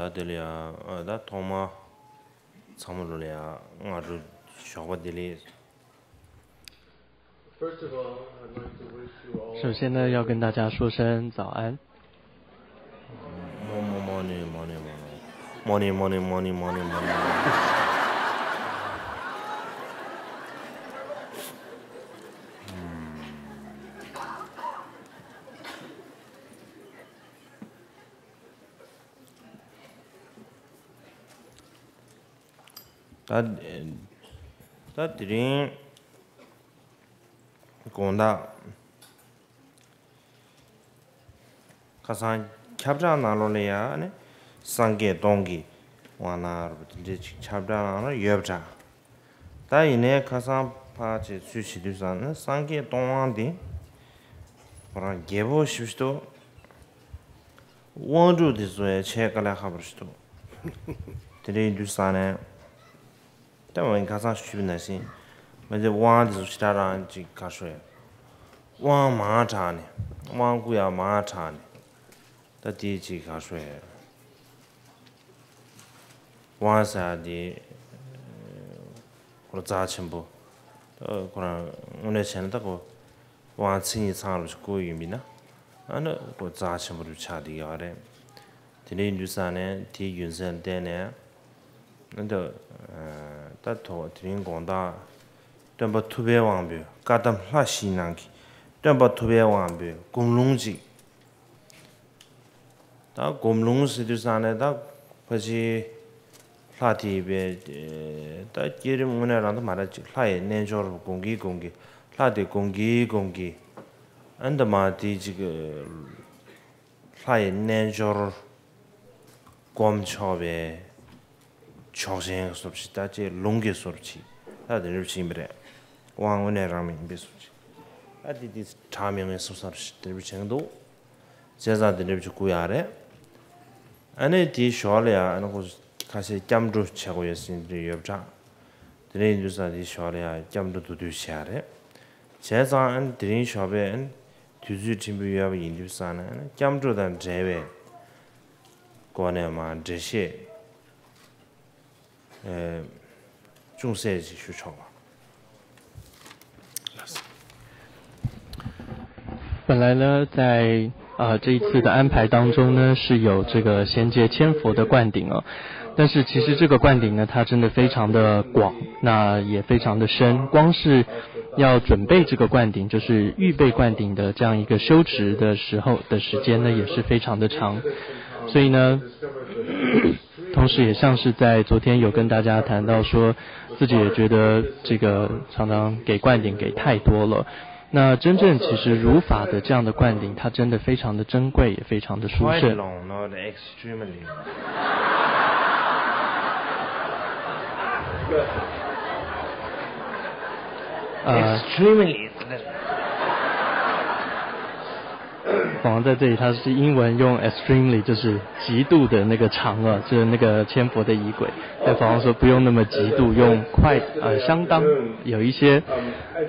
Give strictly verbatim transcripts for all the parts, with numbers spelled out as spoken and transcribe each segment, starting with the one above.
ད་དེ་ལ་ཡ་ཨ་ད་ཐོག་མ་ཚང་མ་ལོ་ལ་ཡ་སྔ་དྲོ་ཞོགས་པ་བདེ་ལེགས། First of all, I'd like to wish you all 首先呢，要跟大家说声早安。 Morning, morning, morning, morning. Morning, morning, morning, morning, morning. ད་ད་དེ་རིང་དགོང་དག་ཁ་སང་ཁྱབ་བསྒྲགས་ནང་ལོགས་ལ་ཡ་ནི་སངས་རྒྱས་སྟོང་གི་དབང་ནང་རུ་དེ་འདྲའི་ཅིག་ཁྱབ་བསྒྲགས་ནང་ལ་ཡོད་པ་འདྲ། ད་ཡིན་ནའི་ཁ་སང་ཕར་ཅིག་ཚུལ་བྱེད་དུས་ཙང་ནི་སངས་རྒྱས་སྟོང་དབང་དེ་ཁོ་རང་རྒྱལ་པོ་ཞེ་པོ་ཞིག་འདུག། དབང་ཕྲུག་དེ་ཚོ་ཡ་ཆེས་དཀའ་ལས་ཁག་པོ་ཞིག་འདུག། དེ་འདྲ་ཡིན་དུས་ཙང་ནས། ད་འོན་ཁ་སང་ཞུས་པ་ནང་བཞིན་མི་ཚེ་དབང་དེ་ཚོ་ཞེ་དྲག་རང་ཅིག་ག་ཤོད་ཡ། དབང་མང་དྲགས་ནས་དབང་བསྐུར་ཡ་མང་དྲགས་ནས་ད་དེ་ཅིག་ག་ཤོད་ཡ། དབང་ཟེར་ཡ་དེ་ཁོ་རང་རྩ་ཆེན་པོ། ད་ཁོ་རང་དངོས་གནས་བྱས་ན་ད་ཁོ་དབང་མཚན་ཉིད་ཚང་རུ་ཞིག་བསྐུར་ཡོད་མིན་ན་ཨ་ནི་ཁོ་རྩ་ཆེན་པོ་རུ་ཆགས་བསྡད་ཡོད་རེད། དེ་འདྲ་ཡིན་དུས་ཙང་ནས་དེའི་རྒྱུ་མཚན་ལ་བརྟེན་ནས། ཨ་ད་ཨ་ད་ཐོག་དེ་རིང་དགོང་དག་སྟོན་པ་ཐུབ་པའི་དབང་པོའི་བཀའ་གདམས་ལྷ་བཞིའི་ནང་གི་སྟོན་པ་ཐུབ་པའི་དབང་པོའི་སྒོམ་ལུང་གཅིག། ད་སྒོམ་ལུང་ཟེར་དུས་ཙང་ནས་ད་ཕལ་ཆེར་ལྷ་དེ་ཡི་པའི་ད་བསྐྱེད་རིམ་དངོས་གནས་རང་ད་མ་ར་ཅིག་ལྷ་ཡི་རྣལ་འབྱོར་སྒོམ་གྱིན་སྒོམ་གྱིན་ལྷ་དེ་སྒོམ་གྱིན་སྒོམ་གྱིན་ཨ་ད་མ་དེ་ཅིག་ལྷ་ཡི་རྣལ་འབྱོར་སྒོམ་ཆོག་པའི་ཆོག་མཆན་གྱི་སོར་ཅིག་ད་ཅེས་ལུང་གི་སོར་ཅིག་ད་དེ་འདྲ་ཞིག་ཡིན་པ་རེད། དབང་དངོས་གནས་རང་མིན་པའི་སོར་ཅིག་ད་དེ་དེ་གྲངས་མེད་མེད་སོ་སོར་ཞིག་དེ་འདྲ་བྱེད་ཀྱི་འདུག། བྱས་ཙང་དེ་འདྲ་ཞིག་བསྐུར་ཡག་རེད། ཨ་ནི་དེའི་ཞོར་ལ་ཡང་ཨ་ནི་ཁོ་ཁ་ཤས་སྐྱབས་འགྲོ་བྱེད་དགོས་ཡོད་ཟེར་འདི་ཡོད་པ་འདྲ། དེ་འདྲ་ཡིན་དུས་ཙང་དེའི་ཞོར་ལ་ཡང་སྐྱབས་འགྲོ་མདོར་བསྡུས་བྱེད་ཡག་རེད། བྱས་ཙང་ཨ་ནི་དེ་རིང་ཞོགས་པའི་ཨ་ནི་དུས་ཚོད་ཕྲན་བུ་ཡོད་པ་ཡིན་དུས་ཙང་ནས་ཨ་ནི་སྐྱབས་འགྲོ་དང་འབྲེལ་བའི་སྒོ་ནས་མར་འགྲེལ་བཤད་ཨེ་ཅུང་ཟད་ཅིག་ཞུ་ཆོག་པ། 本来呢，在啊、呃这一次的安排当中呢，是有这个衔接千佛的灌顶哦，但是其实这个灌顶呢，它真的非常的广，那也非常的深，光是要准备这个灌顶，就是预备灌顶的这样一个修持的时候的时间呢，也是非常的长，所以呢。同时也像是在昨天有跟大家谈到说，自己也觉得这个常常给灌顶给太多了。那真正其实如法的这样的灌顶，它真的非常的珍贵，也非常的殊 Quite 胜。 long, not extremely. 呃， Extremely is little. 好像在这里，它是英文用 extremely，就是极度的那个长啊，就是那个千佛的仪轨。但法王说不用那么极度，用 quite 呃相当有一些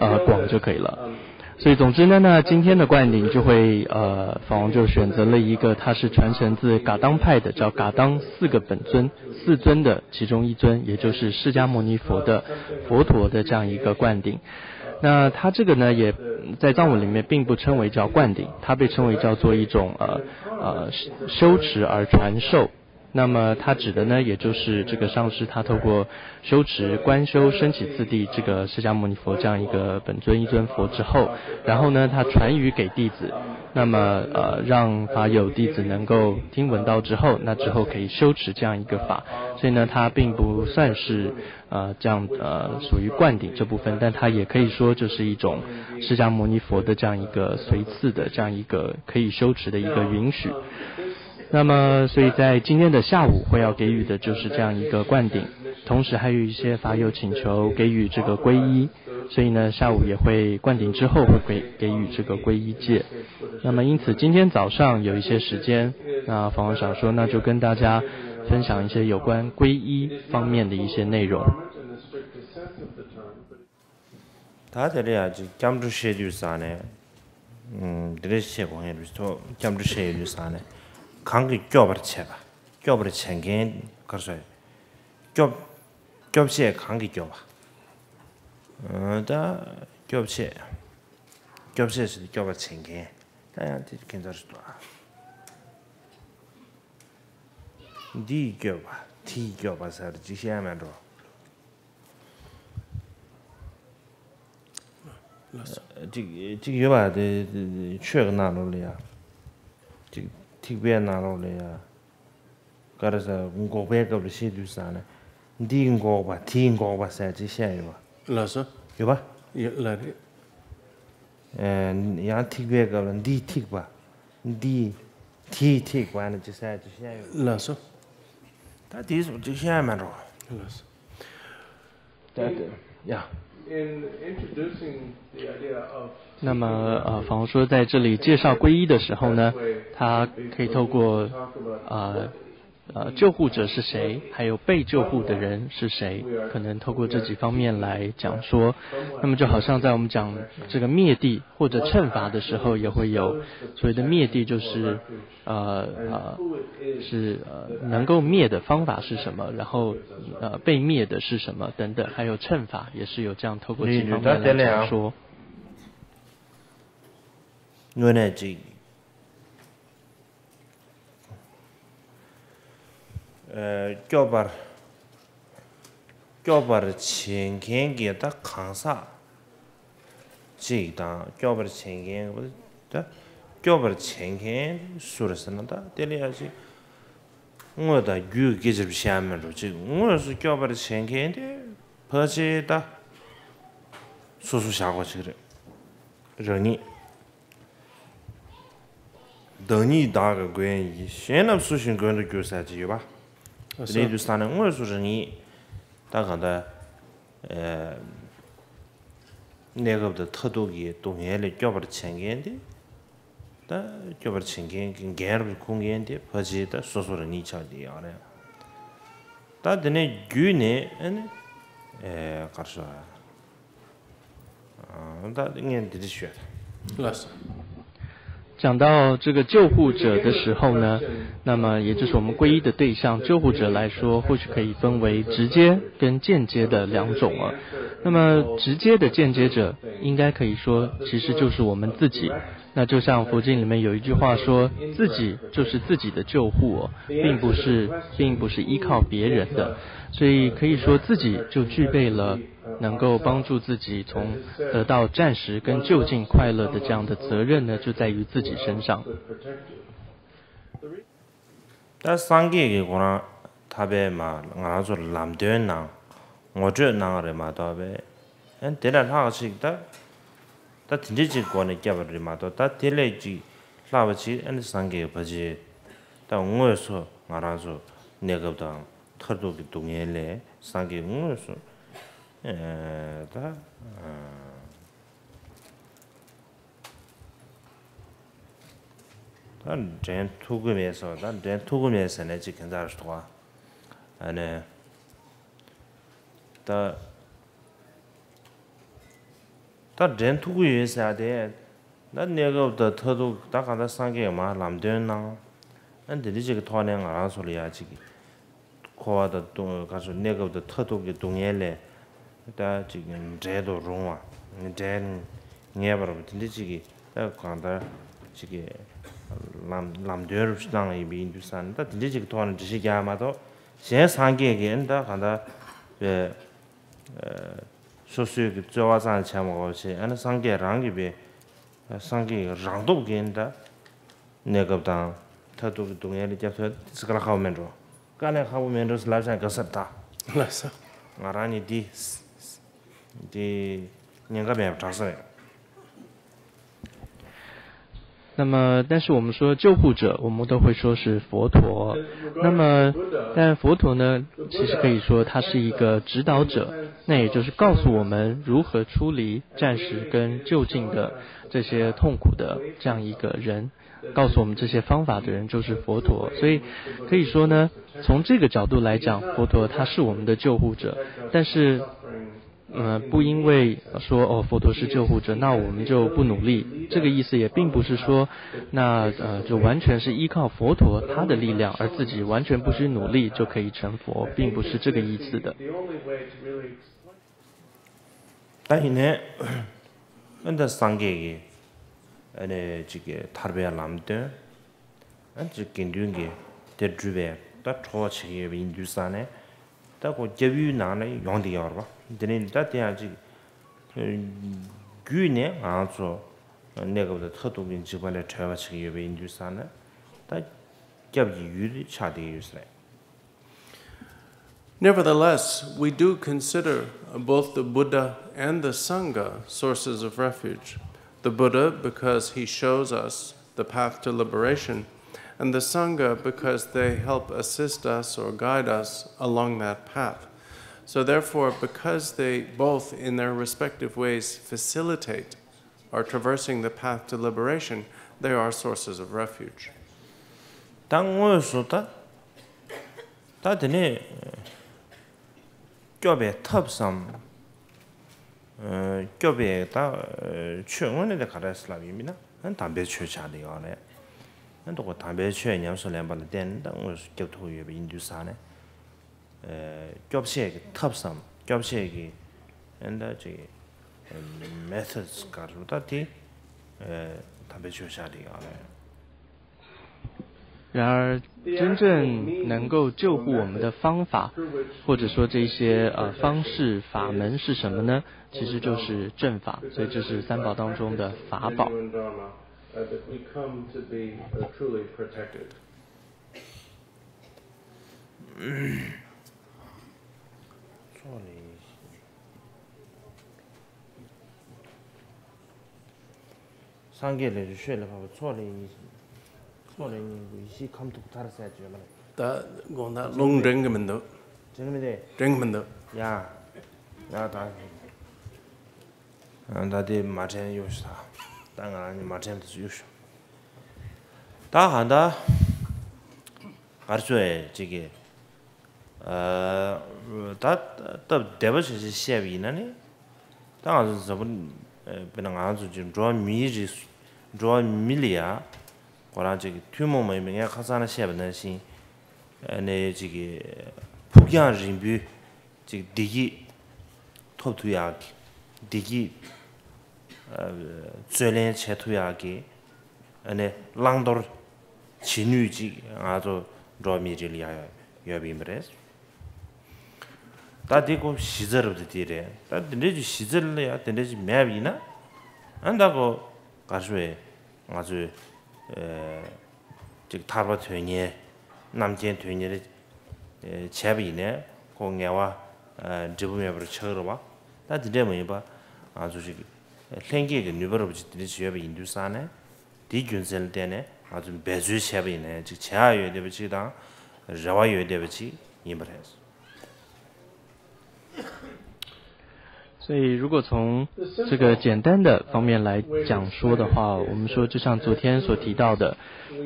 呃广就可以了。所以总之呢，那今天的灌顶就会呃，法王就选择了一个，它是传承自噶当派的，叫噶当四个本尊四尊的其中一尊，也就是释迦牟尼佛的佛陀的这样一个灌顶。那它这个呢，也在藏文里面并不称为叫灌顶，它被称为叫做一种呃呃修持而传授。那么它指的呢，也就是这个上师他透过修持观修升起次第这个释迦牟尼佛这样一个本尊一尊佛之后，然后呢，他传语给弟子，那么呃让法友弟子能够听闻到之后，那之后可以修持这样一个法，所以呢，它并不算是呃这样呃属于灌顶这部分，但它也可以说就是一种释迦牟尼佛的这样一个随赐的这样一个可以修持的一个允许。那么，所以在今天的下午会要给予的就是这样一个灌顶，同时还有一些法友请求给予这个皈依，所以呢，下午也会灌顶之后会给给予这个皈依戒。那么，因此今天早上有一些时间，那法王想说，那就跟大家分享一些有关皈依方面的一些内容。 ད་དེ་རེད་ཡ་ཅིག་སྐྱབས་འགྲོ་བཤད་དུས་ས་ནས། ཨུམ། དེ་རེད་བཤད་དགོས་ཡིན་རུ་ཐོག་སྐྱབས་འགྲོ་བཤད་ཡོད་དུས་ས་ནས། གང་གིས་སྐྱོབ་པར་བྱེད་པ། སྐྱོབ་པར་བྱེད་མཁན་གར་སོ། སྐྱོབ། སྐྱོབ་བྱེད་གང་གིས་སྐྱོབ་པ། ཨ། ད་སྐྱོབ་བྱེད། སྐྱོབ་བྱེད་ཟེར་ཏེ་སྐྱོབ་པར་བྱེད་མཁན། ད་ཡང་དེ་ཁྱད་མཚར་ཞིག་འདུག་ཨ། འདིས་སྐྱོབ་པ། དེས་སྐྱོབ་པ་ཟེར་ཅིག་བཤད་མེད་འགྲོ། ལགས་སོ། ཅིག་ཅིག་ཡོད་པ་དེ། ཆོས་ཀྱི་ནང་ལོགས་ལ་ཡ། ཅིག་ཐེག་པའི་ནང་ལོགས་ལ་ཡ། ག་རེ་ཟེར། འགོག་པའི་སྐབས་ལ་བཤད་དུས་ཙང་ནས། འདིས་འགོག་པ། དེས་འགོག་པ་ཟེར་ཅིག་བཤད་ཡོད་པ། ལགས་སོ། ཡོད་པ། ཡོད། ལགས་རེད། ཨེ། ཡང་ཐེག་པའི་སྐབས་ལ་འདིས་ཐེག་པ། འདིས། དེས་ཐེག་པ་ནི་ཅི་ཟེར་ཅིག་བཤད་ཡོད། ལགས་སོ། ད་དེ་ཚོ་ཅིག་བཤད་མེད་འགྲོ། ལགས་སོ། ད་དེ་ཡ། In introducing the idea of 那么，呃，仿佛说在这里介绍皈依的时候呢，他可以透过，呃，呃，救护者是谁，还有被救护的人是谁，可能透过这几方面来讲说。那么就好像在我们讲这个灭地或者惩罚的时候，也会有所谓的灭地，就是，呃，呃，是，呃，能够灭的方法是什么，然后，呃，被灭的是什么等等，还有惩罚也是有这样透过几方面来讲说。དངོས་གནས་ཅིག་ཨ། སྐྱོབ་པར། སྐྱོབ་པར་བྱེད་མཁན་གྱི་ད་གང་ཟག་ཅིག་དང་། སྐྱོབ་པར་བྱེད་མཁན་ད། སྐྱོབ་པར་བྱེད་མཁན་སུ་རེད་ཟེར་ན། ད་དེ་ལ་ཡ་ཅིག་དངོས་དང་བརྒྱུད་སྐད་ཆ་བཤད་མི་འགྲོ། ཅིག་དངོས་སུ་སྐྱོབ་པར་བྱེད་མཁན་དེ་ཕལ་ཆེར་ད་སོ་སོ་བཞག་པ་ཅིག་རེད། རང་ཉིད། བདག་ཉིད་བདག་གི་མགོན་ཡིན། གཞན་རྣམས་སུ་ཞིག་མགོན་དུ་འགྱུར་ཟེར་གྱི་ཡོད་པ། དེ་ནས་དུས་ས་ནས་དངོས་སུ་རང་ཉིད་ད་གང་ལྟར། ཨེ། གནས་སྐབས་དང་མཐར་ཐུག་གི་སྡུག་བསྔལ་ལས་སྐྱོབ་པར་བྱེད་མཁན་དེ། ད་སྐྱོབ་པར་བྱེད་མཁན་གྱི་འགན་རུ་འཁུར་མཁན་དེ་ཕལ་ཆེར་ད་སོ་སོ་རང་ཉིད་ཆགས་བསྡད་ཡོད་རེད། ད་དེ་ནས་བརྒྱུད་ནས་ཨ་ནི། ཨེ། གར་སོ། ཨ། ད་ངས་འདི་འདྲ་ཞུས། ལགས་སོ།讲到这个救护者的时候呢，那么也就是我们皈依的对象，救护者来说，或许可以分为直接跟间接的两种啊。那么直接的间接者，应该可以说，其实就是我们自己。那就像佛经里面有一句话说，自己就是自己的救护哦，并不是，并不是依靠别人的。所以可以说自己就具备了 能够帮助自己从得到暂时跟就近快乐的这样的责任呢，就在于自己身上。 ད་སངས་རྒྱས་ཀྱིས་ཁོ་རང་ཐར་པའི་མ་ང་རང་ཚོར་ལམ་སྟོན་གནང་། ངོ་སྤྲོད་གནང་རེད་མ་གཏོགས་པས། ཨ། དེ་ལས་ལྷག་ཅིག་ད། ད་དེ་འདྲ་ཅིག་སྒོ་ནས་བསྐྱབས་པ་རེད་མ་གཏོགས། ད་དེ་ལས་ཅིག་ལྷག་པ་ཅིག་ཨ་ནི་སངས་རྒྱས་ཀྱི་ཕ་ཆེ། ད་དངོས་སུ་ང་རང་ཚོ་གནས་སྐབས་དང་མཐར་ཐུག་གི་སྡུག་བསྔལ་ལས་སངས་རྒྱས་དངོས་སུ། ཨེ། ད། ཨ། ད་འདྲེན་ཐུབ་ཀྱི་མེད་སོ། ད་འདྲེན་ཐུབ་ཀྱི་མེད་ཟེར་ནས་ཅིག་ཁྱད་མཚར་ཞིག་འདུག་ཨ། ཨ་ནི། ད། ད་འདྲེན་ཐུབ་ཀྱི་ཡོད་ཟེར་ཡ་དེ། ད་གནས་སྐབས་དང་མཐར་ཐུག་ད་གང་ལྟར་སངས་རྒྱས་མར་ལམ་སྟོན་གནང་། ཨ། འདི་འདྲ་ཅིག་གི་ཐོག་ནས་ང་རང་ཚོ་ལ་ཡ་ཅིག་འཁོར་བ་དང་སྡུག་ག་ཚོད་གནས་སྐབས་དང་མཐར་ཐུག་གི་སྡུག་བསྔལ་ལས་ད་ཅིག་བྲལ་དུ་རུང་བ། བྲལ་ངེས་པར་དེ་འདྲ་ཅིག་གི་ད་གང་ལྟར་ཅིག་གི་ལམ་ལམ་སྟོན་རུ་གནང་ཡིན་པ་ཡིན་དུས་ཙང་ནས། ད་དེ་འདྲ་ཅིག་གི་ཐོག་ནས་འགྲེལ་བཤད་རྒྱག་མ་གཏོགས། གཞན་སངས་རྒྱས་ཀྱིས་ད་གང་ལྟར་པའི་སོ་སོའི་གི་རྩོལ་བ་ཙམ་བྱས་མ་དགོས་བྱས། ཨ་ནི་སངས་རྒྱས་རང་གིས་པའི། སངས་རྒྱས་རང་སྟོབས་ཀྱིས་ད་གནས་སྐབས་དང་མཐར་ཐུག་གི་སྡུག་བསྔལ་ལས་སྐྱབས་ཐུབ་ཟེར། དཀའ་ལས་ཁག་པོ་མེད་འགྲོ། དཀའ་ལས་ཁག་པོ་མེད་འགྲོ་ཟེར་ལབ་བྱས་དགའ་ས་རེད་ད། ལགས་སོ། ང་རང་ནི་འདི། འདི་ཉེན་ཁ་མེད་པ་དྲག་ས་རེད། 那么，但是我们说救护者，我们都会说是佛陀。那么，但佛陀呢，其实可以说他是一个指导者，那也就是告诉我们如何处理暂时跟就近的这些痛苦的这样一个人，告诉我们这些方法的人就是佛陀。所以可以说呢，从这个角度来讲，佛陀他是我们的救护者。但是，呃，不因为说，哦，佛陀是救护者，那我们就不努力。这个意思也并不是说，那，呃，就完全是依靠佛陀他的力量，而自己完全不需努力就可以成佛，并不是这个意思的。 ད་ཡིན་ནའི་ཨ་ནི་ད་སངས་རྒྱས་ཀྱི་ཨ་ནི་ཅིག་གི་ཐར་པའི་ལམ་སྟོན། ཨ་ཅིག་དགེ་འདུན་གྱི་དེ་སྒྲུབ་པའི་ད་གྲོགས་བྱེད་ཀྱི་ཡོད་པ་ཡིན་དུས་ཙང་ནས། ད་ཁོ་སྐྱབས་ཡུལ་ནང་ནས་ཡོང་བསྡད་ཡོད་རེད་པ། དེ་ནས་ད་དེ་ཡང་ཅིག་བརྒྱུད་ནས་ང་ཚོ་གནས་སྐབས་དང་མཐར་ཐུག་གི་འཇིགས་པ་ལས་གྲོལ་བ་བྱེད་ཀྱི་ཡོད་པ་ཡིན་དུས་ཙང་ནས། ད་སྐྱབས་ཀྱི་ཡུལ་དེ་ཆགས་བསྡད་ཡོད་ས་རེད། Nevertheless, we do consider both the Buddha and the Sangha sources of refuge. The Buddha, because he shows us the path to liberation, and the Sangha, because they help assist us or guide us along that path. So, therefore, because they both, in their respective ways, facilitate our traversing the path to liberation, they are sources of refuge. ད་དངོས་སུ་ད་ད་དེ་ནས་སྐྱོབ་པའི་ཐབས་སམ། སྐྱོབ་པའི་ད་ཆོས་དངོས་གནས་དེ་ག་རེ་ལབ་ཡིན་མིན་ན་དམ་པའི་ཆོས་ཆགས་བསྡད་ཡོད་རེད། ཨ་ནི་དམ་པའི་ཆོས་ཉམས་སུ་ལེན་པ་ལ་བརྟེན་ནས་ད་དངོས་སུ་སྐྱོབ་ཐུབ་ཡོད་པ་ཡིན་དུས་ཙང་ནས། སྐྱོབ་བྱེད་ཀྱི་ཐབས་སམ་སྐྱོབ་བྱེད་ཀྱི་ཨ་ནི་ད་ཅིག་methods ག་རེ་ད་དེ་དམ་པའི་ཆོས་ཆགས་བསྡད་ཡོད་རེད། 然而，真正能够救护我们的方法，或者说这些呃方式法门是什么呢？其实就是正法，所以这是三宝当中的法宝。 སངས་རྒྱས་ལས་རིགས་ཤོད་ལས་འཕགས་པ་ཚོགས་ལས་ཉིད་ཀྱི་ཚོགས་ལས་ཉིད་ཀྱི་ཡེ་ཤེས་ཁམས་ཐུག་མཐར་གསལ་བརྗོད་མ་རེད། ད་དགོངས་དག་ལུང་འདྲེན་གྱི་མི་འདུག་འདྲེན་གྱི་མི་འདུག་འདྲེན་གྱི་མི་འདུག་ཡ། ཡ་ད། ད་དེ་མ་དྲན་གཡོག་ཤོག་ད། ད་ང་རང་ཉིད་མ་དྲན་དུ་གཡོག་ཤོག་ད་ཧ་ད། གར་ཆོས་ཅིག་གི་ད་སྟབས་བདེ་པོ་བྱས་བྱས་བཤད་པ་ཡིན་ན་ནི། ད་ང་ཚོ་འཛམ་བུ་དཔེར་ན་ང་ཚོ་ཅིག་འགྲོ་བ་མིའི་རིགས། འགྲོ་བ་མི་ལ་ཡ། ཁོ་རང་ཅིག་གི་ཐུན་མོང་མ་ཡིན་པའི་ངས་ཁ་སང་ན་བཤད་པ་ནང་བཞིན། ནས་ཅིག་གི་ཕུགས་རྒྱང་རིང་པོའི་ཅིག་བདེ་སྐྱིད་ཐོབ་ཐུབ་ཡག་གི་བདེ་སྐྱིད་རྩོད་ལེན་བྱེད་ཐུབ་ཡག་གི་ནས་བླང་དོར་བྱེད་ནུས་ཅིག་ང་ཚོ་འགྲོ་བ་མིའི་རིགས་ལ་ཡང་ཡོད་པ་ཡིན་པ་རེད། ད་དེ་ཀོ་གཞི་རྩ་རབ་ཏུ་དེ་རེད། ད་དེ་འདྲའི་གཞི་རྩ་ལ་ཡང་དེ་འདྲའི་ཅིག་མེད་པ་ཡིན་ན། ཨ་ད་ཀོ་གར་ཞུ་བས་ང་ཚོས་ཅིག་ཐར་པ་དོན་གཉེར། རྣམ་མཁྱེན་དོན་གཉེར་བྱས་པ་ཡིན་ནའི་ཁོ་ངལ་བ་འབྲས་བུ་མེད་པར་ཆགས་རེད་བ། ད་དེ་འདྲས་མ་ཡིན་པ་ང་ཚོ་ཅིག་ལྷན་སྐྱེས་ཀྱི་ནུས་པ་རུ་ཅིག་དེ་འདྲས་ཡོད་པ་ཡིན་དུས་ཙང་ནས། དེའི་རྒྱུ་མཚན་ལ་བརྟེན་ནས་ང་ཚོས་འབད་རྩོལ་བྱས་པ་ཡིན་ནའི་ཅིག་བྱེད་ཡག་ཡོད་བསྡད་པ་ཅིག་དང་རེ་བ་ཡོད་བསྡད་པ་ཅིག་ཡིན་པ་རེད། 所以，如果从这个简单的方面来讲说的话，我们说，就像昨天所提到的，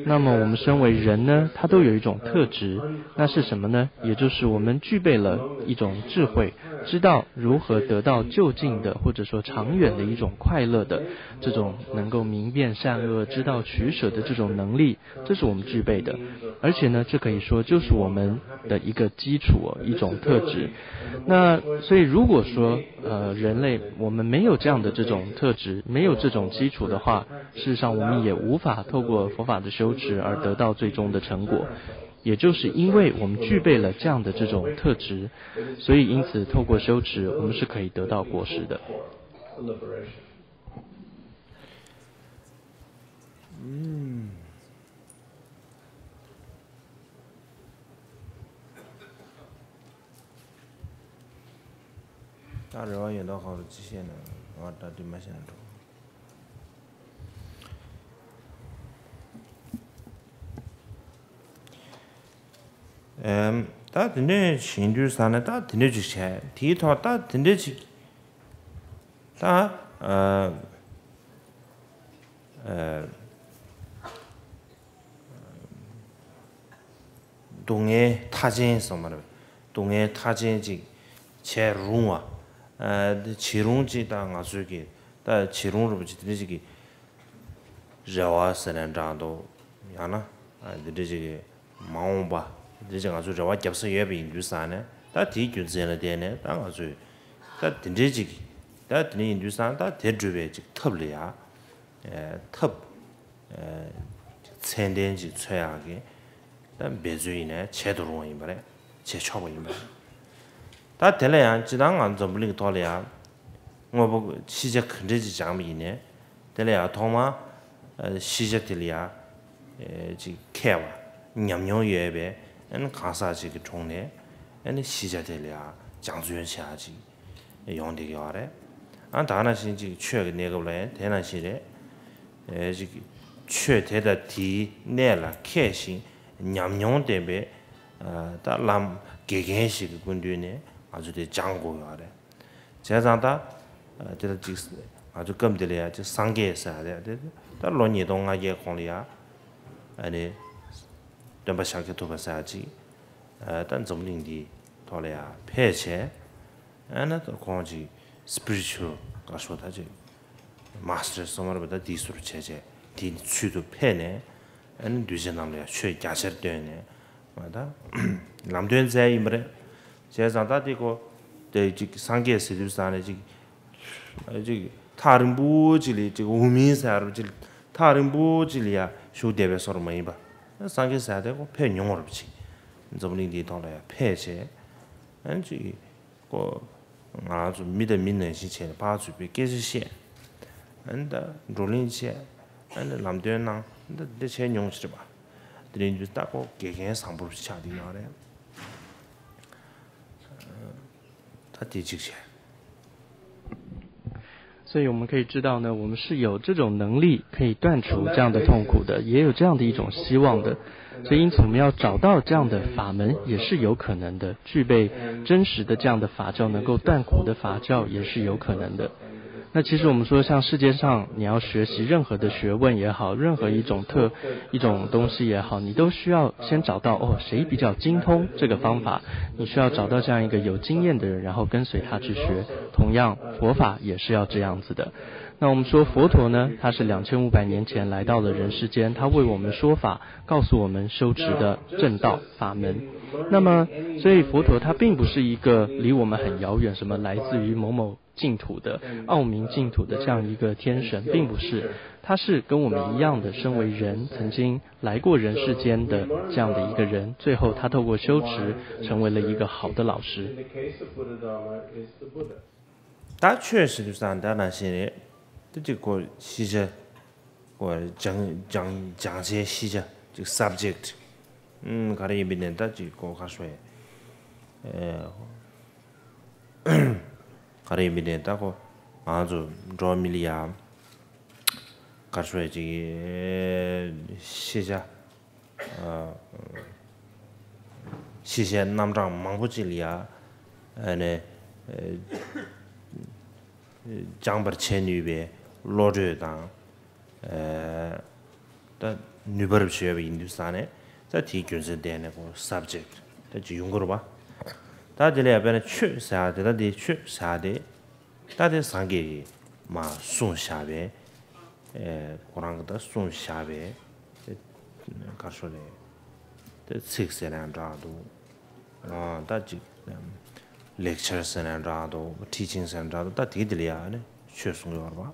那么我们身为人呢，他都有一种特质，那是什么呢？也就是我们具备了一种智慧，知道如何得到就近的或者说长远的一种快乐的这种能够明辨善恶、知道取舍的这种能力。 这是我们具备的，而且呢，这可以说就是我们的一个基础，一种特质。那所以如果说，呃，人类我们没有这样的这种特质，没有这种基础的话，事实上我们也无法透过佛法的修持而得到最终的成果。也就是因为我们具备了这样的这种特质，所以因此透过修持，我们是可以得到果实的。 ད་རེ་བ་ཡོད་མདོག་ཁ་པོ་ཅི་བཤད་ན་ང་ད་དུས་མ་བཤད་ན་འགྲོ། ཨེམ། ད་དེ་འདྲས་བྱེད་དུས་ས་ན་ད་དེ་འདྲས་ཅིག་བྱས་དེའི་ཐོག་ད་དེ་འདྲས་ཅིག་ད་ཨ་ཨ་སྡུག་བསྔལ་མཐའ་ཅན་སོང་མ་རེད། སྡུག་བསྔལ་མཐའ་ཅན་ཅིག་བྱས་རུང་བ། ཨ་འདི་བྱེད་རུང་ཅིག་ད་ང་ཚོའི་གི་ད་བྱེད་རུང་རུ་ཅིག་དེ་འདྲ་ཅིག་གི་རེ་བ་ཟེར་ནས་འདྲ་འདུག་ཡང་ན་ཨ་འདི་འདྲ་ཅིག་གི་མ་འོངས་པ་འདི་འདྲ་ཅིག་ང་ཚོས་རེ་བ་རྒྱབ་ས་ཡོད་པ་ཡིན་དུས་ཙང་ནས། ད་དེའི་རྒྱུ་མཚན་ལ་བརྟེན་ནས་ད་ང་ཚོས་ད་དེ་འདྲ་ཅིག་ད་དེ་འདྲ་ཡིན་དུས་ཙང་ད་དེ་འགྲུབ་པའི་ཅིག་ཐབས་ལ་ཡ་ཨེ་ཐབས་ཨེ་ཚད་ལྡན་ཅིག་འཚོལ་ཡག་གི་ད་འབད་རྩོལ་ཡིན་ནའི་བྱེད་དུ་རུང་བ་ཡིན་པ་རེད། བྱེད་ཆོག་པ་ཡིན་པ་རེད། ད་དེ་ལ་ཡང་སྤྱིར་བཏང་ང་འཛམ་བུ་གླིང་ཐོག་ལ་ཡང་དངོས་པོ་ཤེས་བྱ་ག་འདྲ་ཅིག་སྦྱངས་པ་ཡིན་ནའི་དེ་ལ་ཡང་ཐོག་མར་ཨེ་ཤེས་བྱ་དེ་ལ་ཡང་ཨེ་ཅིག་མཁས་པ་ཉམས་མྱོང་ཡོད་པའི་ཨ་ནི་གང་ཟག་ཅིག་གི་དྲུང་ནས་ཨ་ནི་ཤེས་བྱ་དེ་ལ་ཡང་སྦྱང་བརྩོན་བྱེད་ཡག་ཅིག་ཡོང་བསྡད་ཀྱི་ཡོད་རེད། ཨ་ད་ག་ནང་བཞིན་ཅིག་ཆོས་ཀྱི་གནས་སྐབས་ལ་ཡང་དེ་ནང་བཞིན་རེད། ཨེ་ཅིག་ཆོས་དེ་དང་དེའི་གནས་ལ་མཁས་ཤིང་ཉམས་མྱོང་ལྡན་པའི་ཨ་ད་བླ་མ་དགེ་རྒན་ཞིག་གི་སྐུ་མདུན་ནས་ང་ཚོ་དེ་སྦྱང་དགོས་ཡོད་རེད། བྱས་ཙང་ད་ཨ་དེ་ལ་ཅིག་ང་ཚོ་སྐབས་འདི་ལ་ཡང་ཅིག་སངས་རྒྱས་ཟེར་ཡ་དེ་ད་ལོ་ཉིས་སྟོང་ལྔ་བརྒྱའི་གོང་ལ་ཡང་ཨ་ནི་སྟོན་པ་ཤཱཀྱ་ཐུབ་པ་ཟེར་ཡ་ཅིག་ཨ་ད་འཛམ་གླིང་འདིའི་ཐོག་ལ་ཡང་ཕེབས་བྱས། ཨ་ནི་ད་ཁོང་ཅིག་སི་པི་རི་ཆུ་ཨལ་ག་ཤོ་ད་ཅིག་མཱ་སི་ཊར་གསུང་བར་བ་ད་དེའི་ཟུར་བྱས་བྱས་དེའི་ཚུལ་དུ་ཕེབས་ནས། ཨ་ནི་གདུལ་བྱ་རྣམས་ལ་ཡང་ཆོས་རྒྱ་ཆེར་བཏོན་ནས་ང་ད་ལམ་སྟོན་མཛད་ཡིན་པ་རེད། བྱས་ཙང་ད་དེ་ཁོ་དེ་ཅིག་སངས་རྒྱས་ཟེར་དུས་ཙང་ནས་ཅིག་ཅིག་ཐག་རིང་པོ་ཅིག་ལ་ཅིག་འོག་མིན་ཟེར་བ་ཅིག་ཐག་རིང་པོ་ཅིག་ལ་ཡང་བཞུགས་བསྡད་པའི་བཟོ་འདྲ་མ་ཡིན་པ། སངས་རྒྱས་ཟེར་དེ་ཁོ་ཕེབས་མྱོང་བ་རེད་ཅིག་འཛམ་གླིང་འདིའི་ཐོག་ལ་ཡང་ཕེབས་བྱས། ཨ་ནི་ཅིག་ཁོ་ང་ཚོ་མི་དང་མི་ནང་བཞིན་བྱས་ནས་ཕར་ཚུར་བའི་སྐད་ཆ་བཤད། ཨ་ནི་ད་བགྲོ་གླེང་བྱས། ཨ་ནི་ལམ་སྟོན་གནང་། ད་འདི་བྱས་མྱོང་ཅི་རེད་པ། དེ་རིང་འདི་ལྟ་ཁོ་དགེ་རྒན་བཟང་པོ་ཆགས་བསྡད་ཡོད་རེད། ད་དེ་གཅིག་བྱས། 所以我们可以知道呢，我们是有这种能力可以断除这样的痛苦的，也有这样的一种希望的。所以因此我们要找到这样的法门也是有可能的，具备真实的这样的法教，能够断苦的法教也是有可能的。那其实我们说，像世界上你要学习任何的学问也好，任何一种特一种东西也好，你都需要先找到哦，谁比较精通这个方法，你需要找到这样一个有经验的人，然后跟随他去学。同样，佛法也是要这样子的。那我们说佛陀呢，他是两千五百年前来到了人世间，他为我们说法，告诉我们修持的正道法门。那么，所以佛陀他并不是一个离我们很遥远，什么来自于某某净土的、奥明净土的这样一个天神，并不是，他是跟我们一样的，身为人，曾经来过人世间的这样的一个人，最后他透过修持成为了一个好的老师。 ད་ཆོས་ཟེར་དུས་ཙང་ད་ནང་བཞིན་རེད། ད་ཅིག་ཁོ་ཤེས་བྱ་ཁོ་སྦྱང་སྦྱང་སྦྱང་བྱའི་ཤེས་བྱ་ཅིག་སབ་ཇེག་ཊི་ཨུམ་ག་རེ་ཡིན་པ་ནས་ད་ཅིག་ཁོ་ག་རེ་ཞུ་ཡ་ཨེ་ག་རེ་ཡིན་པ་ནས་ད་ཁོ་ང་ཚོ་འགྲོ་བ་མི་ལ་ཡ་ག་རེ་ཞུ་ཡ་ཅིག་ཤེས་བྱ། ཤེས་བྱའི་རྣམ་གྲངས་མང་པོ་ཅིག་ལ་ཡ་ཨ་ནི་སྦྱང་བར་བྱེད་ནུས་པའི་བློ་གྲོས་དང་། ད་ནུས་པ་རབ་ཆེ་ཡོད་པ་ཡིན་དུས་ཙང་ནས་ད་དེའི་རྒྱུ་མཚན་བརྟེན་ནས་ཁོ་སབ་ཇེག་ཊི་ད་ཅིག་ཡོང་གི་རེད་པ། ད་དེ་ལ་ཡ་དཔེར་ན་ཆོས་ཟེར་ཡ་དེ་ད་དེ་ཆོས་ཟེར་ཡ་དེ། ད་དེ་སངས་རྒྱས་ཀྱིས་མར་གསུངས་བཞག་པའི་ཨེ་ཁོ་རང་གིས་ད་གསུངས་བཞག་པའི་ཨེ་ག་རེ་ཞུ་རེད། དེ་ཚིག་ཟེར་ན་འདྲ་འདུག་ཨ་ད་ཅིག་ལེག་ཆར་ཟེར་ན་འདྲ་འདུག་ཊི་ཆིང་ཟེར་ན་འདྲ་འདུག་ད་དེ་དེ་ལ་ཡ་ཨ་ནི་ཆོས་གསུང་གི་ཡོད་རེད་པ།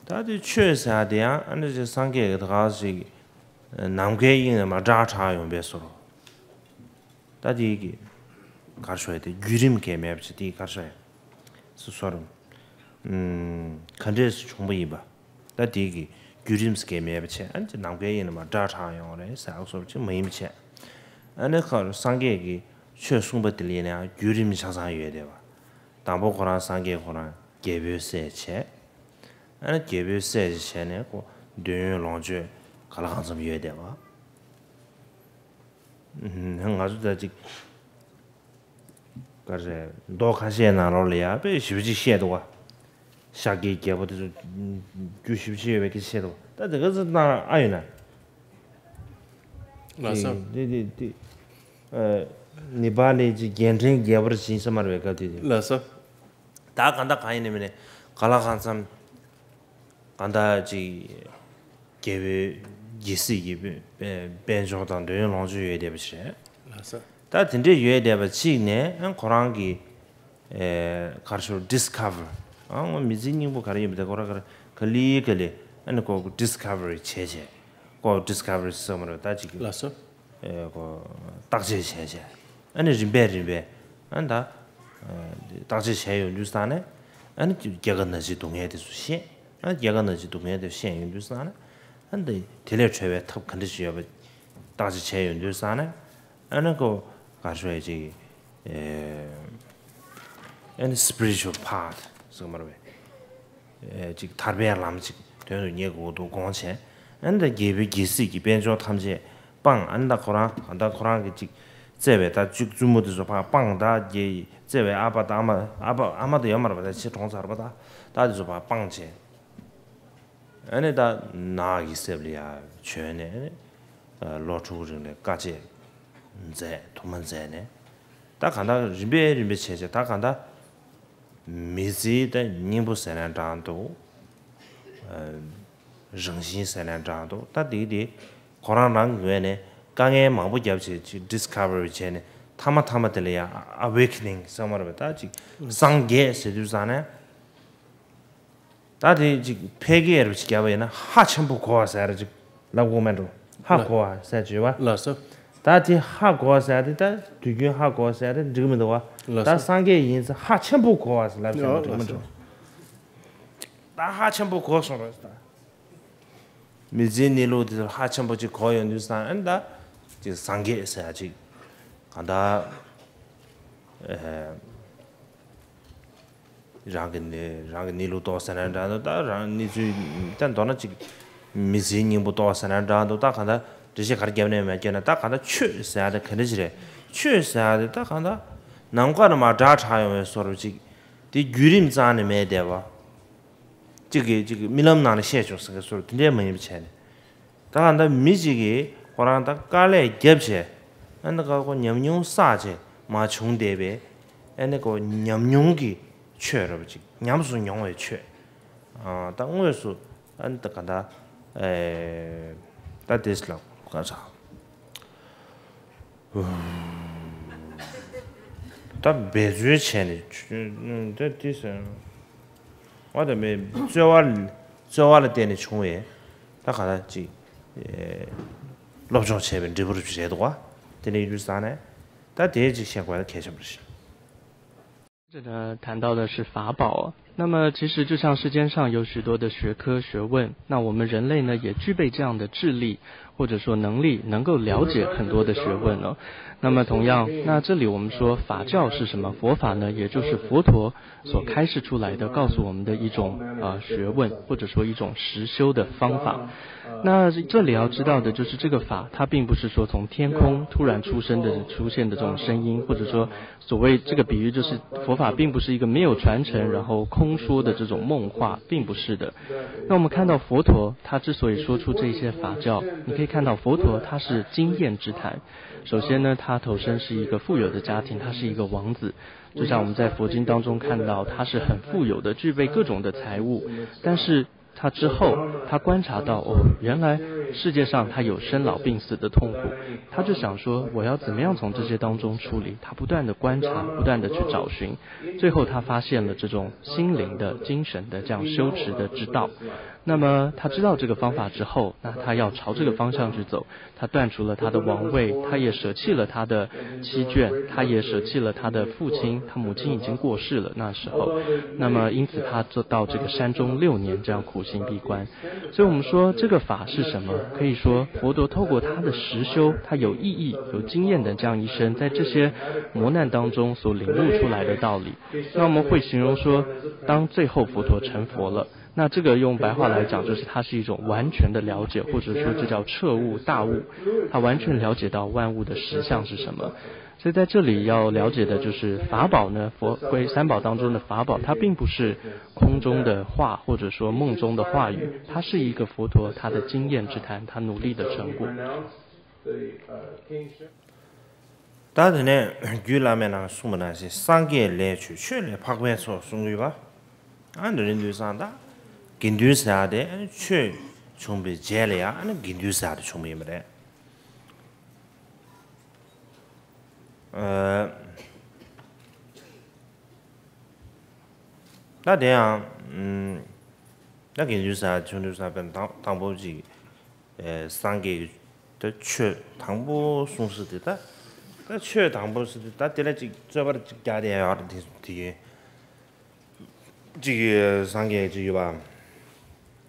ད་དེ་ཆོས་ཟེར་ཡ་དེ་ཡང་ཨ་ནི་ཅིག་སངས་རྒྱས་ཀྱིས་ད་ག་ཅིག་ནམ་མཁའི་དབྱིངས་ནས་མར་སྒྲ་གྲགས་ཡོང་པའི་བཟོ་འདྲ། ད་དེ་གི་ག་རེ་ཞུ་ཡ་དེ་བརྒྱུད་རིམ་གྱི་མེད་པ་ཅིག་དེ་ག་རེ་ཞུ་ཡ། སོ་སོར་ཨུམ་ག་འདྲས་སུ་བྱུང་བ་ཡིན་པ། ད་དེ་གི་བརྒྱུད་རིམ་ཟེར་མཁན་མེད་པ་བྱས། ཨ་ནི་ནམ་མཁའི་དབྱིངས་ནས་མར་སྒྲ་གྲགས་ཡོང་བ་རེད་ཟེར་ཨ་སོར་ཅིག་མ་ཡིན་པ་བྱས། ཨ་ནི་ཁ་སངས་རྒྱས་ཀྱིས་ཆོས་གསུངས་པ་དེ་ལ་ཡིན་ན་ཡང་བརྒྱུད་རིམ་ཆ་ཚང་ཡོད་བསྡད་པ། དང་པོ་ཁོ་རང་སངས་རྒྱས་ཁོ་རང་རྒྱལ་པོའི་སྲས་བྱས། ཨ་ནི་རྒྱལ་པོའི་སྲས་ཅིག་བྱས་ནས་ཁོ་འདོད་ཡོན་ལོངས་སྤྱོད་ག་ལ་གང་འཚམ་ཡོད་བསྡད་པ། ང་ཚོ་ད་ཅིག་ག་རེ་རེད། མདོ་ཁ་ཤས་ནང་ལོགས་ལ་ཡ་དཔེ་ཞེ་པོ་ཅིག་བཤད་འདུག་ག་ཤཱཀྱའི་རྒྱལ་པོ་དེ་ཚོ་རྒྱུ་ཞེ་པོ་ཅིག་ཡོད་པའི་སྐད་ཆ་བཤད་འདུག་ད་དེ་ག་ཚོད་གནང་ཨ་ཡོད་ན། ལགས་སོ། དེ་དེ་དེ་ཨ་ ནི་པ་ལི་ཅིག་རྒྱལ་ཕྲན་རྒྱལ་པོར་བྱིན་ས་མ་རེད་པས་སྐབས་དེ་དུས། ལགས་སོ། ད་གང་ལྟར་གང་ཡིན་ནའི་མིན་ནའི་ག་ལ་གང་འཚམ་གང་ལྟར་ཅིག་རྒྱལ་པོའི་རྒྱལ་སྲིད་ཀྱི་དཔལ་འབྱོར་དང་འདོད་ཡོན་ལོངས་སྤྱོད་ཡོད་བསྡད་པ་ཞིག་རེད། ལགས་སོ། ད་དེ་འདྲས་ཡོད་བསྡད་པ་གཅིག་ནས་ཁོ་རང་གི་ཨེ་ག་རེ་ཞུ། ཌིསི་ཁ་ཝར། ཨ་ངོ་མི་ཚེའི་སྙིང་པོ་ག་རེ་ཡིན་པ་དེ་ཁོ་རང་ག་རེ་ག་ལི་ག་ལི་ཨ་ནི་ཁོ་ཌིསི་ཁ་ཝར་བྱས་བྱས། ཁོ་ཌིསི་ཁ་ཝར་ཟེར་མ་རེད་ད་ཅིག་གི། ལགས་སོ། ཨེ་ཁོ་བརྟག་དཔྱད་བྱས་བྱས། ཨ་ནི་རིམ་པས་རིམ་པས་ཨ་ནི་ད་ཨེ་བརྟག་དཔྱད་བྱས་ཡོང་དུས་ཙང་ནས་ཨ་ནི་རྒྱལ་ཁབ་ན་ཆེའི་སྡུག་བསྔལ་དེ་ཚོ་ཤེས། ཨ་ནི་རྒྱལ་ཁབ་ན་ཆེའི་སྡུག་བསྔལ་དེ་ཤེས་ཡོང་དུས་ཙང་ནས་ཨ་ནི་དེ་ལས་གྲོལ་བའི་ཐབས་ག་འདྲ་ཞིག་ཡོད་པ་བརྟག་དཔྱད་བྱས་ཡོང་དུས་ཙང་ནས། ཨ་ནི་ཁོ་ག་རེ་ཞུ་ཡ་ཅིག་ཨེ་ཨ་ནི་སི་པི་རི་ཅུ་ཨལ་ཕ་ཐི་ཟེར་གི་མ་རེད་པས། ཨེ་ཅིག་ཐར་པའི་ལམ་ཅིག་དོན་དུ་གཉེར་དགོས་འདུག་དགོངས་བྱས། ཨ་ནི་ད་རྒྱལ་པོའི་རྒྱལ་སྲིད་ཀྱི་དཔལ་འབྱོར་ཐམས་ཅད་སྤངས། ཨ་ནི་ད་ཁོ་རང་ད་ཁོ་རང་གི་ཅིག་བརྩེ་བའི་ད་ཅིག་བཙུན་མོ་དེ་ཚོ་ཕར་སྤངས། ད་རྒྱལ་བརྩེ་བའི་ཨ་ཕ་ད་ཨ་མ་ཨ་ཕ་ཨ་མ་དེ་ཡོད་མ་རེད་པ། ད་ཕྱིར་གྲོངས་ཚར་བ། ད་ད་དེ་ཚོ་ཕར་སྤངས་བྱས། ཨ་ནི་ད་ནགས་ཀྱི་གསེབ་ལ་ཡར་བྱོན་ནས་ཨ་ནི་ལོ་དྲུག་རིང་ལ་དཀའ་སྤྱད་མཛད། དུ་མ་མཛད་ནས་ད་གང་ལྟར་རིམ་པས་རིམ་པས་བྱས་བྱས་ད་གང་ལྟར་མི་ཚེའི་ད་སྙིང་པོ་ཟེར་ན་འདྲ་འདུག་ཨ་རང་བཞིན་ཟེར་ན་འདྲ་འདུག་ད་དེ་དེ་ཁོ་རང་རང་གི་ངོས་ནས་དཀའ་ངལ་མང་པོ་བརྒྱབ་བྱས་ཅིག་ཌིསི་ཁ་ཝར་བྱས་ནས་མཐའ་མ་མཐའ་མ་དེ་ལ་ཡང་ཨ་ཝེ་ཀ་ནིང་ཟེར་མ་རེད་པས། ད་ཅིག་སངས་རྒྱས་ཟེར་དུས་ཙང་ནས། ད་དེ་ཅིག་ཕལ་སྐད་རུ་ཅིག་བརྒྱབ་པ་ཡིན་ན་ཧ་ཆེན་པོ་གོ་བ་ཟེར་ཅིག་ལབ་དགོས་མེད་འགྲོ། ཧ་ལ་གོ་བ་ཟེར་བརྗོད་པ། ལགས་སོ། ད་དེ་ཧ་གོ་བ་ཟེར་དེ་ད་དུས་རྒྱུན་ཧ་གོ་བ་ཟེར་དེ་འགྲིག་མི་འདུག་བ། ལགས་ད་སོ། སངས་རྒྱས་ཡིན་ཚེ་ཧ་ཆེན་པོ་གོ་བ་ཟེར་ལབ་ཟེར་ཡོ་འགྲིག་མི་ལགས་འགྲོ། སོ། ད་ཧ་ཆེན་པོ་གོ་སོང་རེད་ད། མི་ཚེའི་གནས་ལུགས་དེ་ཚོ་ཧ་ཆེན་པོ་ཅིག་གོ་ཡོང་དུས་ཙང་ཨ་ནི་ད་ཅིག་སངས་རྒྱས་ཟེར་ཡ་ཅིག་གང་ལྟར་ཨེ། རང་གི་ནི་རང་གི་གནས་ལུགས་རྟོགས་ཟེར་ན་འདྲ་འདུག་ད་རང་གནས་ཚུལ་ད་མདོར་ན་ཅིག་མི་ཚེའི་སྙིང་པོ་རྟོགས་ཟེར་ན་འདྲ་འདུག་ད་གང་ལྟར་འགྲེལ་བཤད་ག་རེ་བརྒྱབ་ནས་མེད་ཀྱང་ན་ད་གང་ལྟར་ཆོས་ཟེར་ཡ་དེ་ག་འདྲ་ཞིག་རེད། ཆོས་ཟེར་ཡ་དེ་ད་གང་ལྟར་ནམ་མཁའ་ནས་མར་སྒྲ་གྲགས་ཡོང་བའི་བཟོ་འདྲ་ཅིག་དེ་བརྒྱུད་རིམ་རྩ་ནས་མེད་བསྡད་པ། གཅིག་གིས་གཅིག་གི་རྨི་ལམ་ནང་ནས་བཤད་ཆོག་ཟེར་གི་བཟོ་འདྲ་དེ་འདྲས་མ་ཡིན་པ་བྱས་ནས། ད་གང་ལྟར་མི་གཅིག་གིས་ཁོ་རང་ད་དཀའ་ལས་བརྒྱབ་བྱས། ཨ་ནི་ཁོ་ཉམས་མྱོང་བསགས་བྱས་མར་བྱུང་བསྡད་པའི་ཨ་ནི་ཁོ་ཉམས་མྱོང་གི་ཆོས་རེད་པ་ཅིག་ཉམས་སུ་མྱོང་བའི་ཆོས། ཨ་ད་དངོས་སུ་ཨ་ནི་ད་ག་ད་ཨེ་ད་དེས་ལ་ག་ས། ད་འབད་རྩོལ་བྱས་ནས་ཆུ་ད་དེ་ཟེར། ང་ད་མེད་རྩོལ་བ་རྩོལ་བ་ལ་བརྟེན་ནས་བྱུང་བའི་ད་ག་ད་ཅིག་སློབ་སྦྱོང་བྱས་པའི་འབྲས་བུ་རེད་འདུག་བ། དེ་ནས་ཡུལ་ས་ནས་ད་དེ་ཅིག་བཤད་དགོས་ད་གལ་ཆེན་པོ་རེད། 这呢，谈到的是法宝。那么，其实就像世间上有许多的学科学问，那我们人类呢，也具备这样的智力，或者说能力，能够了解很多的学问哦。那么，同样，那这里我们说法教是什么？佛法呢，也就是佛陀所开示出来的，告诉我们的一种啊、呃、学问，或者说一种实修的方法。那这里要知道的就是，这个法，它并不是说从天空突然出生的出现的这种声音，或者说 所谓这个比喻，就是佛法并不是一个没有传承，然后空说的这种梦话，并不是的。那我们看到佛陀他之所以说出这些法教，你可以看到佛陀他是经验之谈。首先呢，他投身是一个富有的家庭，他是一个王子，就像我们在佛经当中看到，他是很富有的，具备各种的财物，但是 他之后，他观察到，哦，原来世界上他有生老病死的痛苦，他就想说，我要怎么样从这些当中处理？他不断的观察，不断的去找寻，最后他发现了这种心灵的、精神的这样修持的之道。那么他知道这个方法之后，那他要朝这个方向去走。 他断除了他的王位，他也舍弃了他的妻眷，他也舍弃了他的父亲，他母亲已经过世了那时候。那么因此他做到这个山中六年这样苦行闭关。所以我们说这个法是什么？可以说佛陀透过他的实修，他有意义、有经验的这样一生，在这些磨难当中所领悟出来的道理。那我们会形容说，当最后佛陀成佛了， 那这个用白话来讲，就是它是一种完全的了解，或者说这叫彻悟大悟，他完全了解到万物的实相是什么。所以在这里要了解的就是法宝呢，佛归三宝当中的法宝，它并不是空中的话，或者说梦中的话语，它是一个佛陀他的经验之谈，他努力的成果。ད་དེ་ནས་རྒྱུད་བླ་མའི་ནང་གསུངས་པ་ནང་བཞིན་སངས་རྒྱས་ལས་ཆོས། ཆོས་ལས་འཕགས་པའི་ཚོགས་གསུང་གི་ཡོད་པ། ཨ་འདི་རིང་དུས་སང་ད་དགེ་འདུན་ཟེར་ཡ་དེ་ཆོས་བྱུང་བའི་རྗེས་ལ་ཡང་ཨ་ནི་དགེ་འདུན་ཟེར་ཡ་དེ་བྱུང་བ་ཡིན་པ་རེད། ཨ། ད་དེ་ཡང་ཨུམ། ད་དགེ་འདུན་ཟེར་ཡ་བྱུང་དུས་སང་དཔེར་ན་དང་དང་པོ་ཅིག་ཨེ། སངས་རྒྱས་ཀྱི་ད་ཆོས་དང་པོ་གསུངས་ས་དེ་ད། ད་ཆོས་དང་པོ་ཟེར་དུས་ད་དེ་ལ་ཅིག་རྩོད་པ་ཅིག་རྒྱག་བསྡད་ཡོད་རེད། དེ་དེ་ཡིན། ཅིག་གིས་སངས་རྒྱས་ཅིག་ཡོད་པ།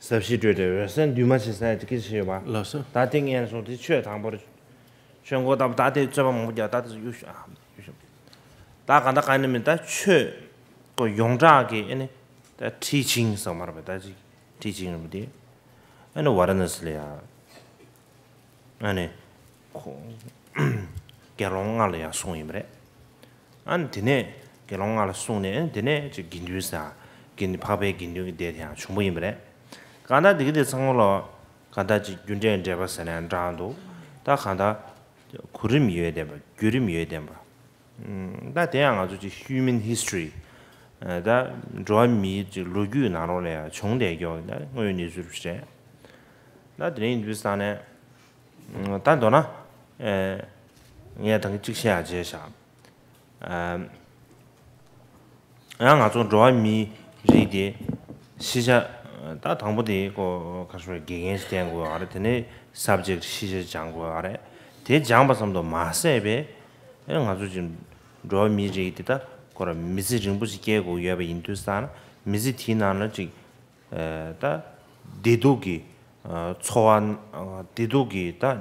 ཟབ་ཞི་སྤྲོས་བྲལ་འོད་གསལ་འདུས་མ་བྱས་ཟེར་ཡ་ཅིག་སྐད་ཆ་ཡོད་པ། ལགས་སོ། ད་དེ་ངན་སོང་དེ་ཆོས་དང་པོར་ཆོས་འགོ་བཏབ། ད་དེ་རྩོད་པ་མང་པོ་རྒྱག་ད་དེ་གཡུག་ཤོག་ཨ། གཡུག་ཤོག་ད་གང་ལྟར་གང་ཡིན་མིན་ད་ཆོས་ཀོ་ཡོངས་གྲགས་ཀྱི་ཨ་ནི་ད་ཊི་ཆིང་ཟེར་མ་རེད་པས། ད་ཅིག་ཊི་ཆིང་རེད་པ་དེ། ཨ་ནི་ཝཱ་ར་ཎ་སི་ལ་ཡ། ཨ་ནི། ཁོ། དགེ་སློང་ལྔ་ལ་ཡང་གསུངས་ཡིན་པ་རེད། ཨ་ནི་དེ་ནས་དགེ་སློང་ལྔ་ལ་གསུངས་ནས་ཨ་ནི་དེ་ནས་ཅིག་དགེ་འདུན་ཟེར། དགེ་འདུན་འཕགས་པའི་དགེ་འདུན་གྱི་སྡེ་དེ་ཡང་བྱུང་པ་ཡིན་པ་རེད། གང་ལྟར་དེ་གི་དེ་ཚང་མ་ལོ། གང་ལྟར་ཅིག་རྒྱུ་འབྲས་འབྲེལ་པ་ཟེར་ནས་འདྲ་འདུག་ད་གང་ལྟར། གོ་རིམ་ཡོད་བསྡད་པ། བརྒྱུད་རིམ་ཡོད་བསྡད་པ། ད་དེ་ཡང་ང་ཚོ་ཅིག་human history། ད་འགྲོ་བ་མིའི་ཅིག་ལོ་རྒྱུས་ནང་ལོགས་ལ་ཡང་བྱུང་བསྡད་ཀྱོག་ད་དངོས་ཡོད་གནས་ཚུལ་རེད། ད་དེ་རིང་འདུས་སྟངས་ནས། ད་མདོར་ན། ངས་ད་གི་གཅིག་བཤད་ཡ་བྱས་བཞག་ཡང་ང་ཚོ་འགྲོ་བ་མིའི་རིགས་དེ་ཤེས་བྱ། ད་དང་པོ་དེ་ཀོ་ཁ་ཤོར་དགེ་རྒན་ཞིག་བསྟེན་དགོས་ཡོད་རེད། དེ་ནས་subject་ཤེས་བྱ་སྦྱང་དགོས་ཡོད་རེད། དེ་སྦྱངས་པ་ཙམ་དུ་མ་ཟད་པའི་ང་ཚོ་ཅིག་འགྲོ་བ་མིའི་རིགས་དེ་ད་ཁོ་ར་མི་ཚེ་རིང་པོ་ཞིག་སྐྱེལ་དགོས་ཡོད་པ་ཡིན་དུས་ཙང་ན་མི་ཚེ་དེའི་ནང་ལ་ཅིག་ད་བདེ་སྡུག་གི་འཚོ་བ། བདེ་སྡུག་གི་ད།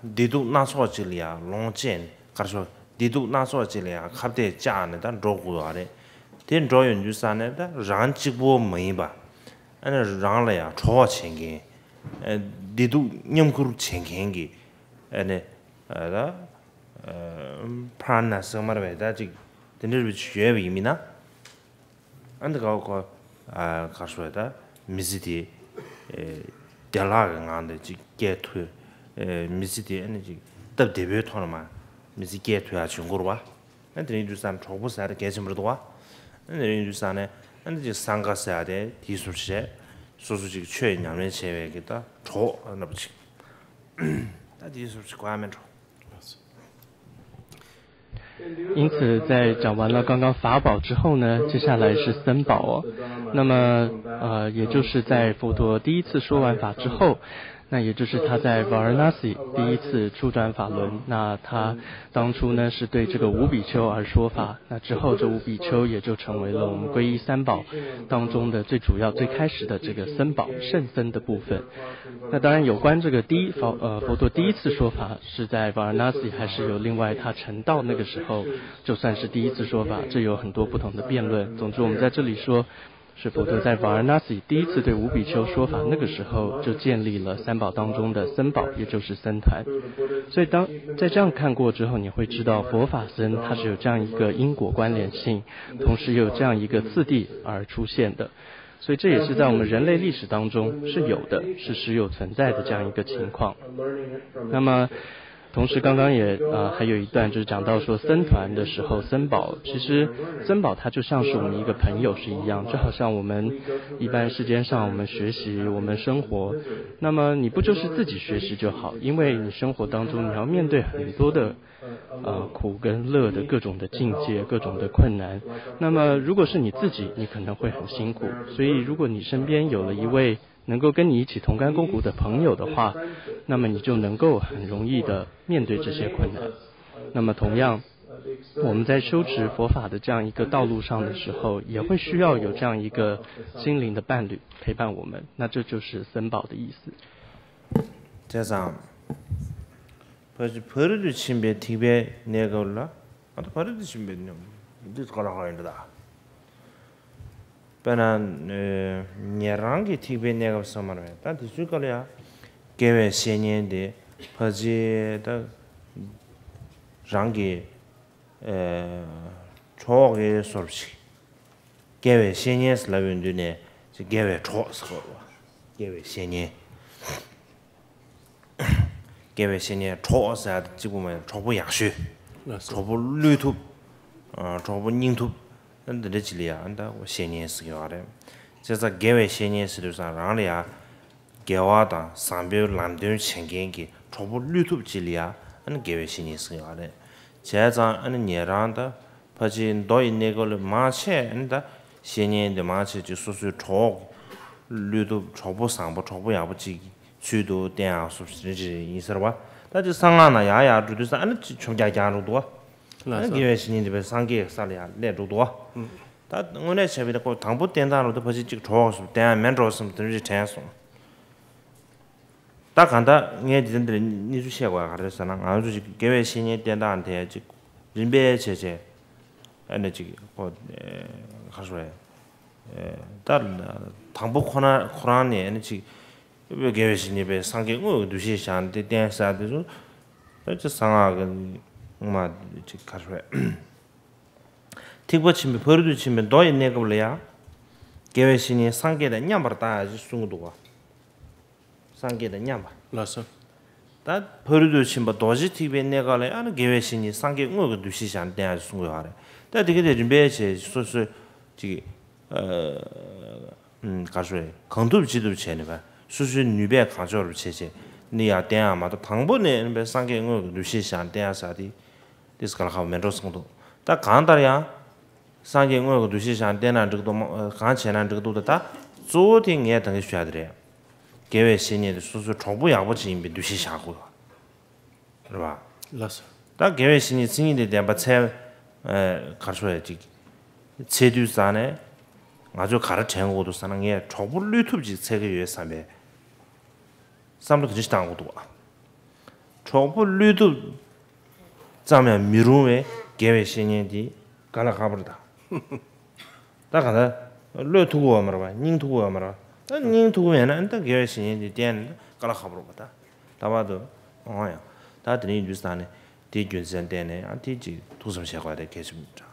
བདེ་སྡུག་སྣ་ཚོགས་ཅིག་ལ་ཡང་ལོངས་སྤྱད་ནས་གར་ཤོར། བདེ་སྡུག་སྣ་ཚོགས་ཅིག་ལ་ཡང་ཁ་གཏད་བཅག་ནས་ད་འགྲོ་དགོས་པ་རེད། དེ་འགྲོ་ཡོང་དུས་ཙང་ནས་ད་རང་གཅིག་པོ་མ་ཡིན་པ། ཨ་ནི་རང་ལ་ཡང་གྲོགས་བྱེད་མཁན། བདེ་སྡུག་མཉམ་ཁུར་བྱེད་མཁན་གྱི་ཨ་ནི་ད་partner་ཟེར་མ་རེད་པས། ད་ཅིག་དེ་འདྲ་རུ་ཅིག་ཡོད་པ་ཡིན་མིན་ན། ཨ་འདི་ག་གོ། གར་སོ་ད་མི་ཚེ་དེ་བདེ་བླག་གི་ངང་དུ་ཅིག་སྐྱེལ་ཐུབ། མི་ཚེ་དེ་ཨ་ནི་ཅིག་སྟབས་བདེ་པོའི་ཐོག་ནས་མ་མི་ཚེ་སྐྱེལ་ཐུབ་ཡ་བྱུང་དགོས་རེད་པ། ཨ་དེ་རིང་དུས་སང་གྲོགས་པོ་ཟེར་ཡ་དེ་གལ་ཆེན་པོ་རེད་འདུག་པ། ཨ་དེ་རིང་དུས་སང་ནས་ཨ་ནི་ཅིག་སང་ག་ཟེར་ཡ་དེ་དེའི་ཟུར་བྱས། སོ་སོ་ཅིག་ཆོས་ཉམས་ལེན་བྱས་པའི་གི་ད་གྲོགས་ཨ་ནི་ཅིག་ད་དེའི་ཟུར་ཅིག་གོ་ཡ་མེད་འགྲོ། 因此，在讲完了刚刚法宝之后呢，接下来是僧宝哦。那么，呃，也就是在佛陀第一次说完法之后，那也就是他在 Varanasi 第一次初转法轮。那他当初呢是对这个五比丘而说法，那之后这五比丘也就成为了我们皈依三宝当中的最主要、最开始的这个僧宝圣僧的部分。那当然，有关这个第一佛呃佛陀第一次说法是在 Varanasi 还是有另外他成道那个时候，就算是第一次说法，这有很多不同的辩论。总之，我们在这里说，是佛陀在 Varanasi 第一次对五比丘说法，那个时候就建立了三宝当中的僧宝，也就是僧团。所以当在这样看过之后，你会知道佛法僧它是有这样一个因果关联性，同时又有这样一个次第而出现的。所以这也是在我们人类历史当中是有的，是时有存在的这样一个情况。那么，同时刚刚也呃还有一段就是讲到说僧团的时候，僧宝其实僧宝他就像是我们一个朋友是一样，就好像我们一般世间上我们学习我们生活，那么你不就是自己学习就好，因为你生活当中你要面对很多的呃苦跟乐的各种的境界，各种的困难。那么如果是你自己，你可能会很辛苦。所以如果你身边有了一位能够跟你一起同甘共苦的朋友的话，那么你就能够很容易的面对这些困难。那么同样，我们在修持佛法的这样一个道路上的时候，也会需要有这样一个心灵的伴侣陪伴我们。那这就是僧宝的意思。 བྱས་ཙང་། ཕ་ཕ་རི་དུ་ཕྱིན་པའི་ཐིགས་པའི་གནས་སྐབས་ལ། ཨ་ད་ཕ་རི་དུ་ཕྱིན་པའི་གནས་འདི་ག་ལ་ཧ་ཡིན་འདྲ་ད། དཔེར་ན། ཉན་རང་གི་ཐིགས་པའི་གནས་སྐབས་སུ་མར་བས་ད་དེ་ཚོའི་སྐབས་ལ་ཡང་། དགེ་བའི་བཤེས་གཉེན་དེ་ཕལ་ཆེར་ད། རང་གི་གྲོགས་ཀྱི་སོར་ཞིག་དགེ་བའི་བཤེས་གཉེན་ཟེར་ལབ་ཡོང་དུས་ནས་ཅིག་དགེ་བའི་གྲོགས་ཟེར་བ། དགེ་བའི་བཤེས་གཉེན། དགེ་བའི་བཤེས་གཉེན་གྲོགས་ཟེར་ཡ་དེ་གཅིག་པུ་མ་ཡིན། གྲོགས་པོ་ཡག་ཤོས། ལགས་སོ། གྲོགས་པོ་བློས་ཐུབ། ཨ། གྲོགས་པོ་སྙིང་ཐུབ། ཨ། འདི་འདྲ་ཅིག་ལ་ཡ་ཨ་ད་བཤེས་གཉེན་ཟེར་གྱི་ཡོད་རེད། བྱས་ཙང་དགེ་བའི་བཤེས་གཉེན་ཟེར་དུས་ཙང་རང་ལ་ཡ་དགེ་བ་དང་བཟང་པོའི་ལམ་སྟོན་བྱེད་མཁན་གྱི་གྲོགས་པོ་བློས་ཐུབ་ཅིག་ལ་ཡ་ཨ་ནི་དགེ་བའི་བཤེས་གཉེན་ཟེར་གྱི་ཡོད་རེད། བྱས་ཙང་ཨ་ནི་ཉེ་རང་ད་ཕལ་ཆེར་མདོ་ཡི་གནས་སྐབས་ལ་མང་ཆེ་ཨ་ནི་ད་བཤེས་གཉེན་དེ་མང་ཆེ་ཅིག་སོ་སོའི་གྲོགས་བློས་ཐུབ། གྲོགས་པོ་བཟང་པོ། གྲོགས་པོ་ཡག་པོ་ཅིག་ཚུལ་དུ་བསྟེན་ཡག་སོགས་རེ་རེ་ཡིན་ཟེར་བ། ད་ཅིག་གསང་སྔགས་ནང་ཡར་ཡར་འགྲོ་དུས་ཙང་ཨ་ནི་ཅིག་ཆོམ་རྒྱག་རྒྱག་འགྲོ་འདུག་བ། ཨ་ནི་དགེ་བའི་བཤེས་གཉེན་དེ་བས་སངས་རྒྱས་ས་ལ་ཡར་སླེབས་འགྲོ་འདུག་བ། ད་དངོས་གནས་བྱས་པ་ཡིན་ན་ཁོ་དང་པོ་བསྟེན་སྟངས་རུ་ད་ཕལ་ཆེར་ཅིག་གྲོགས་སུ་བསྟེན་ཡག་མེད་འགྲོ་བསམ་དེ་འདྲ་ཅིག་དྲན་སོང་། ད་གང་ལྟར་ངས་འདི་འདིར་གནས་ཚུལ་བཤད་དགོས་ཡག་ག་རེ་ཟེར་ན། ང་ཚོ་ཅིག་དགེ་བའི་བཤེས་གཉེན་བསྟེན་སྟངས་དེ་ཅིག་རིམ་པས་བྱས་བྱས་ཨ་ནི་ཅིག་ཁོ་ག་རེ་ཟེར། ད་དང་པོ་ཁོ་ན་ཁོ་རང་ནས་ཨ་ནི་ཅིག་དགེ་བའི་བཤེས་གཉེན་པས་སངས་རྒྱས་དངོས་ཀྱི་འདུ་ཤེས་བཞག་ནས་དེ་བསྟེན་ཟེར་དེ་ཚོ་ད་ཅིག་གསང་སྔགས་ཀྱི་སྔོན་མ་ཅིག་ག་རེ་ཟེར། ཐེག་པ་ཆེན་པོའི་ཕ་རོལ་ཏུ་ཕྱིན་པའི་མདོ་ཡི་གནས་སྐབས་ལ་ཡང་དགེ་བའི་བཤེས་གཉེན་སངས་རྒྱས་དང་མཉམ་པར་བལྟ་ཞེས་གསུང་གི་འདུག་བ། སངས་རྒྱས་དང་མཉམ་པ། ལགས་སོ། ད་ཕ་རོལ་ཏུ་ཕྱིན་པ་རྡོ་རྗེ་ཐེག་པའི་གནས་སྐབས་ལ་ཡང་ན་དགེ་བའི་བཤེས་གཉེན་སངས་རྒྱས་དངོས་ཀྱི་འདུ་ཤེས་བཞག་ནས་བསྟེན་ཡག་ཅིག་གསུང་གི་ཡོད་རེད། ད་དེ་ག་དེ་རིམ་པས་བྱས་སོ་སོའི་ཅིག་ཨ་ཨམ་ག་རེ་ཟེར། གང་ཐུབ་ཅི་ཐུབ་བྱས་ནས་བ་སོ་སོའི་ནུས་པས་གང་ལྕོགས་རུ་བྱས་བྱས་ནས་ཡར་བསྟེན་ཡག་མ་གཏོགས་དང་པོ་ནས་ཨ་ནི་བས་སངས་རྒྱས་དངོས་ཀྱི་འདུ་ཤེས་བཞག་ནས་བསྟེན་ཡག་ཟེར་དེ་དེ་ག་ལ་ཁག་པོ་མེད་འགྲོ་གསུངས་འདུག་ད་གང་ལྟར་ཡང་། སངས་རྒྱས་དངོས་ཀྱི་འདུ་ཤེས་བཞག་བསྟེན་ན་འགྲིག་འདུག་མ། གང་བྱས་ན་འགྲིག་འདུག་ད་ད་གཙོ་བོ་དེ་ངས་ད་གིན་ཞུ་ཡག་དེ་རེད། དགེ་བའི་བཤེས་གཉེན་དེ་སོ་སོའི་གྲོགས་པོ་ཡག་པོ་ཅིག་ཡིན་པའི་འདུ་ཤེས་བཞག་དགོས། རེད་བ། ལགས་སོ། ད་དགེ་བའི་བཤེས་གཉེན་མཚན་ཉིད་དང་ལྡན་པ་འཚལ། ཨ་ག་རེ་ཟེར་ཡག་ཅིག་འཚལ་དུས་ཙང་ནས་ང་ཚོས་ག་རེ་དྲན་དགོས་འདུག་ཟེར་ན། ངས་གྲོགས་པོ་བློས་ཐུབ་ཅིག་འཚོལ་གི་ཡོད་བསམ་པའི་བསམ་བློ་དེ་འདྲ་ཞིག་བཏང་དགོས་འདུག་བ། གྲོགས་པོ་བློས་ཐུབ་ཙམ་ཡང་མི་རུང་བའི་དགེ་བའི་བཤེས་གཉེན་དེ་ག་ལ་ཁག་པོ་རེད་ད། ད་ག་ད་བློས་ཐུབ་ཀྱི་ཡོད་མ་རེད་བ། སྙིང་ཐུབ་ཀྱི་ཡོད་མ་རེད་བ། ད་སྙིང་ཐུབ་ཀྱི་མེད་ན་ད་དགེ་བའི་བཤེས་གཉེན་དེ་བསྟེན་ན་ད་ག་ལ་ཁག་པོ་རེད་བ། ད་ད་བར་དུ་འོང་ཡང་ད་དེ་ནས་ཡིན་དུས་ཙང་ནས་དེའི་རྒྱུ་མཚན་བསྟན་ནས་ཡང་དེ་ཅིག་ཐུགས་བསམ་བཞེས་དགོས་དེ་གལ་ཆེན་པོ་འདྲ།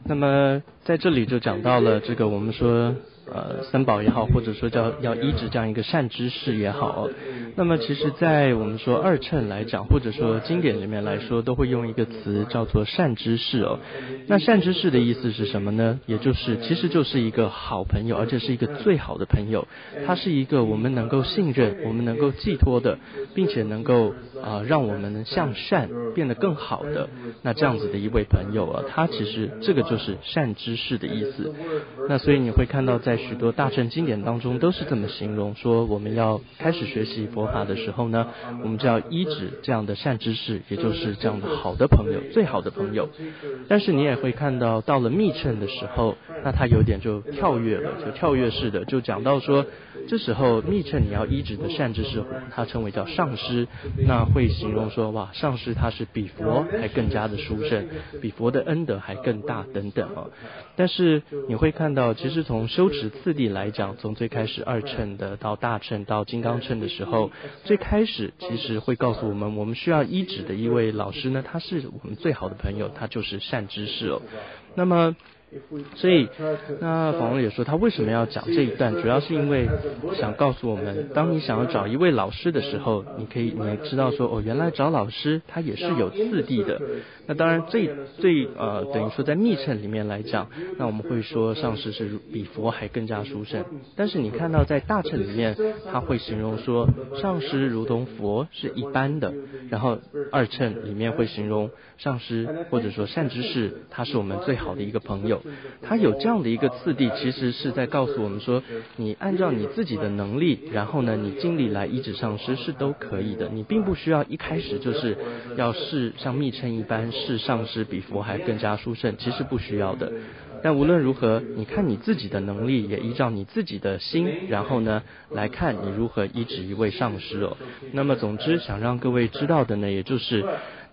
那么在这里就讲到了这个我们说呃三宝也好，或者说叫要医治这样一个善知识也好。那么其实，在我们说二乘来讲，或者说经典里面来说，都会用一个词叫做善知识哦。那善知识的意思是什么呢？也就是其实就是一个好朋友，而且是一个最好的朋友。他是一个我们能够信任、我们能够寄托的，并且能够啊、让我们向善变得更好的那这样子的一位朋友啊，他其实这个就是善知识的意思。那所以你会看到，在许多大乘经典当中都是这么形容，说我们要开始学习佛法的时候呢，我们就要依止这样的善知识，也就是这样的好的朋友，最好的朋友。但是你也会看到，到了密乘的时候，那他有点就跳跃了，就跳跃式的，就讲到说，这时候密乘你要依止的善知识，它称为叫上师，那会形容说，哇，上师他是比佛还更加的殊胜，比佛的恩德还更大等等哦。但是你会看到，其实从修持次第来讲，从最开始二乘的到大乘到金刚乘的时候，最开始其实会告诉我们，我们需要依止的一位老师呢，他是我们最好的朋友，他就是善知识哦。那么。所以，那访问也说，他为什么要讲这一段，主要是因为想告诉我们，当你想要找一位老师的时候，你可以，你知道说，哦，原来找老师他也是有次第的。那当然最最呃，等于说在密乘里面来讲，那我们会说上师是比佛还更加殊胜。但是你看到在大乘里面，他会形容说，上师如同佛是一般的，然后二乘里面会形容。上师或者说善知识，他是我们最好的一个朋友。他有这样的一个次第，其实是在告诉我们说，你按照你自己的能力，然后呢，你尽力来依止上师是都可以的。你并不需要一开始就是要视像密乘一般视上师比佛还更加殊胜，其实不需要的。但无论如何，你看你自己的能力，也依照你自己的心，然后呢，来看你如何依止一位上师哦。那么，总之想让各位知道的呢，也就是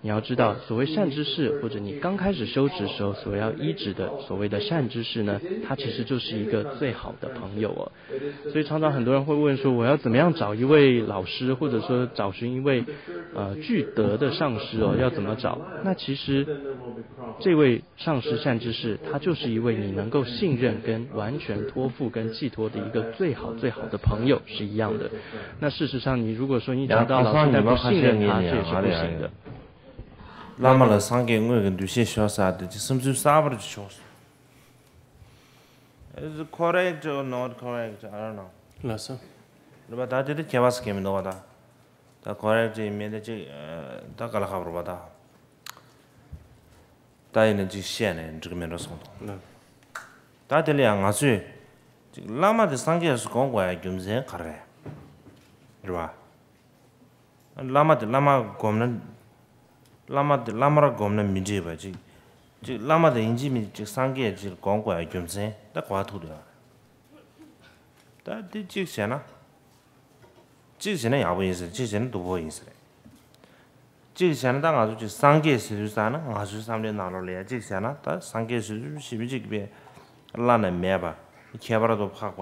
你要知道，所谓善知识，或者你刚开始修持时候所要依止的所谓的善知识呢，它其实就是一个最好的朋友哦。所以常常很多人会问说，我要怎么样找一位老师，或者说找寻一位呃具德的上师哦？要怎么找？那其实这位上师善知识，他就是一位你能够信任、跟完全托付、跟寄托的一个最好最好的朋友是一样的。那事实上，你如果说你讲到老师但不信任他，这也是不行的。 བླ་མ་ལ་སངས་རྒྱས་དངོས་ཀྱི་འདུ་ཤེས་ཤོར་ས་དེ་ཅིག་བསམ་ཚུལ་གསར་པར་ཅིག་ཤོར་སོང་། Is it correct or not correct? I don't know. ལགས་སོ། རེད་པ། ད་དེ་དེ་ཁྱད་པར་ཟེར་མཁན་མི་འདུག་པ། ད་ད་correct་ཡིན་མིན་དེ་ཅིག་ད་ག་ལ་ཁག་པོ་རེད་པ། ད་ད་ཡིན་ན་ཅིག་བཤད་ནས་འགྲིག་གི་མེད་འགྲོ་སོང་དང་། ད་དེ་ལ་ཡང་ང་ཚོས་ཅིག་བླ་མ་དེ་སངས་རྒྱས་སུ་དགོངས་དགོས་ཡ་རྒྱུ་མཚན་ག་རེ་རེད། རེད་པ། བླ་མ་དེ་བླ་མར་བསྒོམས་ན། བླ་མ་དེ་བླ་མར་བསྒོམས་ན་མི་འགྲིག་པ་ཅིག་ཅིག་བླ་མ་དེ་ཡིན་གཅིག་མིན་གཅིག་སངས་རྒྱས་ཅིག་དགོངས་དགོས་ཡ་རྒྱུ་མཚན་ད་ག་པར་ཐུག་འདུག་ཡ། ད་དེ་གཅིག་བྱས་ན། གཅིག་བྱས་ན་ཡག་པོ་ཡིན་ཟེར། གཅིག་བྱས་ན་སྡུག་པོ་ཡིན་ཟེར། གཅིག་བྱས་ན་ད་ང་ཚོ་ཅིག་སངས་རྒྱས་ཟེར་དུས་ཙང་ན་ང་ཚོའི་བསམ་བློའི་ནང་ལོགས་ལ་ཡ་གཅིག་བྱས་ན་ད་སངས་རྒྱས་ཟེར་དུས་ཞེ་པོ་ཅིག་པའི་བླ་ན་མེད་པ་ཁྱད་པར་དུ་འཕགས་པ།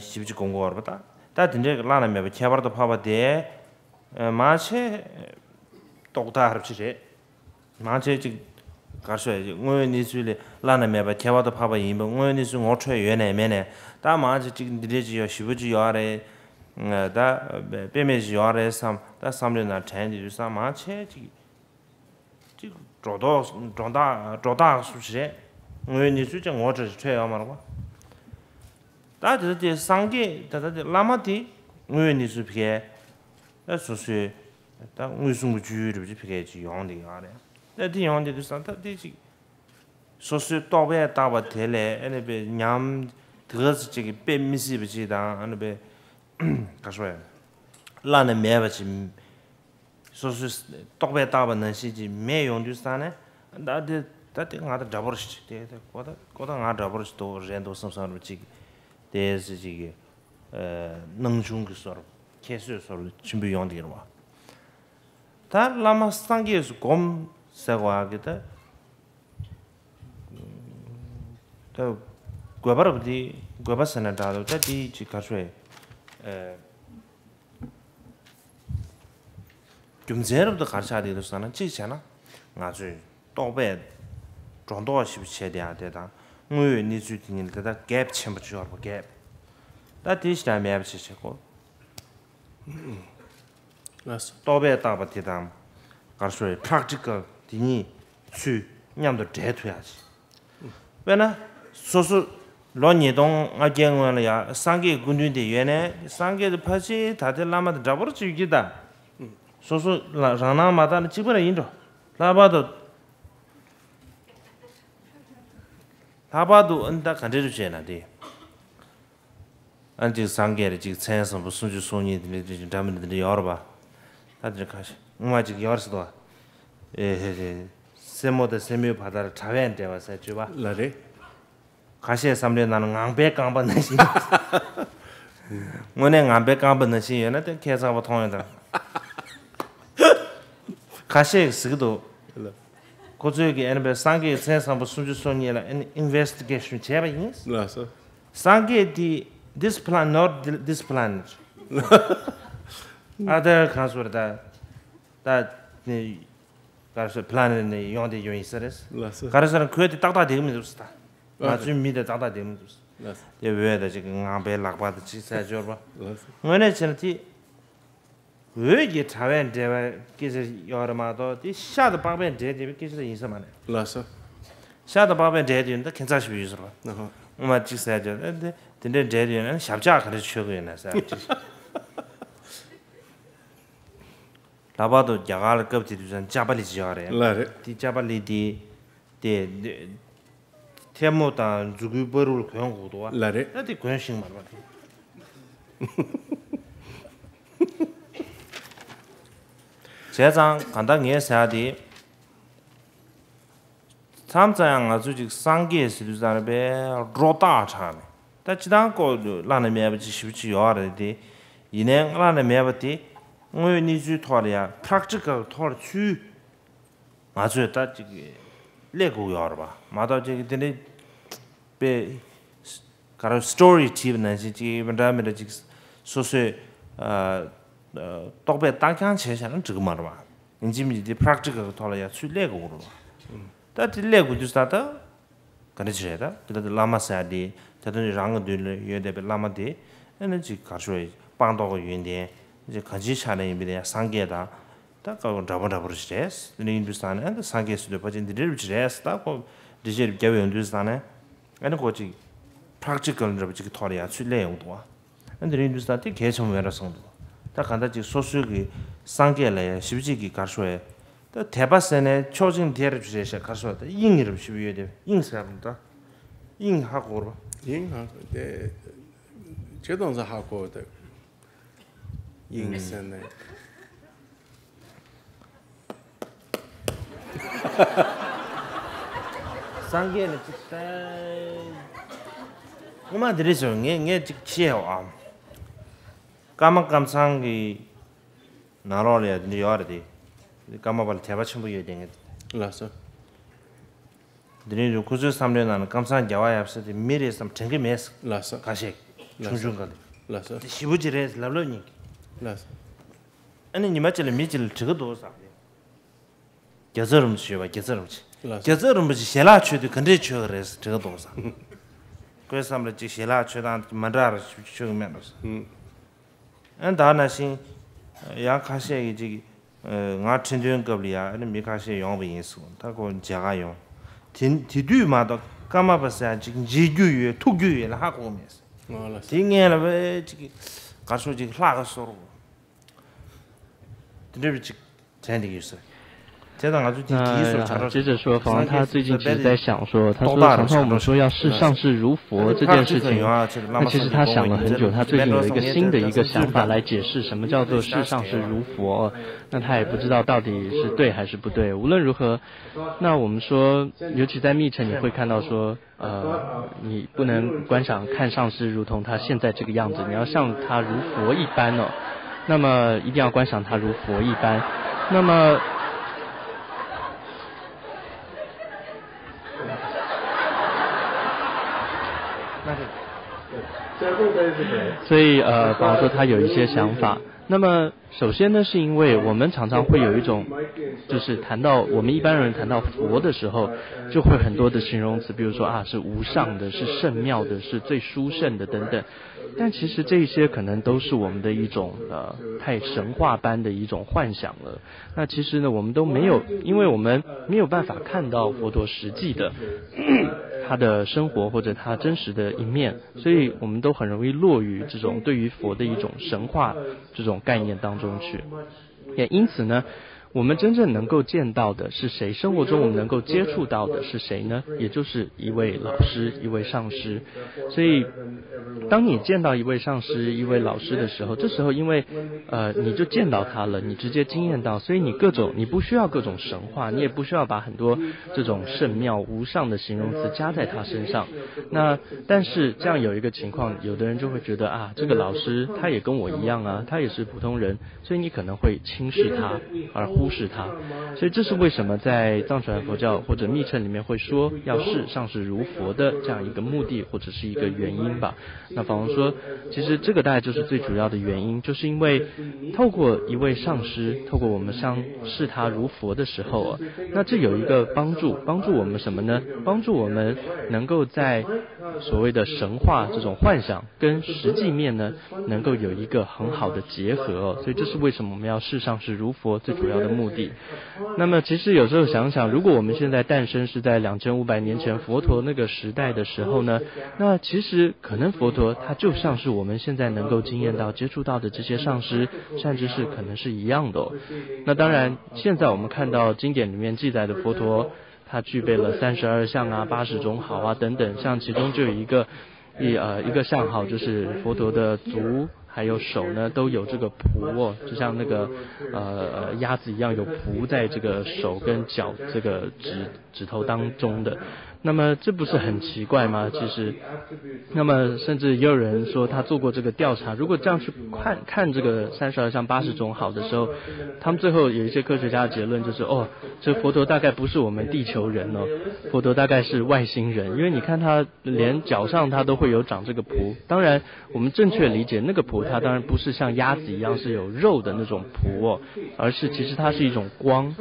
ཞེ་པོ་ཅིག་དགོངས་ཀྱི་ཡོད་རེད་པ། ད་ད་དེ་འདྲའི་བླ་ན་མེད་པ་ཁྱད་པར་དུ་འཕགས་པ་དེ་མང་ཆེ་རྟོག་བཏགས་རབ་ཅིག་རེད། མང་ཆེ་ཅིག་ག་རེ་ཞུ་ཡ། དངོས་ཡོད་གནས་ཚུལ་ལས་བླ་ན་མེད་པ་ཁྱད་པར་དུ་འཕགས་པ་ཡིན་པ་དངོས་ཡོད་གནས་ཚུལ་ངོ་འཕྲོད་ཡོད་ནའི་མེད་ནའི་ད་མང་ཆེ་ཅིག་འདི་འདྲས་ཅིག་ཡོད། ཞེ་པོ་ཅིག་ཡོད་རེད། ད་དཔེ་མེད་ཅིག་ཡོད་རེད་བསམ། ད་བསམ་བློའི་ནང་དྲན་དུས་ཙང་མང་ཆེ་ཅིག་ཅིག་སྒྲོ་འདོགས་སྒྲོ་འདོགས་སྒྲོ་འདོགས་སུ་རེད། དངོས་ཡོད་གནས་ཚུལ་ཅིག་ངོ་འཕྲོད་ཅིག་འཕྲོད་ཡོད་མ་རེད་པ། ད་དེ་ལྟ་དེ་སངས་རྒྱས་ད་ལྟ་དེ་བླ་མ་དེ་དངོས་ཡོད་གནས་ཚུལ་ཕ་གིའི་ད་སོ་སོའི་ད་མངོན་སུམ་གྱི་སྤྱོད་ཡུལ་རེད་པ་ཅིག་ཕ་གིའི་ཅིག་ཡོང་བསྡད་ཡོད་རེད། ད་དེ་ཡོང་བསྡད་དུས་ཙང་ད་དེ་ཅིག་སོ་སོའི་རྟོག་པས་བཏགས་པ་དེ་ལས་ཨ་ནི་པའི་ཉམས་དེ་ག་ཚོད་ཅིག་གི་དཔེ་མི་སྲིད་པ་ཅིག་དང་ཨ་ནི་པའི་ག་རེ་ཞུ་ཡ། བླ་ན་མེད་པ་ཅིག་སོ་སོའི་རྟོག་པས་བཏགས་པ་ནང་བཞིན་ཅིག་མེད་ཡོང་དུས་ཙང་ནས་ད་དེ་ད་དེ་ང་དང་འདྲ་པོ་རེད་ཅིག་དེ་དེ་ཀོ་ད་ཀོ་ད་ང་འདྲ་པོ་རེད་ཅིག་འདུག་རེད་འདུག་བསམ་བསམ་རུ་ཅིག་དེ་ཟེར་ཅིག་གི་སྣང་ཆུང་གི་བཟོ་འདྲ་ཁྱད་གསོད་བཟོ་འདྲ་ཆེན་པོ་ཡོང་བསྡད་ཀྱི་རེད་པ། ད་བླ་མ་སངས་རྒྱས་སུ་སྒོམ་ཟེར་བ་གི་ད། ད་དགོས་པ་རེད་པ། དེ་དགོས་པ་ཟེར་ན་འདྲ་འདུག་ད་དེ་ཅིག་ག་རེ་ཞུ་ཡ། ཨེ། རྒྱུ་མཚན་རབ་ཏུ་ག་རེ་ཆགས་བསྡད་འདུག་ཟེར་ན་གཅིག་བྱས་ན་ང་ཚོས་རྟོག་པས་སྒྲོ་འདོགས་ཞིབ་བྱས་བསྡད་ཡ་དེ་དང་དངོས་ཡོད་གནས་ཚུལ་དེ་གཉིས་ལ་ད་ལྟ་གེབ་ཆེན་པོ་ཅིག་ཡོད་རེད་པ། གེབ། ད་དེ་ཞིག་ཡང་མེད་པ་བྱས་བྱས་ཁོ། ལགས་སོ། རྟོག་པས་བཏགས་པ་དེ་དང་ག་རེ་ཞུ་རེད། པྲེག་ཊི་ཀལ་དེ་གཉིས་ཚུལ་མཉམ་དུ་འབྲེལ་ཐུབ་ཡ་ཅིག་དཔེར་ན་སོ་སོ་ལོ་ཉིས་སྟོང་ལྔ་བརྒྱའི་སྔོན་ལ་ཡ་སངས་རྒྱས་སྐུ་མདུན་དེ་ཡོད་ནས་སངས་རྒྱས་དེ་ཕལ་ཆེར་ད་ལྟའི་བླ་མ་དང་འདྲ་པོ་ཅིག་ཡོད་ཀྱི་ད། སོ་སོ་ལ་རང་སྣང་མ་བལྟས་ན་གཅིག་པ་རང་ཡིན་འགྲོ། ལྷག་པར་དུ་ལྷག་པར་དུ་ཨ་ནི་ད་ག་འདྲ་རེད་བྱས་ན་དེ། ཨ་ནི་ཅིག་སངས་རྒྱས་རེད། ཅིག་མཚན་བཟང་པོ་སུམ་ཅུ་སོ་གཉིས་དེ་འདྲ་འདྲ་མི་འདྲ་འདྲ་ཡོད་རེད་པ། ད་དེ་འདྲ་ཁ་ཤས་སྔོན་མ་ཅིག་ཡོད་རེད་ཟེར་དོ། ཨེ་ཧེ་ཧེ། སེན་མོ་དང་སེན་མོའི་བར་དར་དྲ་བས་འབྲེལ་བ་ཟེར་བརྗོད་པ། ལགས་རེད། ཁ་ཤས་བསམ་བློའི་ནང་ན་ངང་པའི་རྐང་པ་ནང་བཞིན། དངོས་གནས་ངང་པའི་རྐང་པ་ནང་བཞིན་ཡོད་ན་དེ་ཁྱད་མཚར་པོ་མཐོང་ཡོད་དམ། ཁ་ཤས་ཀྱིས་ཟེར་གྱི་འདུག་ལགས། ཁོ་ཚོས་ཀྱིས་ཨ་ནི་པའི་སངས་རྒྱས་མཚན་བཟང་པོ་སུམ་ཅུ་སོ་གཉིས་ལ་ཨ་ནི་ཨིན་ཝེ་སི་ཊི་གེ་ཤན་བྱས་པ་ཡིན། ལགས་སོ། སངས་རྒྱས་འདི་this planet, not this planet. Other གང་སོ་རེད་ད། ད་ནི་ག་རེ་ཟེར། པི་ལ་ནེ་ཊི་ནས་ཡོང་དེ་ཡོང་ཡིན་ས་རེད། ལགས་སོ། ག་རེ་ཟེར་ན་ཁོས་དེ་ཏག་ཏག་བསྡད་ཀྱི་མི་འདུག་ཟེར་ད། ང་ཚོའི་མི་དེ་ཏག་ཏག་བསྡད་ཀྱི་མི་འདུག་ཟེར། ལགས་སོ། དེ་འོད་དང་གཅིག་གི་ངང་པའི་ལག་པ་དང་གཅིག་ཟེར་འབྱོར་པ། ལགས་སོ། དངོས་གནས་བྱས་ན་དེ། འོད་ཀྱི་དྲ་བས་འབྲེལ་བའི་སྐད་ཆ་ཡོད་རེད་མ་གཏོགས་དེ་ཤ་དང་པགས་པས་འབྲེལ་བསྡད་པའི་སྐད་ཆ་ཡིན་ས་མ་རེད། ལགས་སོ། ཤ་དང་པགས་པས་འབྲེལ་བསྡད་ཡོད་ན་ད་ཁྱད་མཚར་ཞིག་ཡོད་ཟེར་བ། ཨ་ཧོ། ངོ་མ་གཅིག་ཟེར་འབྱོར་དེ་དེ་འདྲས་འབྲེལ་བསྡད་ཡོད་ན་ཞབས་བཅགས་ག་འདྲས་མཆོད་ཀྱི་ཡོད་ན་ཟེར་གཅིག་ལྷག་པར་དུ་རྒྱ་གར་ལ་སྐབས་དེ་དུས་ཙམ་ཅ་པ་ལི་ཅིག་ཡོད་རེད། ལགས་རེད། དེ་ཅ་པ་ལི་དེ་དེ་ཐལ་མོ་དང་མཛུ་གུའི་བར་དུ་གོན་དགོས་འདུག་བ། ལགས་རེད། ད་དེ་གོན་ཤེས་མ་རེད་པ། བྱས་ཙང་གང་ལྟར་ངས་ཟེར་ཡ་དེ། མཚམས་མཚམས་ཡང་ང་ཚོས་ཅིག་སངས་རྒྱས་ཟེར་དུས་ཙམ་པས་སྒྲོ་བཏགས་དྲགས་ནས་ད་སྤྱིར་བཏང་ཀོ་བླ་ན་མེད་པ་ཅིག་ཞེ་པོ་ཅིག་ཡོད་རེད་དེ། ཡིན་ནའི་བླ་ན་མེད་པ་དེ་དངོས་ཡོད་གནས་ཚུལ་ཐོག་ལ་ཡང་པྲེག་ཊི་ཀལ་ཐོག་ལ་ཚུར་ང་ཚོས་ད་ཅིག་སླེབས་དགོས་ཡོད་རེད་པ། མ་གཏོགས་ཅིག་དེ་འདྲའི་དཔེ་ག་རེ་སི་ཊོ་རི་བྲིས་པ་ནང་བཞིན་ཅིག་མི་འདྲ་མི་འདྲ་ཅིག་སོ་སོས་ཨ་ཨ་རྟོག་པས་བཏགས་རྐྱང་བྱས་བཞག་ན་འགྲིག་གི་མ་རེད་པ། ཡིན་གཅིག་མིན་གཅིག་དེ་པྲེག་ཊི་ཀལ་གི་ཐོག་ལ་ཡང་ཚུར་སླེབས་དགོས་རེད་པ། ད་དེ་སླེབས་དགོས་དུས་ད་ལྟ་ག་འདྲ་ཅིག་རེད། ད་དེ་ལྟ་བླ་མ་ཟེར་ཡ་དེ་ད་ལྟ་རང་གི་མདུན་ལ་ཡོད་བསྡད་པའི་བླ་མ་དེ་ཨ་ནི་ཅིག་ག་རེ་ཞུ་དགོས་རེད། སྤངས་རྟོགས་ཀྱི་ཡོན་ཏན་ཅིག་གང་ཅིའི་ཆ་ནས་ཡིན་པའི་ནས་སངས་རྒྱས་དང་ད་ཀ་བོ་འདྲ་པོ་འདྲ་པོ་རེད། དེ་འདྲ་ཡིན་དུས་ཙང་ནས་ཨ་ནི་སངས་རྒྱས་ཟེར་དུས་ཕལ་ཆེར་འདི་འདྲ་རེད་ཅིག་རེད། ད་ཁོ་འགྲེལ་བཤད་རྒྱབ་ཡོང་དུས་ཙང་ནས་ཨ་ནི་ཁོ་ཅིག་practical་འདྲ་པོ་ཅིག་གི་ཐོག་ལ་ཡང་ཚུར་སླེབས་ཡོང་འདུག་བ། ཨ་འདི་རིང་དུས་ད་དེ་གལ་ཆེན་པོ་ཡོད་འདྲ་སོང་འདུག་ད་གང་ལྟར་ཅིག་སོ་སོའི་གི་སངས་རྒྱས་ལ་ཡང་ཞིབ་ཅིག་གི་གར་ཤོ་ཡ། ད་དད་པ་ཟེར་ནས་ཕྱོགས་གཅིག་དེར་བྱས་ཤག་གར་ཤོ་ད་དབྱིངས་ཡིན་རབས་ཞིབ་ཡོད་དེ་དབྱིངས་ཟེར་རབས་ད། དབྱིངས་ཧ་གོ་རོ། དབྱིངས་ཧ་གོ་དེ། ཇེ་དང་ས་ཧ་གོ་དེ། དབྱིངས་ཟེར་ནས། སངས་རྒྱས་ལ་ཅིག་ལྟ། ངོ་མ་འདི་རེད་ཟེར་ངས་ངས་ཅིག་ཤེས་ཡོད་ཨ། ཀརྨ་ཀམ་ཚང་གི་ནང་ལོགས་ལ་ཡ་འདི་ཡོད་རེད་དེ། ཀརྨ་པ་ལ་དད་པ་ཆེན་པོ་ཡོད་དེ་ངས། ལགས་སོ། འདི་རིང་རུ་ཁོ་ཚོའི་བསམ་བློའི་ནང་ན་ཀམ་ཚང་རྒྱལ་བ་ཡབ་སྲས་དེ་མི་རེད་བསམ་དྲན་གི་མེད། ལགས་སོ། ཁ་ཤས་ཆུང་ཆུང་ག་ལ། ལགས་སོ། དེ་ཞེ་པོ་ཅིག་རེད་ལབ་ལབ་ཉིན་གི། ལགས་སོ། ཨ་ནི་ཉི་མ་གཅིག་ལ་མི་གཅིག་ལ་དྲི་གི་འདུག་བསམ་རེད། རྒྱལ་ཚབ་རིན་པོ་ཆེ་ཡོད་པ་རྒྱལ་ཚབ་རིན་པོ་ཆེ། ལགས་སོ། རྒྱལ་ཚབ་རིན་པོ་ཆེ་ཞལ་ལག་མཆོད་དུས་ག་འདྲས་མཆོད་གི་རེད་ཟེར་དྲི་གི་འདུག་བསམ། ཁོའི་བསམ་ལ་ཅིག་ཞལ་ལག་མཆོད་སྟངས་མ་འདྲ་ར་ཞིག་མཆོད་གི་མེད་འགྲོ་ཟེར། ཨ་ད་ནང་བཞིན་ཡང་ཁ་ཤས་ཀྱིས་ཅིག་ང་ཁྲི་འདོན་སྐབས་ལ་ཡང་ཨ་ནི་མི་ཁ་ཤས་ཡོང་བ་ཡིན་གསུངས། ད་ཁོ་མཇལ་ཁ་ཡོང་། དེ་དེ་དུས་མ་གཏོགས་ཀརྨ་པ་ཟེར་ཡ་ཅིག་མཇལ་རྒྱུ་ཡོད་ཐུག་རྒྱུ་ཡོད་ལ་ཧ་གོ་མེད་ཟེར། ཨོ་ལགས་སོ། དེ་སྔོན་ལ་བས་ཅིག་གར་ཤོ་ཅིག་ལྷག་ག་སོར་དེ་འདྲ་བའི་ཅིག་དྲན་འདི་ཡོད་ཟེར། དེ་དང་ང་ཚོ་དེ་དེའི་སོར་ཆགས་རོགས། 接着说，仿佛他最近其实在想说，他说常常我们说要视上是如佛这件事情，那其实他想了很久，他最近有一个新的一个想法来解释什么叫做视上是如佛，那他也不知道到底是对还是不对。无论如何，那我们说，尤其在密乘，你会看到说，呃，你不能观赏看上师如同他现在这个样子，你要像他如佛一般哦。那么一定要观赏他如佛一般。那么，所以呃，宝说他有一些想法。那么首先呢，是因为我们常常会有一种，就是谈到我们一般人谈到佛的时候，就会很多的形容词，比如说啊，是无上的，是圣妙的，是最殊胜的等等。但其实这一些可能都是我们的一种呃太神话般的一种幻想了。那其实呢，我们都没有，因为我们没有办法看到佛陀实际的他的生活或者他真实的一面，所以我们都很容易落于这种对于佛的一种神话这种概念当中去。也因此呢，我们真正能够见到的是谁？生活中我们能够接触到的是谁呢？也就是一位老师，一位上师。所以，当你见到一位上师、一位老师的时候，这时候因为，呃，你就见到他了，你直接经验到，所以你各种，你不需要各种神话，你也不需要把很多这种圣妙无上的形容词加在他身上。那但是这样有一个情况，有的人就会觉得啊，这个老师他也跟我一样啊，他也是普通人，所以你可能会轻视他而忽视他。所以这是为什么在藏传佛教或者密乘里面会说要视上师如佛的这样一个目的或者是一个原因吧。那仿佛说，其实这个大概就是最主要的原因，就是因为透过一位上师，透过我们相视他如佛的时候啊，那这有一个帮助，帮助我们什么呢？帮助我们能够在所谓的神话这种幻想跟实际面呢，能够有一个很好的结合哦。所以这是为什么我们要视上师如佛最主要的目的。那么其实有时候想想，如果我们现在诞生是在两千五百年前佛陀那个时代的时候呢，那其实可能佛陀他就像是我们现在能够经验到、接触到的这些上师善知识可能是一样的哦。那当然，现在我们看到经典里面记载的佛陀，他具备了三十二相啊、八十种好啊等等，像其中就有一个一呃一个相好，就是佛陀的足还有手呢都有这个蹼哦，就像那个呃呃鸭子一样有蹼在这个手跟脚这个指指头当中的。那么这不是很奇怪吗？其实，那么甚至也有人说他做过这个调查，如果这样去看看这个三十二相八十种好的时候，他们最后有一些科学家的结论就是，哦，这佛陀大概不是我们地球人哦，佛陀大概是外星人，因为你看他连脚上他都会有长这个蹼。当然，我们正确理解那个蹼，它当然不是像鸭子一样是有肉的那种蹼哦，而是其实它是一种光。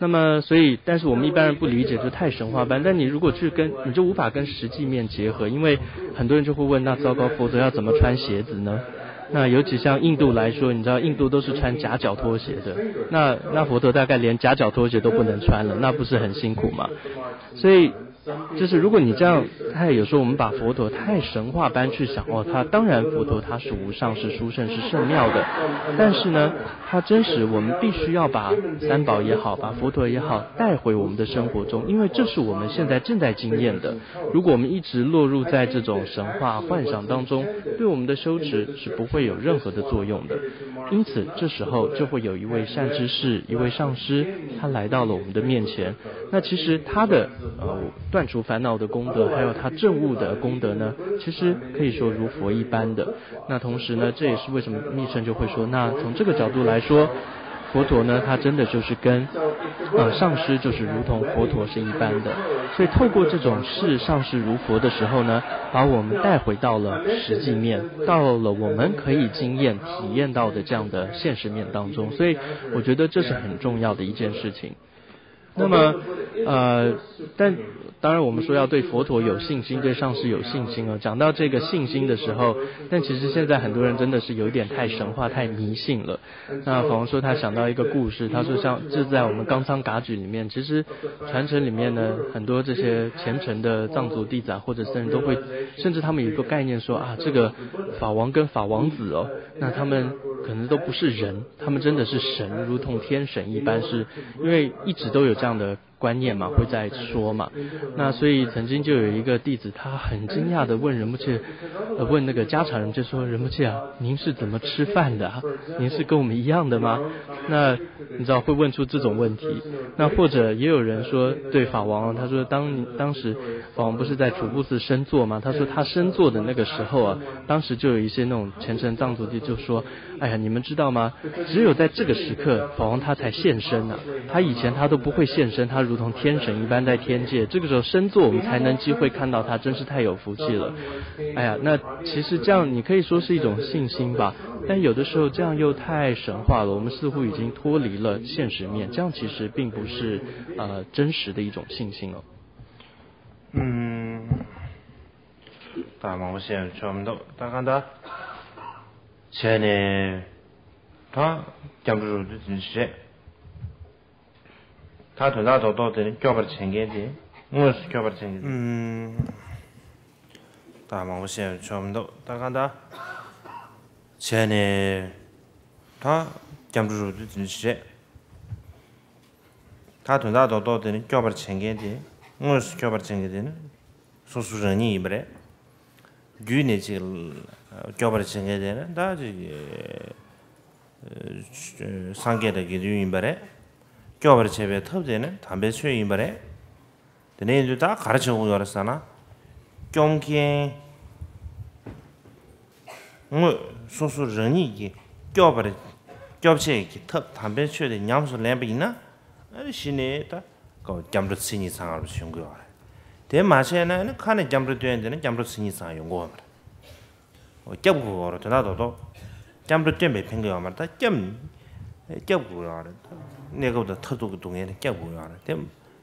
那么，所以，但是我们一般人不理解，就太神话般。但你如果去跟，你就无法跟实际面结合，因为很多人就会问，那糟糕，佛陀要怎么穿鞋子呢？那尤其像印度来说，你知道印度都是穿夹脚拖鞋的，那那佛陀大概连夹脚拖鞋都不能穿了，那不是很辛苦吗？所以，就是如果你这样，太有时候我们把佛陀太神话般去想，哦，他当然佛陀他是无上是殊胜是圣妙的，但是呢，他真实我们必须要把三宝也好，把佛陀也好带回我们的生活中，因为这是我们现在正在经验的。如果我们一直落入在这种神话幻想当中，对我们的修持是不会有任何的作用的。因此，这时候就会有一位善知识，一位上师，他来到了我们的面前。那其实他的呃断除烦恼的功德，还有他证悟的功德呢，其实可以说如佛一般的。那同时呢，这也是为什么密乘就会说，那从这个角度来说，佛陀呢，他真的就是跟呃上师就是如同佛陀是一般的。所以透过这种视上师如佛的时候呢，把我们带回到了实际面，到了我们可以经验体验到的这样的现实面当中。所以我觉得这是很重要的一件事情。那么，呃，但当然我们说要对佛陀有信心，对上师有信心啊。讲到这个信心的时候，但其实现在很多人真的是有一点太神话、太迷信了。那法王说他想到一个故事，他说像就在我们冈仓噶举里面，其实传承里面呢，很多这些虔诚的藏族弟子啊，或者僧人都会，甚至他们有一个概念说啊，这个法王跟法王子哦，那他们可能都不是人，他们真的是神，如同天神一般，是因为一直都有这样的观念嘛，会在说嘛。那所以曾经就有一个弟子，他很惊讶的问仁波切，呃，问那个加长仁波切说：“仁波切啊，您是怎么吃饭的啊？您是跟我们一样的吗？”那你知道会问出这种问题。那或者也有人说，对法王，他说当当时法王不是在主布寺莘坐吗？他说他莘坐的那个时候啊，当时就有一些那种虔诚藏族的就说：“哎呀，你们知道吗？只有在这个时刻，法王他才现身啊。他以前他都不会现身，他如同天神一般在天界。这个时候莘坐，我们才能机会看到他，真是太有福气了。”哎呀，那其实这样你可以说是一种信心吧，但有的时候这样又太神话了。我们似乎已经脱离了现实面，这样其实并不是呃真实的一种信心哦。 ད་མང་པོ་བཤད་ཆོག་མི་འདུག་ད་གང་ལྟར་བྱས་ནས་ད་སྐྱབས་འགྲོ་རུ་དུ་དེ་འདྲ་རེད། ད་དོན་དག་རྡོག་རྡོག་དེ་ནི་སྐྱོབ་པར་བྱེད་མཁན་དེ་དངོས་སུ་སྐྱོབ་པར་བྱེད་མཁན་དེ། ད་མང་པོ་བཤད་ཆོག་མི་འདུག་ད་གང་ལྟར་བྱས་ནས་ད་སྐྱབས་འགྲོ་རུ་དུ་དེ་འདྲ་རེད། ད་དོན་དག་རྡོག་རྡོག་དེ་ནི་སྐྱོབ་པར་བྱེད་མཁན་དེ་དངོས་སུ་སྐྱོབ་པར་བྱེད་མཁན་དེ་ནི་སོ་སོ་རང་ཉིད་ཡིན་པ་རེད། བརྒྱུད་ནས་ཅིག་སྐྱོབ་པར་བྱེད་མཁན་དེ་ནི་ད་ཅིག་སངས་རྒྱས་དང་དགེ་འདུན་ཡིན་པ་རེད། སྐྱོབ་པར་བྱེད་པའི་ཐབས་དེ་ནི་དམ་པའི་ཆོས་ཡིན་པ་རེད། དེ་ནས་ཡིན་དུས་ད་ག་རེ་བྱེད་དགོས་ཡོད་རེད་ཟེར་ན། སྐྱོབ་མཁན། དངོས་སོ་སོ་རང་ཉིད་ཀྱིས་སྐྱོབ་པར་སྐྱོབ་བྱེད་ཀྱི་ཐབས་དམ་པའི་ཆོས་དེ་ཉམས་སུ་ལེན་པ་ཡིན་ན། ཨ་ནི་གཞི་ནས་ད་སྐྱབས་འགྲོ་མཚན་ཉིད་ཚང་བར་བྱུང་དགོས་པ་རེད། དེ་མ་བྱས་ན་ཨ་ནི་ཁ་ནས་སྐྱབས་འགྲོ་བཏོན་དེ་ནི་སྐྱབས་འགྲོ་མཚན་ཉིད་ཚང་ཡོང་གི་ཡོད་མ་རེད། སྐྱབས་དགོས་པ་རེད། དོན་དག་རྡོག་རྡོག་སྐྱབས་འགྲོ་བཏོན་པས་ཕན་གྱི་ཡོད་མ་རེད། ད་སྐྱབས་སྐྱབས་དགོས་ཡོད་རེད། གནས་སྐབས་དང་མཐར་ཐུག་གི་སྡུག་བསྔལ་ནི་སྐྱབས་དགོས་ཡོད་རེད། དེ་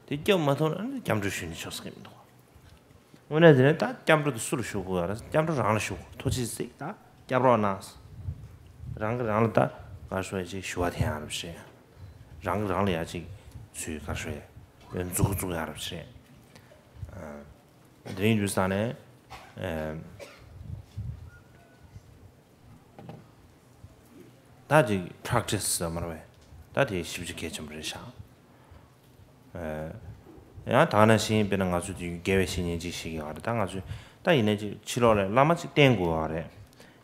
དེ་སྐྱབས་མ་ཐུབ་ན་ནི་སྐྱབས་འགྲོ་ཞུས་ནས་ཆོག་ས་གི་མི་འདུག་དངོས་གནས་དེ་ནི་ད་སྐྱབས་འགྲོ་དེ་སུ་ལ་ཞུ་དགོས་ཡོད་རེད། སྐྱབས་འགྲོ་རང་ལ་ཞུ་དགོས། ཐུགས་རྗེ་གཟིགས་ད་སྐྱབས་རོགས་གནང་། རང་གིས་རང་ལ་ད་ག་རེ་ཞུ་ཡ་ཅིག་ཞུ་བ་འཐེན་ཡ་རེད་པ་ཞེས། རང་གིས་རང་ལ་ཡ་ཅིག་ཚུར་ག་རེ་ཞུ་ཡ་མཛུབ་གུ་བཙུགས་ཡ་རེད་པ་ཞེས། དེ་རིང་དུས་ས་ནས། ད་ཅིག་practice་ཟེར་མ་རེད་པས། ད་དེ་ཞེ་པོ་ཅིག་གལ་ཆེན་པོ་རེད་ཤག་ཡང་ད་ནང་བཞིན་དཔེར་ན་ང་ཚོ་དེ་དགེ་བའི་བཤེས་གཉེན་ཅིག་ཞིག་ཡོད་རེད། ད་ང་ཚོས་ད་ཡིན་ན་ཅིག་ཕྱི་ལོགས་ལ་བླ་མ་ཅིག་བསྟེན་དགོས་པ་རེད།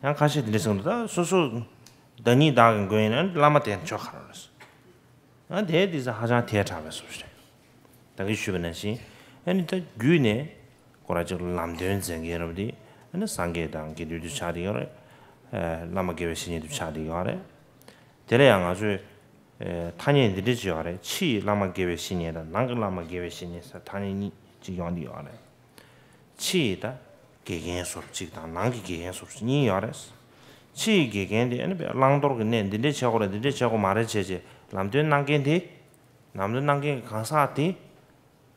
ཡང་ཁ་ཤས་དེ་འདྲ་གསུངས་འདུག་ད་སོ་སོ་བདག་ཉིད་བདག་གི་མགོན་ཡིན་ན་བླ་མ་བསྟེན་ཆོག་ག་རེད། ང་དེའི་དེ་ཚོ་ཧ་ཅང་ཐལ་དྲགས་པའི་བཟོ་ཞིག་རེད། ད་གིན་ཞུས་པ་ནང་བཞིན་ཨ་ནི་ད་བརྒྱུད་ནས་ཁོ་རང་ཅིག་ལམ་སྟོན་མཛད་མཁན་རབ་དེ་ཨ་ནི་སངས་རྒྱས་དང་དགེ་འདུན་དུ་ཆགས་བསྡད་ཡོད་རེད། བླ་མ་དགེ་བའི་བཤེས་གཉེན་དུ་ཆགས་བསྡད་ཡོད་རེད། དེ་ལ་ཡང་ང་ཚོས་ཐ་སྙད་འདི་འདྲ་ཅིག་ཡོད་རེད། ཕྱི་ཡི་བླ་མ་དགེ་བའི་བཤེས་གཉེན་དང་ནང་གི་བླ་མ་དགེ་བའི་བཤེས་གཉེན་ཟེར་ཐ་སྙད་གཉིས་ཅིག་ཡོང་བསྡད་ཡོད་རེད། ཕྱི་ཡི་ད་དགེ་རྒན་ཟུར་གཅིག་དང་ནང་གི་དགེ་རྒན་ཟུར་གཉིས་ཡོད་རེད། ཕྱི་ཡི་དགེ་རྒན་དེ་ཨ་ནི་བླང་དོར་གྱི་གནས་འདི་འདྲས་བྱེད་དགོས་རེད། འདི་འདྲས་བྱེད་དགོས་མ་རེད་བྱས་བྱས་ལམ་སྟོན་གནང་མཁན་དེ། ནམ་དུ་གནང་མཁན་གྱི་གང་ཟག་དེ།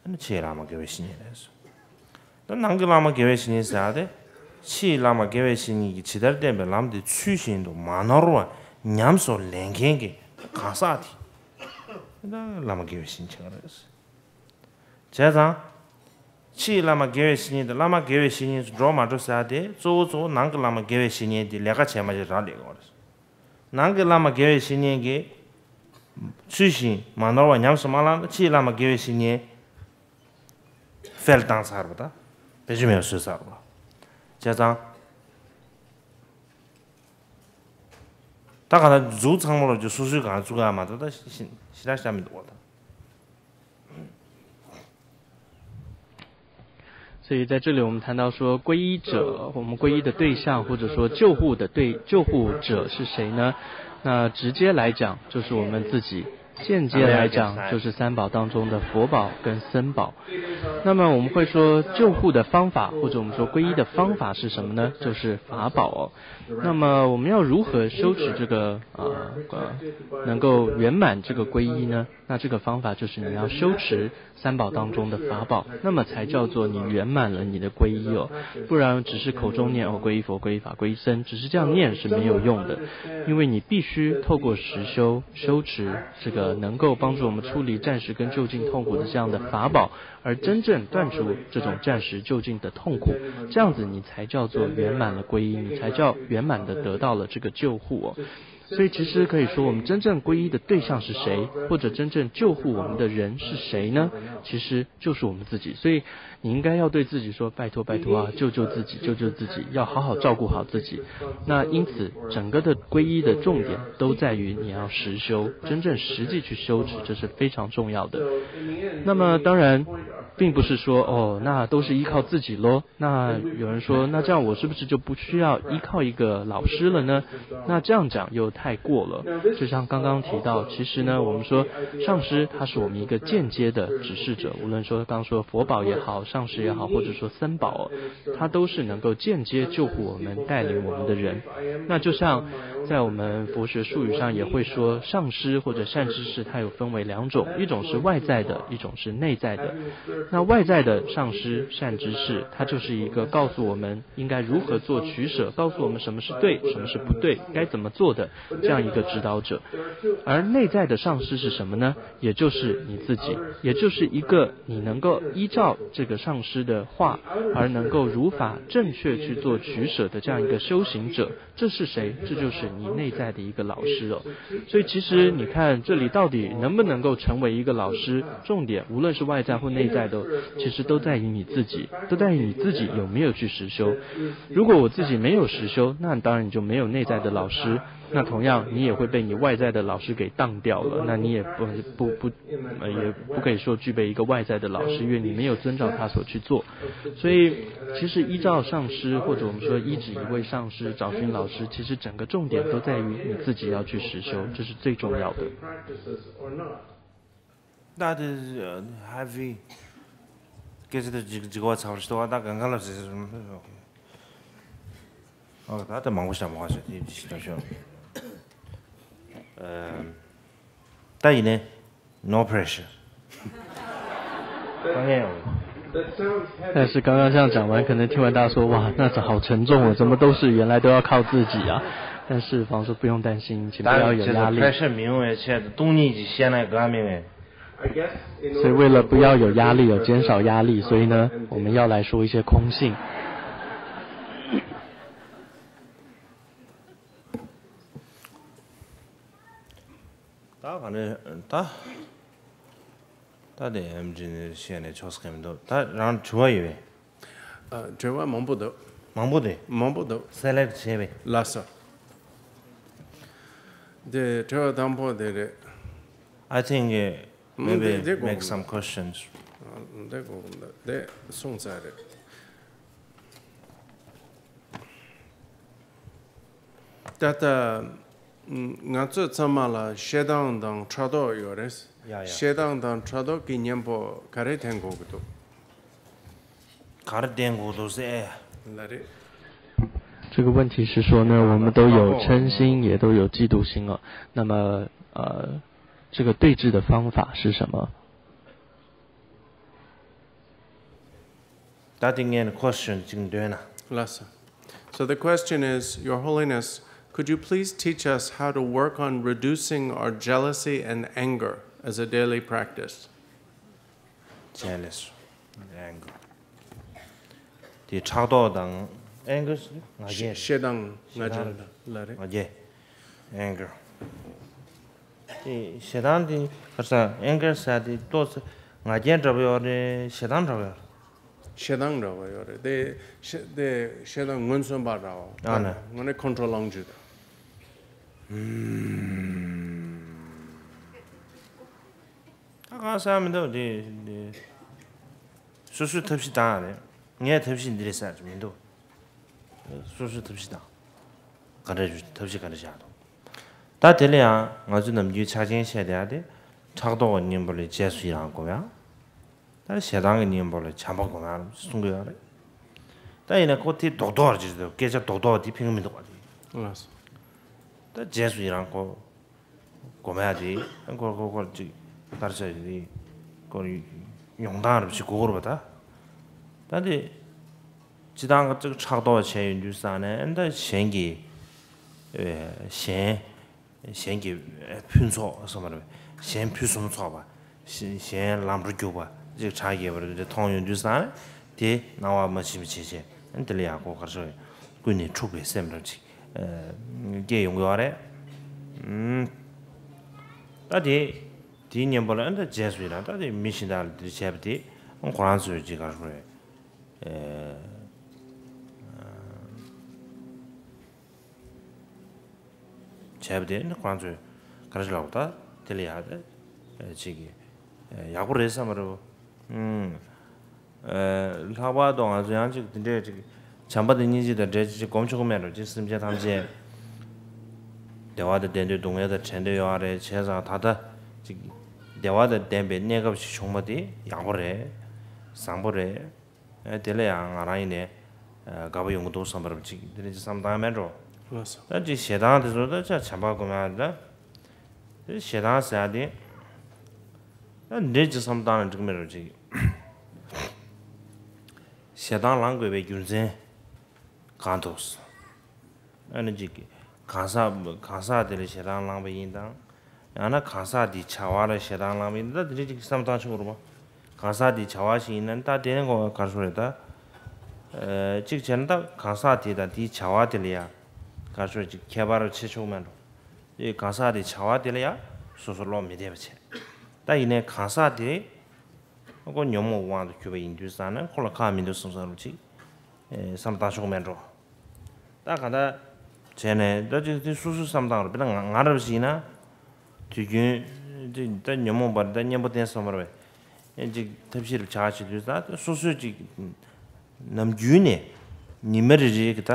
ཨ་ནི་ཕྱིའི་བླ་མ་དགེ་བའི་བཤེས་གཉེན་རེད། ད་ནང་གི་བླ་མ་དགེ་བའི་བཤེས་གཉེན་ཟེར་ཡ་དེ། ཕྱིའི་བླ་མ་དགེ་བའི་བཤེས་གཉེན་གྱིས་ཇི་ལྟར་བསྟན་པའི་ལམ་དེ་ཚུལ་བཞིན་དུ་མ་ནོར་བར་ཉམས་སུ་ལེན་མཁན་གྱི་གང་ཟག་དེ། ད་བླ་མ་དགེ་བའི་བཤེས་གཉེན་ཆགས་རེད། བྱས་ཙང་། ཕྱིའི་བླ་མ་དགེ་བའི་བཤེས་གཉེན་དེ་བླ་མ་དགེ་བའི་བཤེས་གཉེན་ཚོ་འགྲོ་མ་འགྲོ་ཟེར་ཡ་དེ་གཙོ་བོ་གཙོ་བོ་ནང་གི་བླ་མ་དགེ་བའི་བཤེས་གཉེན་དེ་ལས་ཀ་བྱས་མ་བྱས་རག་ལས་དགོས་རེད། ནང་གི་བླ་མ་དགེ་བའི་བཤེས་གཉེན་གྱིས་ཚུལ་བཞིན་མ་ནོར་བ་ཉམས་སུ་མ་བླངས་ན་ཕྱིའི་བླ་མ་དགེ་བའི་བཤེས་གཉེན་ཧྥེལ་བཏང་ཚར་བ་དང་བེད་སྤྱོད་མེད་པ་བཟོས་ཚར་བ། བྱས་ཙང་། ད་གང་ལྟར་མཛུབ་ཚང་མ་ལོ་རྒྱུ་སོ་སོའི་གང་བཙུགས་ཡ་མ་གཏོགས་ད་ཞི་ཞི་ར་ཤ་མི་འདུག་བ་དང་། 所以在这里我们谈到说皈依者，我们皈依的对象或者说救护的对，救护者是谁呢？那直接来讲，就是我们自己；间接来讲，就是三宝当中的佛宝跟僧宝。那么我们会说救护的方法，或者我们说皈依的方法是什么呢？就是法宝哦。那么我们要如何修持这个呃呃，能够圆满这个皈依呢？那这个方法就是你要修持三宝当中的法宝，那么才叫做你圆满了你的皈依哦。不然只是口中念哦皈依佛、皈依法、皈依僧，只是这样念是没有用的，因为你必须透过实修修持这个能够帮助我们处理暂时跟就近痛苦的这样的法宝，而真正断除这种暂时就近的痛苦，这样子你才叫做圆满了皈依，你才叫圆满的得到了这个救护哦。所以其实可以说，我们真正皈依的对象是谁，或者真正救护我们的人是谁呢？其实就是我们自己。所以你应该要对自己说：“拜托，拜托啊，救救自己，救救自己，要好好照顾好自己。”那因此，整个的皈依的重点都在于你要实修，真正实际去修持，这是非常重要的。那么当然，并不是说哦，那都是依靠自己喽。那有人说，那这样我是不是就不需要依靠一个老师了呢？那这样讲又太过了。就像刚刚提到，其实呢，我们说上师他是我们一个间接的指示者，无论说刚说佛宝也好，上师也好，或者说僧宝，他都是能够间接救护我们、带领我们的人。那就像在我们佛学术语上也会说，上师或者善知识，它有分为两种，一种是外在的，一种是内在的。那外在的上师、善知识，它就是一个告诉我们应该如何做取舍，告诉我们什么是对，什么是不对，该怎么做的这样一个指导者。而内在的上师是什么呢？也就是你自己，也就是一个你能够依照这个上师的话，而能够如法正确去做取舍的这样一个修行者。这是谁？这就是你内在的一个老师哦。所以其实你看，这里到底能不能够成为一个老师，重点无论是外在或内在的，其实都在于你自己，都在于你自己有没有去实修。如果我自己没有实修，那当然你就没有内在的老师。那同样，你也会被你外在的老师给当掉了。那你也不不不，呃，也不可以说具备一个外在的老师，因为你没有遵照他所去做。所以，其实依照上师，或者我们说依止一位上师，找寻老师，其实整个重点都在于你自己要去实修，这是最重要的。 ད་དེ་ཧ་ཧྥི་སྐད་ཆ་དེ་འཇིག་འཇིག་པ་ཚ་བར་ཞིག་ཏོ་ད་གང་ག་ལ་ཟེར་ཟེར་ཨོ་ད་ད་མང་པོ་ཞིག་མང་པོ་ཞིག་དེ་འདི་ཞིག་ད་ཤོད། ད་ཡིན་ནས་no pressure། 但是刚刚这样讲完，可能听完大家说：“哇，那这好沉重哦，怎么都是原来都要靠自己啊？”但是方说不用担心，请不要有压力。 pressure མི་ཡོང་བའི་ཆེད་དུ་སྟོང་ཉིད་ཀྱི་བཤད་ན་དགའ་མི་བས། 所以为了不要有压力，有减少压力，所以呢，我们要来说一些空性。 ད་ག་ནས་ད་ད་དེ་ཨེམ་ཇི་ནས་བཤད་ནས་ཆོག་ས་ག་མི་འདུག་ད་རང་དྲི་བ་ཡོད་པས། དྲི་བ་མང་པོ་འདུག་མང་པོ་དེ། མང་པོ་འདུག select བྱས་པས། ལགས་སོ། དེ་དྲི་བ་དང་པོ་དེ་རེད། I think maybe make some questions. འདི་གོ་འདི་གསུངས་ཚར་རེད། ད་ལྟ་ང་ཚོ་ཚང་མ་ལ་ཞེ་སྡང་དང་ཕྲག་དོག་ཡོད་རེད། ཡ་ཡ། ཞེ་སྡང་དང་ཕྲག་དོག་གི་གཉེན་པོ་ག་རེ་བསྟེན་དགོས་ཀྱི་འདུག་ག་རེ་བསྟེན་དགོས་འདུག་ཟེར། ལ་རེད། 这个问题是说呢，我们都有嗔心，也都有嫉妒心啊。那么，呃，这个对峙的方法是什么？ ད་དེ་ངས་ནི་question་ཅིག་འདོན་ན། ལགས་སོ། So the question is, Your Holiness, could you please teach us how to work on reducing our jealousy and anger as a daily practice? Jealous, anger. དེ་ཕྲག་དོག་དང་anger་ང་རྒྱལ། ཞེ་སྡང་ང་རྒྱལ་ལ་རེད། ང་རྒྱལ། anger། དེ་ཞེ་སྡང་དེ་ག་ས་anger་ཟེར་དེ་ཏོག་ཙམ་ང་རྒྱལ་འདྲ་པོ་ཡོད་རེད། ཞེ་སྡང་འདྲ་པོ་ཡོད་རེད། ཞེ་སྡང་འདྲ་པོ་ཡོད་རེད། དེ་ཞེ་དེ་ཞེ་སྡང་ངན་སོང་པ་འདྲ་པོ། ཨ་ནི། ངོ་ནས་control་ལང་རྒྱུ་དང་། ད་གང་ཟེར་མི་འདུག་དེ་དེ་སོ་སོའི་ཐབས་ཤེས་བཏང་ཡ་རེད། ངས་ཐབས་ཤེས་འདི་རེད་ཟེར་གྱི་མི་འདུག་སོ་སོའི་ཐབས་ཤེས་དང་། ག་འདྲ་ཞུ་ཐབས་ཤེས་ག་འདྲ་བཞག་འདུག་ད་དེ་ལ་ཡང་ང་ཚོས་ནམ་རྒྱུན་ཆ་རྐྱེན་བཤད་བསྡད་ཡ་དེ། ཕྲག་དོག་གི་གཉེན་པོ་ལ་རྗེས་སུ་ཡི་རང་སྒོམ་ཡ། ད་ཞེ་སྡང་གི་གཉེན་པོ་ལ་བྱམས་པ་སྒོམ་ཡ་གསུང་གི་ཡོད་རེད། ད་ཡིན་ན་ཁོ་དེ་རྡོག་རྡོག་རེད་ཅེས་སྐད་ཆ་རྡོག་རྡོག་དེ་ཕན་གི་མི་འདུག་བ་དེ། ལགས་སོ། ད་རྗེས་སུ་ཡི་རང་ཁོ། སྒོམ་ཡ་དེ་ཁོ་ཁོ་ཁོ་ཅིག་ལྟར་ཆ་ཡི་ཁོ་ཡོང་སྟངས་རབ་ཅིག་གོ་དགོས་རེད་པ་ད། ད་དེ་སྤྱི་བཏང་གི་ཅིག་ཕྲག་དོག་བྱས་ཡོང་དུས་ཙང་ནས་ད་གཞན་གྱི་གཞན་གཞན་གྱི་ཕུན་ཚོགས་སོ་མ་རེད། གཞན་ཕུན་སུམ་ཚོགས་པ་གཞན་ལམ་འགྲོ་རྒྱུག་པ་ཅིག་གྲགས་ཡོད་པ་རེད། དེ་མཐོང་ཡོང་དུས་ཙང་ནས་དེ་སྣང་བ་མ་ཕྱིན་པ་བྱས་བྱས་དེ་ལ་ཡག་པོ་གར་སོ་ཡོད་ཀུན་ནས་འཁྲུགས་པའི་སེམས་རབ་ཅིག་སྐྱེ་ཡོང་གི་ཡོད་རེད། ད་དེ་དེའི་གཉེན་པོ་ལ་ཨ་ད་རྗེས་སུ་ཡི་རང་ད་དེ་མི་གཞན་དག་ལ་དེ་བྱས་པ་དེ་ཁོ་རང་ཚོས་ཅིག་གར་ཧྲུལ་བྱས་པ་དེ་ཁོ་རང་ཚོས་གར་ཧྲུལ་ལབ་ད་དེ་ལ་ཡག་ད་ཅིག་གི་ཡག་པོ་རེད་བསམ་པ་རེད། ལྷག་པར་དུ་ང་ཚོ་ཡང་ཅིག་དེ་འདྲས་ཅིག་བྱམས་པ་དང་སྙིང་རྗེ་དང་འབྲེལ་ཅིག་སྒོམ་ཆོག་གི་མེད་འགྲོ་ཅིག་སེམས་ཅན་ཐམས་ཅད་བདེ་བ་དང་ལྡན་དུས་སྡུག་བསྔལ་དང་བྲལ་འདོད་ཡོད་རེད། བྱས་ཙང་ད་ལྟ་ཅིག་བདེ་བ་དང་ལྡན་པའི་གནས་སྐབས་ཤིག་བྱུང་བ་དེ་ཡག་པོ་རེད། བཟང་པོ་རེད། དེ་ལ་ཡང་ང་རང་ཡིན་ནས་དགའ་པོ་ཡོང་གི་འདུག་བསམ་པ་རབ་ཅིག་དེ་འདྲ་ཅིག་བསམ་བཏང་མེད་འགྲོ། ད་ཅིག་ཞེ་སྡང་དེ་ཚོ་ད་ཅག་བྱམས་པ་སྒོམ་ཡ་ད། དེ་ཞེ་སྡང་ཟེར་ཡ་དེ། ད་འདྲེ་ཅིག་བསམ་བཏང་ན་འགྲིག་མེད་རོ་ཅིག་ཞེ་སྡང་ལངས་དགོས་པའི་རྒྱུ་མཚན་གང་འདུག་ཨ་ནི་ཅིག་གང་ཟག་གང་ཟག་དེ་ལ་ཞེ་སྡང་ལངས་པ་ཡིན་དང་། ཡང་ན་གང་ཟག་དེའི་བྱ་བ་ལ་ཞེ་སྡང་ལངས་པ་ཡིན་ད་དེ་འདྲ་ཅིག་བསམ་བཏང་ཆོག་རོ། གང་ཟག་དེའི་བྱ་བ་ཞིག་ཡིན་ན་ད་དེ་ནས་གོ་གར་ཤོར་རེད་ད། གཅིག་བྱས་ན་ད་གང་ཟག་དེ་དང་དེའི་བྱ་བ་དེ་ལ་ཡ་གར་ཤོར་ཅིག་ཁྱད་པར་ཕྱེ་ཆོག་མེད་འགྲོ། དེ་གང་ཟག་དེའི་བྱ་བ་དེ་ལ་ཡང་སོ་སོ་བློ་མི་བདེ་བ་བྱས། ད་ཡིན་ནའི་གང་ཟག་དེ་ཁོ་ཉོན་མོངས་དབང་དུ་གྱུར་པ་ཡིན་དུས་ཙང་ན་ཁོ་ལ་ཁག་མི་འདུག་བསམ་བསམ་རུ་ཅིག་བསམ་བཏང་ཆོག་མེད་འགྲོ། ད་ག་ད་བྱས་ནས་ད་ཅིག་དེ་སོ་སོའི་བསམ་བཏང་རུ་དཔེར་ན་ང་ང་རབ་ཞིག་ཡིན་ན་དུས་རྒྱུན་ཅིག་ད་ཉོན་མོངས་པ་ད་གཉེན་པོ་བསྟེན་བསམ་པ་རེད། ཅིག་ཐབས་ཤེས་རུ་ཆགས་བྱེད་དུས་ད་སོ་སོས་ཅིག་ནམ་རྒྱུན་ནས་ཉི་མ་རེ་རེ་གི་ད་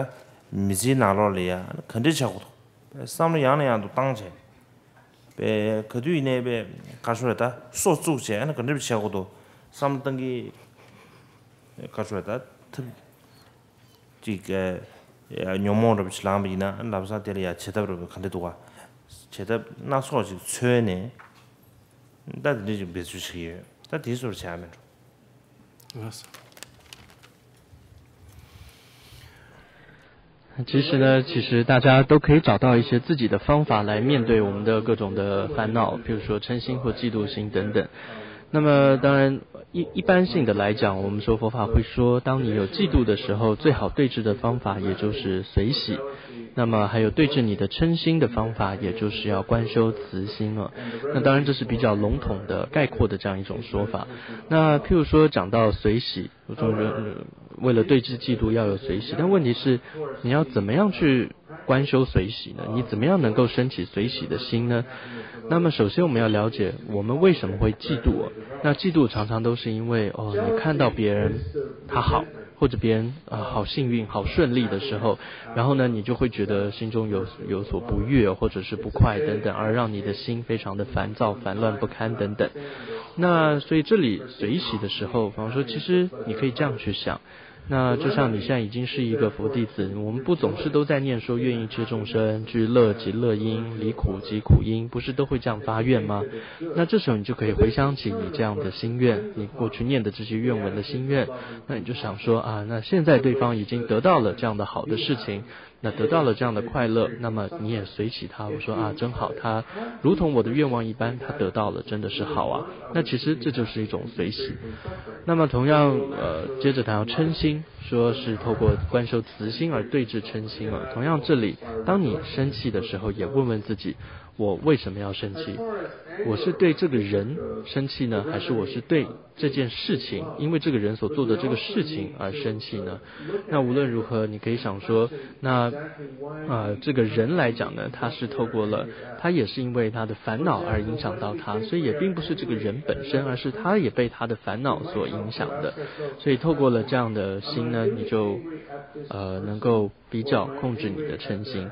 མི་ཚེའི་ནང་ལོགས་ལ་ཡ་ག་འདྲ་བྱ་དགོས་འདུག་བསམ་བློ་ཡང་ནས་ཡང་དུ་བཏང་བྱས། པས་ག་དུས་ཡིན་ནའི་པས་ཁ་ཤོར་ད་སོ་བཙུགས་བྱས་ཨ་ནི་ག་འདྲ་བྱེད་དགོས་འདུག་བསམ་བློ་གཏང་གི་ཁ་ཤོར་ད་ཐབས་ཅིག་ཉོན་མོངས་རབ་ཅིག་ལངས་པ་ཡིན་ན་ལམ་སང་དེ་ལ་ཡ་བྱེད་ཐབས་རབ་ག་འདྲ་འདུག་ག་བྱེད་ཐབས་སྣ་ཚོགས་ཅིག་འཚོལ་ནས་ད་དེ་འདྲ་ཅིག་འབད་ཚུལ་བྱེད་ཀྱི་ཡོད། ད་དེའི་སོར་བྱ་ཡ་མེད་འགྲོ།其实呢，其实大家都可以找到一些自己的方法来面对我们的各种的烦恼，比如说嗔心或嫉妒心等等。那么，当然，一一般性的来讲，我们说佛法会说，当你有嫉妒的时候，最好对治的方法也就是随喜。那么还有对治你的嗔心的方法，也就是要观修慈心了。那当然，这是比较笼统的、概括的这样一种说法。那譬如说讲到随喜， 我总觉得为了对治嫉妒要有随喜，但问题是，你要怎么样去观修随喜呢？你怎么样能够升起随喜的心呢？那么，首先我们要了解我们为什么会嫉妒。那嫉妒常常都是因为哦，你看到别人他好，或者别人啊好幸运、好顺利的时候，然后呢，你就会觉得心中有有所不悦，或者是不快等等，而让你的心非常的烦躁、烦乱不堪等等。那所以这里随喜的时候，比方说，其实你可以这样去想，那就像你现在已经是一个佛弟子，我们不总是都在念说愿意救众生，具乐即乐因，离苦即苦因，不是都会这样发愿吗？那这时候你就可以回想起你这样的心愿，你过去念的这些愿文的心愿，那你就想说啊，那现在对方已经得到了这样的好的事情，那得到了这样的快乐，那么你也随喜他，我说啊，真好，他如同我的愿望一般，他得到了，真的是好啊。那其实这就是一种随喜。那么同样，呃，接着谈到嗔心，说是透过观修慈心而对治嗔心啊。同样，这里当你生气的时候，也问问自己，我为什么要生气？我是对这个人生气呢，还是我是对这件事情，因为这个人所做的这个事情而生气呢？那无论如何，你可以想说，那啊、这个人来讲呢，他是透过了，他也是因为他的烦恼而影响到他，所以也并不是这个人本身，而是他也被他的烦恼所影响的。所以透过了这样的心呢，你就呃能够比较控制你的嗔心。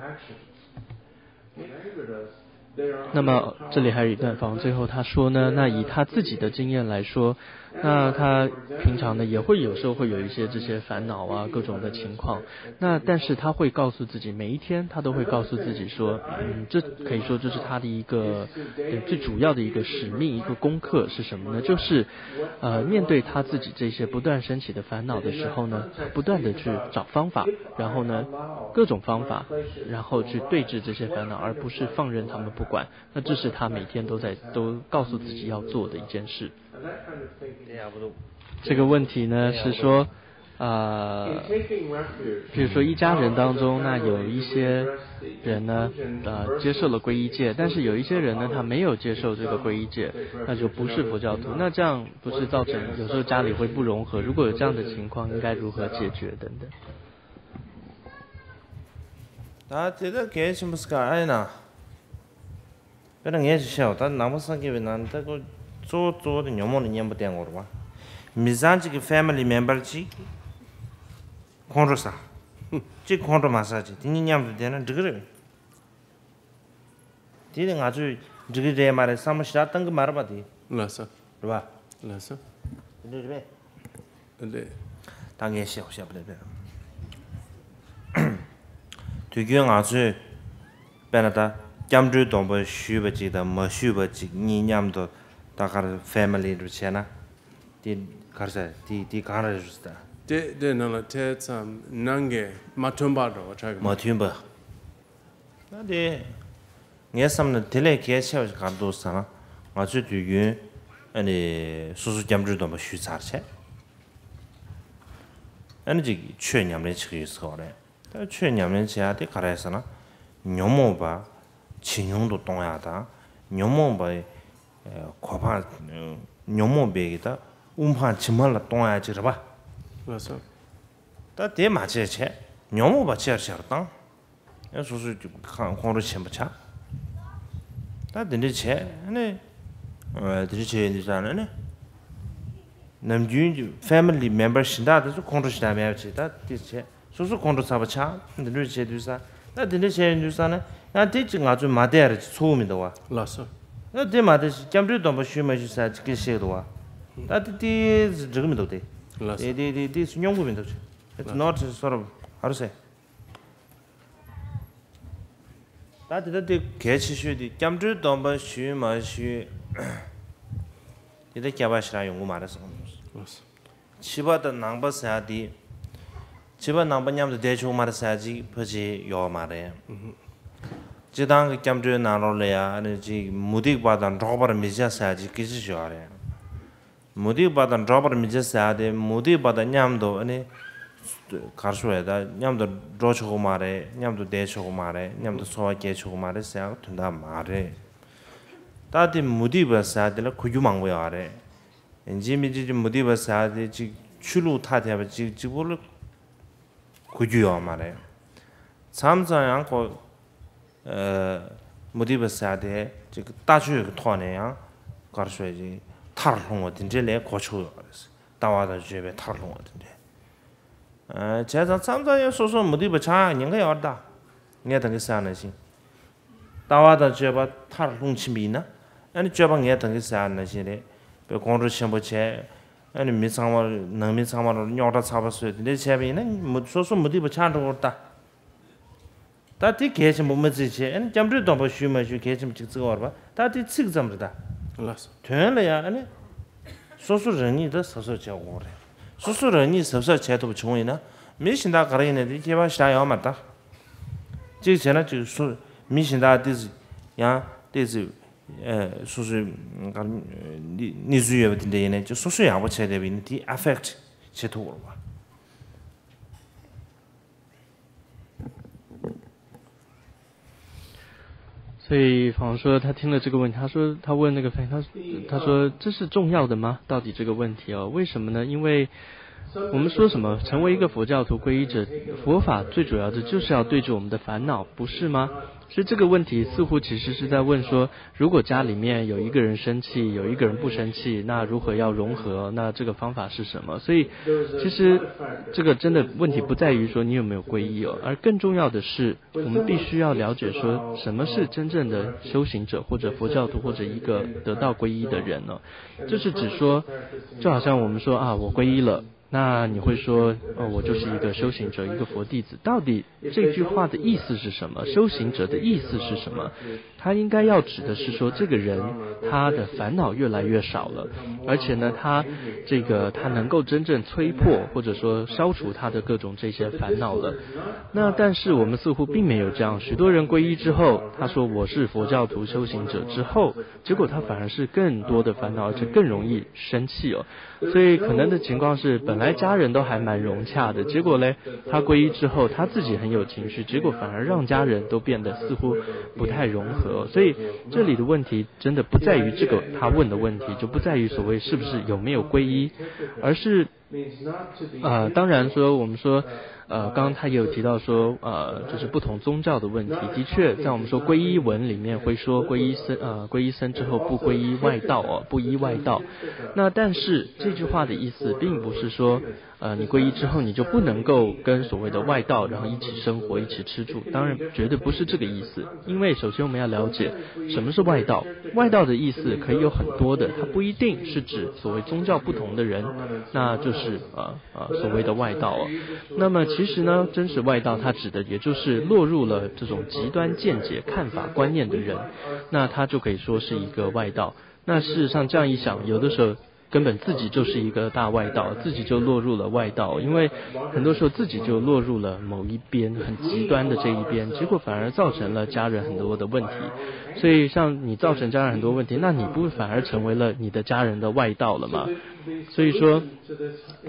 那么这里还有一段访问，最后他说呢，那以他自己的经验来说，那他平常呢也会有时候会有一些这些烦恼啊，各种的情况。那但是他会告诉自己，每一天他都会告诉自己说，嗯，这可以说就是他的一个呃最主要的一个使命，一个功课是什么呢？就是呃面对他自己这些不断升起的烦恼的时候呢，不断的去找方法，然后呢各种方法，然后去对治这些烦恼，而不是放任他们不管。那这是他每天都在都告诉自己要做的一件事。这个问题呢是说，呃，比如说一家人当中，那有一些人呢，呃，接受了皈依戒，但是有一些人呢，他没有接受这个皈依戒，那就不是佛教徒。那这样不是造成有时候家里会不融合？如果有这样的情况，应该如何解决等等？ ད་དེ་ད་གལ་ཆེན་པོ་ཟེར་ག་ཨ་ཡིན་ན། དཔེར་ན་ངས་ཞིག་བཤད་པ་ད་ནང་པ་སངས་རྒྱས་པའི་ནང་ད་ཁོ་གཙོ་བོ་གཙོ་བོ་དེ་ཉོན་མོངས་ལ་གཉེན་པོ་བསྟེན་དགོས་རེད་བ། མི་ཚང་གཅིག་གི་ཕེ་མི་ལི་མེམ་བར་གཅིག་ཁོང་ཁྲོ་ཟ། གཅིག་ཁོང་ཁྲོ་མ་ཟ་ཅིག་དེ་གཉིས་མཉམ་དུ་བསྡད་ན་འགྲིག་གི་རེད། དེ་ནི་ང་ཚོས་འགྲིག་གི་རེད་མ་རེད་བསམ་བློ་ཞེ་དྲག་བཏང་གི་མ་རེད་པ་དེ། ལགས་སོ། རེད་པ། ལགས་སོ། དེ་འདྲ་རེད་པས། ལགས། ད་ངས་བཤད་བཤད་པ་རེད་པས། དུས་རྒྱུན་ང་ཚོས་དཔེར་ན་ད་སྐྱབས་འགྲོའི་སྡོམ་པ་ཞུས་པ་གཅིག་དང་མ་ཞུས་པ་གཅིག་གཉིས་མཉམ་དུ་ད་ག་རེ་ཕེ་མི་ལི་རུ་བྱས་ན་དེ་ག་རེ་ཟེར་དེ་དེ་གང་རེད་རུ་ཟེར། དེ་དེ་ནང་ལ་ཐེ་ཚོམ་ནང་གི་མ་མཐུན་པ་འགྲོ་བ་ཆགས་ཀྱི་མ་མཐུན་པ། ད་དེ། ངའི་བསམ་ན་དེ་ལས་གལ་ཆེ་བ་ཞིག་ག་རེ་འདུག་ཟེར་ན། ང་ཚོས་དུས་རྒྱུན་ཨ་ནི་སོ་སོ་སྐྱབས་འགྲོའི་སྡོམ་པ་ཞུས་ཚར་བྱས། ཨ་ནི་ཅིག་ཆོས་ཉམས་ལེན་བྱེད་ཀྱི་ཡོད་ཟེར་བ་རེད། ད་ཆོས་ཉམས་ལེན་བྱེད་ཡག་དེ་ག་རེ་ཟེར་ན། ཉོན་མོངས་པ་ཇེ་ཉུང་དུ་གཏོང་ཡག་དང་། ཉོན་མོངས་པའི་གོ་འཕང་། ཉོན་མོངས་པའི་གི་ད་དབུ་འཕང་ཇེ་དམའ་ལ་གཏོང་ཡག་ཅིག་རེད་པ། ལགས་སོ། ད་དེ་མ་བྱས་བྱས་ཉོན་མོངས་པ་ཆེ་རུ་ཆེ་རུ་བཏང་། ཡང་སོ་སོའི་ཁ་ཁོང་ཁྲོ་ཆེན་པོ་ཆགས། ད་དེ་འདྲ་བྱས་ནས། དེ་འདྲ་བྱས་ཡིན་དུས་ཙང་ནས་ནམ་རྒྱུན་གྱི་ཕེ་མི་ལི་མེམ་བར་གཞན་དག་དེ་ཚོ་ཁོང་ཁྲོ་ཞེ་དྲག་མེད་པ་བྱས། ད་དེ་བྱས་སོ་སོ་ཁོང་ཁྲོ་ཚ་པོ་ཆགས། དེ་འདྲ་བྱས་དུས་ཙང་ད་དེ་འདྲ་བྱས་ཡིན་དུས་ཙང་ནས་ཡང་དེ་ཅིག་ང་ཚོས་མ་བསྡད་ཡ་རེ་ཅིག་ཚོར་གྱི་མི་འདུག་བ། ལགས་སོ། ད་དེ་མ་བསྡད་ཅིག་སྐྱབས་འགྲོའི་སྡོམ་པ་ཞུས་མ་ཞུས་ཟེར་ཅིག་སྐད་བཤད་འདུག་བ། ད་དེ་དེ་འགྲིག་གི་མི་འདུག་དེ། ལགས་སོ། དེ་དེ་དེ་དེ་སྙོམས་གི་མི་འདུག་ཅིག It's not sort of how to say. ད་དེ་ལྟ་དེ་གལ་ཆེ་ཤོས་དེ་སྐྱབས་འགྲོའི་སྡོམ་པ་ཞུས་མ་ཞུས། དེ་ལྟ་ཁྱད་པར་ཞེ་དྲག་ཡོང་གི་མ་རེད་བསམ། ཕྱི་པ་དང་ནང་པ་ཟེར་ཡ་དེ། ཕྱི་པ་ནང་པ་མཉམ་དུ་བསྡད་ཆོག་མ་རེད་ཟེར་ཡ་ཅིག་ཕལ་ཆེར་ཡོད་མ་རེད། སྤྱིར་བཏང་གི་སྐྱབས་འགྲོའི་ནང་ལོགས་ལ་ཡ་ཨ་ནི་ཅིག་མུ་སྟེགས་པ་དང་འགྲོགས་པར་མི་བྱ་ཟེར་ཡ་ཅིག་སྐད་ཆ་ཞིག་ཡོད་རེད། མུ་སྟེགས་པ་དང་འགྲོགས་པར་མི་བྱ་ཟེར་ཡ་དེ་མུ་སྟེགས་པ་དང་མཉམ་དུ་ཨ་ནི། གར་ཤོར་བས་ད་མཉམ་དུ་འགྲོ་ཆོག་གི་མ་རེད། མཉམ་དུ་བསྡད་ཆོག་གི་མ་རེད། མཉམ་དུ་འཚོ་བ་སྐྱེལ་ཆོག་གི་མ་རེད་ཟེར་ཡ་དོན་དག་མ་རེད། ད་དེ་མུ་སྟེགས་པ་ཟེར་ཡ་དེ་ལ་གོ་རྒྱུ་མང་པོ་ཡོད་རེད། ཡིན་གཅིག་མིན་གཅིག་གི་མུ་སྟེགས་པ་ཟེར་ཡ་དེ་གཅིག་ཆོས་ལུགས་ཐ་དད་པ་གཅིག་གཅིག་པོ་ལ་གོ་རྒྱུ་ཡོད་མ་རེད། མཚམས་མཚམས་ཡང་ཁོ། མུ་སྟེགས་པ་ཟེར་ཡ་དེ་ཅིག་ལྟ་སྤྱོད་ཀྱི་ཐོག་ནས་ཡང་གར་ཤོར་ཅིག་མཐར་ལྷུང་བ་དེ་འདྲས་ལས་གོ་ཆོག་ཡོད་རེད། ལྟ་བ་དང་སྤྱོད་པའི་མཐར་ལྷུང་བ་དེ་འདྲས། བྱས་ཙང་མཚམས་མཚམས་ཡང་སོ་སོ་མུ་སྟེགས་པ་ཆགས་ཉེན་ཁ་ཡོད་རེད་ད། ངས་ད་གིན་ཟེར་ཡ་ནང་བཞིན། ལྟ་བ་དང་སྤྱོད་པ་མཐར་ལྷུང་ཕྱིན་པ་ཡིན་ན། ཨ་ནི་སྤྱོད་པ་ངས་ད་གིན་ཟེར་ཡ་ནང་བཞིན་རེད། དཔེ་ཁོང་ཁྲོ་ཆེན་པོ་བྱས། ཨ་ནི་མི་ཚང་མ་ནང་མི་ཚང་མ་རྙོག་དྲ་ཚ་པ་བཟོས་དེ་འདྲས་བྱས་པ་ཡིན་ན་མུ་སོ་སོ་མུ་སྟེགས་པ་ཆགས་འགྲོ་གི་རེད་ད། ད་དེ་གལ་ཆེན་པོ་མ་བརྩིས་བྱས། ཨ་ནི་སྐྱབས་འགྲོའི་སྡོམ་པ་ཞུས་མ་ཞུས་གལ་ཆེན་པོ་ཅིག་བརྩི་གི་ཡོད་རེད་པ། ད་དེ་ཚིག་ཙམ་རེད་ད། ལགས་སོ། དོན་ལ་ཡང་ཨ་ནི་སོ་སོ་རང་ཉིད་ད་གཟབ་གཟབ་བྱེད་དགོས་རེད། སོ་སོ་རང་ཉིད་གཟབ་གཟབ་བྱེད་ཐུབ་པ་བྱུང་ཡིན་ན་མི་གཞན་དག་ག་རེ་ཡིན་ན་དེ་ཁྱད་པར་ཞེ་དྲག་ཡོད་མ་རེད་ད། གཅིག་བྱས་ན་གཅིག་སོ་མི་གཞན་དག་ཏོག་ཙམ་ཡང་ཏོག་ཙམ་ཨ་སོ་སོའི་ག་ནི་གནས་ཚུལ་ཡོད་པ་དེ་འདྲ་ཡིན་ན་གཅིག་སོ་སོ་ཡག་པོ་བྱས་བསྡད་པ་ཡིན་ན་དེ་ཨ་ཕེག་ཊི་བྱེད་ཐུབ་ཀྱི་རེད་པ། 所以仿佛说他听了这个问题，他说他问那个翻译，他他说这是重要的吗？到底这个问题哦，为什么呢？因为我们说什么成为一个佛教徒皈依者，佛法最主要的就是要对治我们的烦恼，不是吗？所以这个问题似乎其实是在问说，如果家里面有一个人生气，有一个人不生气，那如何要融合？那这个方法是什么？所以其实这个真的问题不在于说你有没有皈依哦，而更重要的是。我们必须要了解说什么是真正的修行者或者佛教徒或者一个得道皈依的人呢？就是指说，就好像我们说啊，我皈依了，那你会说，哦，我就是一个修行者，一个佛弟子。到底这句话的意思是什么？修行者的意思是什么？他应该要指的是说，这个人他的烦恼越来越少了，而且呢，他这个他能够真正催破或者说消除他的各种这些烦恼了。那但是我们似乎并没有这样，许多人皈依之后，他说我是佛教徒修行者之后，结果他反而是更多的烦恼，而且更容易生气哦。所以可能的情况是，本来家人都还蛮融洽的，结果嘞，他皈依之后，他自己很有情绪，结果反而让家人都变得似乎不太融合。所以这里的问题真的不在于这个他问的问题，就不在于所谓是不是有没有皈依，而是。呃，当然说，我们说，呃，刚刚他也有提到说，呃，就是不同宗教的问题。的确，在我们说皈依文里面会说皈依僧，呃，皈依僧之后不皈依外道哦，不依外道。那但是这句话的意思并不是说，呃，你皈依之后你就不能够跟所谓的外道然后一起生活、一起吃住。当然，绝对不是这个意思。因为首先我们要了解什么是外道，外道的意思可以有很多的，它不一定是指所谓宗教不同的人，那就是呃。啊，所谓的外道哦。那么其实呢，真实外道它指的也就是落入了这种极端见解、看法、观念的人，那他就可以说是一个外道。那事实上这样一想，有的时候根本自己就是一个大外道，自己就落入了外道，因为很多时候自己就落入了某一边，很极端的这一边，结果反而造成了家人很多的问题。所以，像你造成家人很多问题，那你不反而成为了你的家人的外道了吗？所以说，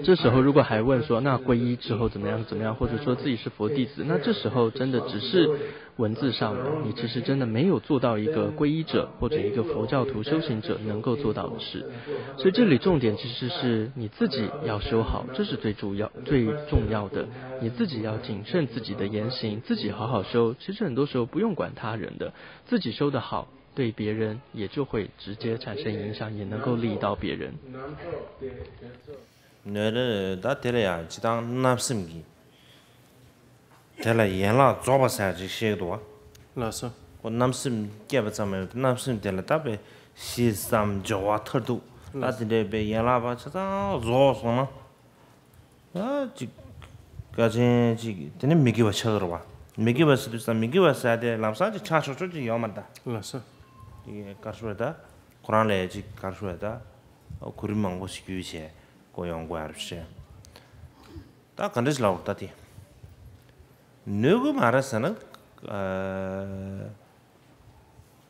这时候如果还问说那皈依之后怎么样怎么样，或者说自己是佛弟子，那这时候真的只是文字上的，你其实真的没有做到一个皈依者或者一个佛教徒修行者能够做到的事。所以这里重点其实是你自己要修好，这是最主要、最重要的。你自己要谨慎自己的言行，自己好好修。其实很多时候不用管他人的，自己修得好，对别人也就会直接产生影响，也能够利益到别人。 ནོར་ད་དེ་ལ་ཡང་ཇི་ལྟར་བརྣབ་སེམས་ཀྱི་དེ་ལ་ཡན་ལག་རྫོགས་པ་ཟེར་ཅིག་བཤད་ཀྱི་འདུག་བ། ལགས་སོ། ཁོ་བརྣབ་སེམས་སྐྱེས་པ་ཙམ་མིན་པར་བརྣབ་སེམས་དེ་ལ་ད་དཔེ་ཞི་བསམ་སྦྱོར་བ་མཐར་ཐུག་ད་དེ་འདྲའི་དཔེ་ཡན་ལག་པ་ཆ་ཚང་རྫོགས་སོང་ན། ད་ཅིག་དཀའ་ཆེན་ཅིག་དེ་ནི་མི་དགེ་བ་ཆགས་ཀྱི་རེད་བ། མི་དགེ་བ་ཟེར་དུས་ཙམ་མི་དགེ་བ་ཟེར་དེ་ལམ་སང་ཅིག་ཆགས་ཆོག་ཆོག་ཅིག་ཡོད་མ་རེད་ད། ལགས་སོ། དེ་ག་རེ་ཞུ་བ་ད། ཁོ་རང་ལ་ཅིག་ག་རེ་ཞུ་བ་ད། གོ་རིམ་མང་པོ་ཞིག་བརྒྱུད་བྱས་གོ་ཡོང་དགོས་ཡ་རེད་བཤད། ད་ག་འདྲ་ཞིག་ལབ་དགོས་ད་དེ། ནུས་ཀྱི་མ་རེད་ཟེར་ན། ཨ།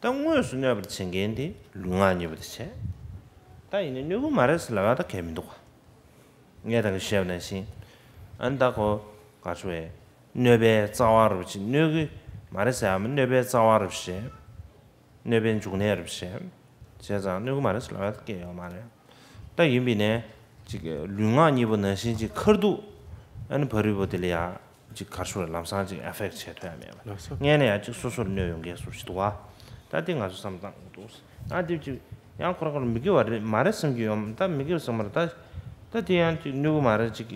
ད་དངོས་སུ་གནོད་པར་བྱེད་མཁན་དེ་ལུས་ངག་གཉིས་པོ་དེ་བྱས། ད་ཡིན་ན་ནུས་ཀྱི་མ་རེད་ཟེར་ལབ་ཡ་ད་གལ་མི་འདུག་ག་ངས་ད་གིན་བཤད་པ་ནང་བཞིན། ཨ་ནི་ད་ཁོ་ག་རེ་ཞུ་བས། གནོད་པའི་རྩ་བ་རུ་བྱེད། ནུས་ཀྱི་མ་རེད་ཟེར་ཡ་མ་གནོད་པའི་རྩ་བ་རུ་བྱེད། གནོད་པའི་འབྱུང་གནས་རེད་བཤད། བྱས་ཙང་གནོད་ཀྱི་མ་རེད་ཟེར་ལབ་ཡ་སྐད་ཡོད་མ་རེད། ད་ཡིན་པས་ནས་ཅིག་ལུས་ངག་གཉིས་པོ་ནང་བཞིན་ཅིག་ཁར་འདུག་ཨ་ནི་བར་རི་བོ་དེ་ལ་ཡ་ཅིག་ག་རེ་ཞུ་རེད། ལམ་སང་ཅིག་ཨེ་ཕེག་ཊི་བྱེད་ཐུབ་ཡ་མེད་པ། ལགས་སོ། སྔོན་ནས་ཡ་ཅིག་སོ་སོར་གནོད་ཡོང་མཁན་སུ་ཞིག་འདུག་བ། ད་དེ་ང་ཚོ་བསམ་བློ་བཏང་དགོས་འདུག་ཨ་དེ་ཅིག་ཡང་ཁོ་རང་ཁོ་རང་མི་དགེ་བ་རེད་མ་རེད་བསམ་གྱི་ཡོད་མ་ད་མི་དགེ་བ་བསམ་མ་རེད་ད། ད་དེ་ཡང་ཅིག་གནོད་ཀྱི་མ་རེད་ཅིག་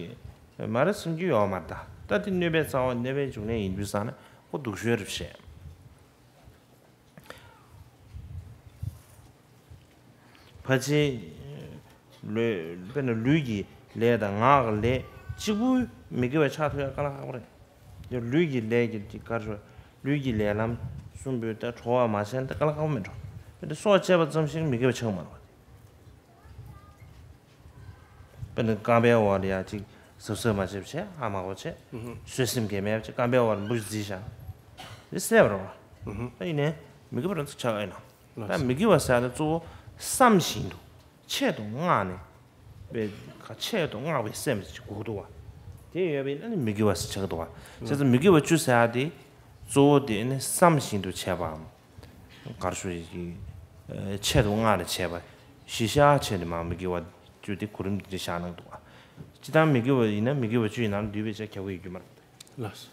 མ་རེད་བསམ་གྱི་ཡོད་མ་རེད་ད། ད་དེ་གནོད་པའི་རྩ་བ་གནོད་པའི་འབྱུང་གནས་ཡིན་དུས་ཙང་ནས་ཁོ་སྡུག་ཤོས་རེད་བཤད། ཕལ་ཆེར་ ལུས་དཔེར་ན་ལུས་ཀྱི་ལས་དང་ངག་གི་ལས་གཅིག་པུ་མི་དགེ་བ་ཆགས་ཐུབ་ཡ་དཀའ་ལས་ཁག་པོ་རེད། ཡང་ལུས་ཀྱི་ལས་ཀྱི་ག་རེ་ཟེར། ལུས་ཀྱི་ལས་ལམ་གསུམ་པོའི་ད་གྲོགས་པ་མ་བྱས་ན་ད་དཀའ་ལས་ཁག་པོ་མེད་འགྲོ། དཔེར་ན་སྲོག་བཅད་པ་ཙམ་ཞིག་མི་དགེ་བ་ཆགས་མ་རེད་པ། དཔེར་ན་རྐང་པའི་འོག་ལ་ཡ་གཅིག་གཟབ་གཟབ་མ་བྱས་པ་བྱས་ཨ་མ་གོ་བྱས། ཨུ་ཧུ། གསོད་སེམས་ཀྱིས་མེད་པ་བྱས་རྐང་པའི་འོག་ལ་འབུ་ཞིག་བརྫིས་བཞག། དེ་བསད་པ་རེད་པ། ཨུ་ཧུ། ད་ཡིན་ནའི་མི་དགེ་བ་རང་ཚོ་ཆགས་ཡོད་ན། ལགས་ད་སོ། མི་དགེ་བ་ཟེར་ཡ་དེ་གཙོ་བོ་བསམ་བཞིན་དུ་ཆེད་དུ་མངགས་ནས། པའི་ཆེད་དུ་མངགས་པའི་སེམས་ཅིག་དགོས་འདུག་པ། དེ་ཡོད་པས་ན་ནི་མི་དགེ་བ་ཟེར་ཆགས་འདུག་པ། བྱས་ཙང་མི་དགེ་བ་བཅུ་ཟེར་ཡ་དེ་གཙོ་བོ་དེ་ནི་བསམ་བཞིན་དུ་བྱས་པའམ། ག་རེ་ཞུ་ཡི་ཆེད་དུ་མངགས་ནས་བྱས་པ། གཞི་བཞག་བྱས་ནས་མ་མི་དགེ་བ་བཅུ་དེ་གོ་རིམ་དེ་འདྲ་བཞག་གནང་འདུག་པ། སྤྱིར་བཏང་མི་དགེ་བ་ཡིན་ན་མི་དགེ་བ་བཅུ་ཡི་ནང་འདུས་པའི་ཆ་ཁྱབ་ཀྱི་ཡོད་རྒྱུ་མ་རེད། ལགས།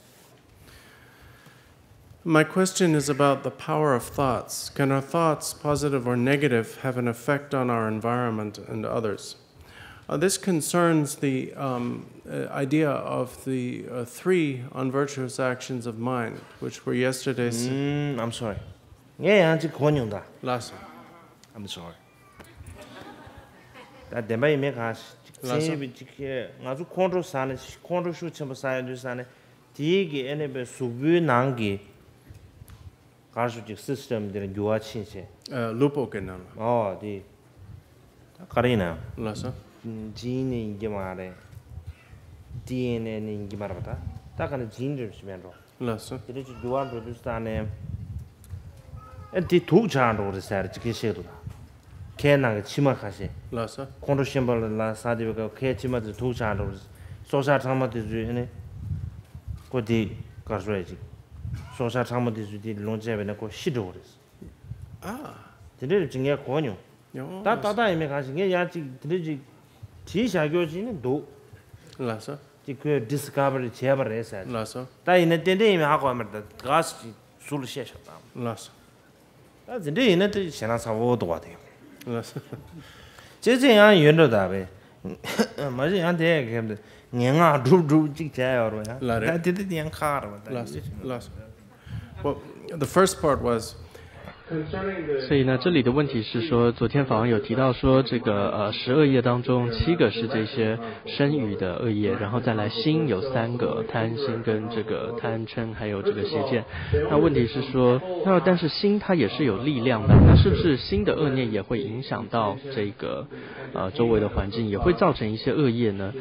My question is about the power of thoughts. Can our thoughts, positive or negative, have an effect on our environment and others? Uh, this concerns the um, uh, idea of the uh, three unvirtuous actions of mind, which were yesterday's. Mm, I'm sorry. ངས་ཡང་ཅིག་གོ་མྱོང་ད། ལགས་སོ། I'm sorry. ད་བདེན་པ་ཡིན་མིན་གང་ཞིག་ལགས་སོ། ཅིག་ང་ཚོ་ཁོང་ཁྲོ་ཟ་ནས་ཁོང་ཁྲོ་ཤུགས་ཆེན་པོ་ཟ་ཡ་དུས་ཟ་ནས། དེའི་གི་ཨ་ནི་པའི་གཟུགས་པོའི་ནང་གི་གར་ཞུ་ཅིག་སི་སི་ཊེམ་འདིར་འགྱུར་བ་ཕྱིན་ཆད། ཨ། ལུས་པོ་གི་ནང་ལ། ཨོ་དེ། ད་ག་རེ་ཡིན་ན། ལགས་སོ། ཇིན་ནི་ཡིན་གྱི་མ་རེད། ཌི་ཨེན་ཨེ་ནི་ཡིན་གྱི་མ་རེད་པ་ད། ད་ག་ནས་ཇིན་རེད་ཞུ་མེད་འགྲོ། ལགས་སོ། དེ་འདྲ་ཅིག་འགྱུར་བ་འགྲོ་དུས་ཙང་ནས། ཨེ་དེ་དུག་ཆགས་འགྲོ་རེད་ཟེར་ཅིག་སྐད་བཤད་འདུག་ད། ཁའི་ནང་གི་མཆིལ་མ་ཁ་ཤས། ལགས་སོ། ཁོང་ཁྲོ་ཆེན་པོ་ལ་ཟ་བསྡད་པའི་སྐབས་ཁའི་མཆིལ་མ་དེ་དུག་ཆགས་འགྲོ་རེད། སྲོག་ཆགས་ཕྲ་མོ་དེ་ཚོས་ཨ་ནི། ཁོ་དེ་གར་སོ་ཡ་ཅིག་སྲོག་ཆགས་ཕྲ་མོ་དེ་ཚོས་དེ་ལོངས་སྤྱད་པས་ན་ཁོ་ཤི་འགྲོ་གི་རེད། ཨ། དེ་འདྲའི་རིགས་ཅིག་ངས་གོ་མྱོང་། ཡང་། ད་ཏག་ཏག་ཡིན་མིན་གང་ཞིག་ངས་ཡང་ཅིག་དེ་འདྲའི་ཅིག་བྲིས་བཞག་རྒྱུ་ཅིག་ནི་འདུག་ལགས་སོ། ཅིག་ཁོས་ཌིས་ཁ་བ་རི་བྱས་པ་རེད་ཟེར། ལགས་སོ། ད་ཡིན་ན་ཏན་ཏན་ཡིན་མིན་ཧ་གོ་ཡ་མ་རེད། ད་ག་ཟེ་ཅིག་ཟུར་ལ་བཤད་བཞག་དང་། ལགས་སོ། ད་དེ་འདྲ་ཡིན་ན་དེ་ཞེད་སྣང་ཚ་བོ་འདུག་པ་དེ། ལགས་སོ། ཅེ་ཅེ་ཡང་ཡོད་འགྲོ་ད་བས། མ་གཞི་ཡང་དེ་གེམ་དེ་ངན་སྔགས་སྒྲུབ་སྒྲུབ་ཅིག་བྱས་ཡོད་རོ་ཡང་། ལ་རེད། ད་དེ་དེ་ཡང་ཁག་རེད་པ་ད། ལགས་སོ། ལགས་སོ། Well, the first part was 所以呢，这里的问题是说，昨天访问有提到说，这个呃十恶业当中七个是这些身语的恶业，然后再来心有三个，贪心跟这个贪嗔，还有这个邪见。那问题是说，那但是心它也是有力量的，那是不是心的恶念也会影响到这个呃周围的环境，也会造成一些恶业呢？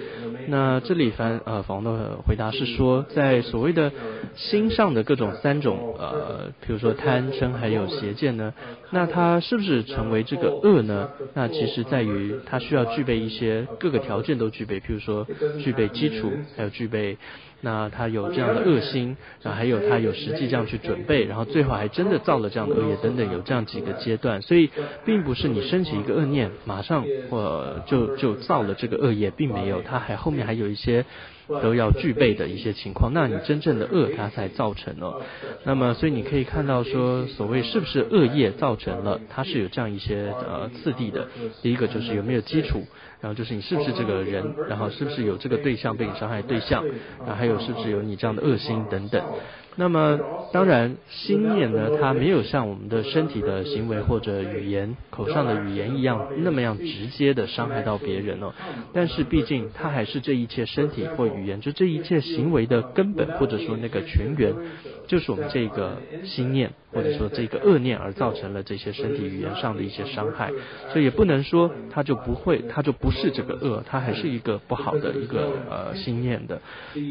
那这里反呃访问的回答是说，在所谓的心上的各种三种呃，比如说贪嗔还有邪见呢，那它是不是成为这个恶呢？那其实在于它需要具备一些各个条件都具备，譬如说具备基础，还有具备，那他有这样的恶心，然后还有他有实际这样去准备，然后最后还真的造了这样的恶业等等，有这样几个阶段。所以并不是你升起一个恶念，马上或就就造了这个恶业，并没有，他还后面还有一些都要具备的一些情况，那你真正的恶它才造成了。那么，所以你可以看到说，所谓是不是恶业造成了，它是有这样一些呃次第的。第一个就是有没有基础，然后就是你是不是这个人，然后是不是有这个对象被你伤害的对象，然后还有是不是有你这样的恶心等等。那么，当然，心念呢，它没有像我们的身体的行为或者语言、口上的语言一样那么样直接的伤害到别人哦。但是，毕竟它还是这一切身体或语言，就这一切行为的根本，或者说那个泉源，就是我们这个心念，或者说这个恶念，而造成了这些身体语言上的一些伤害。所以也不能说它就不会，它就不是这个恶，它还是一个不好的一个呃心念的。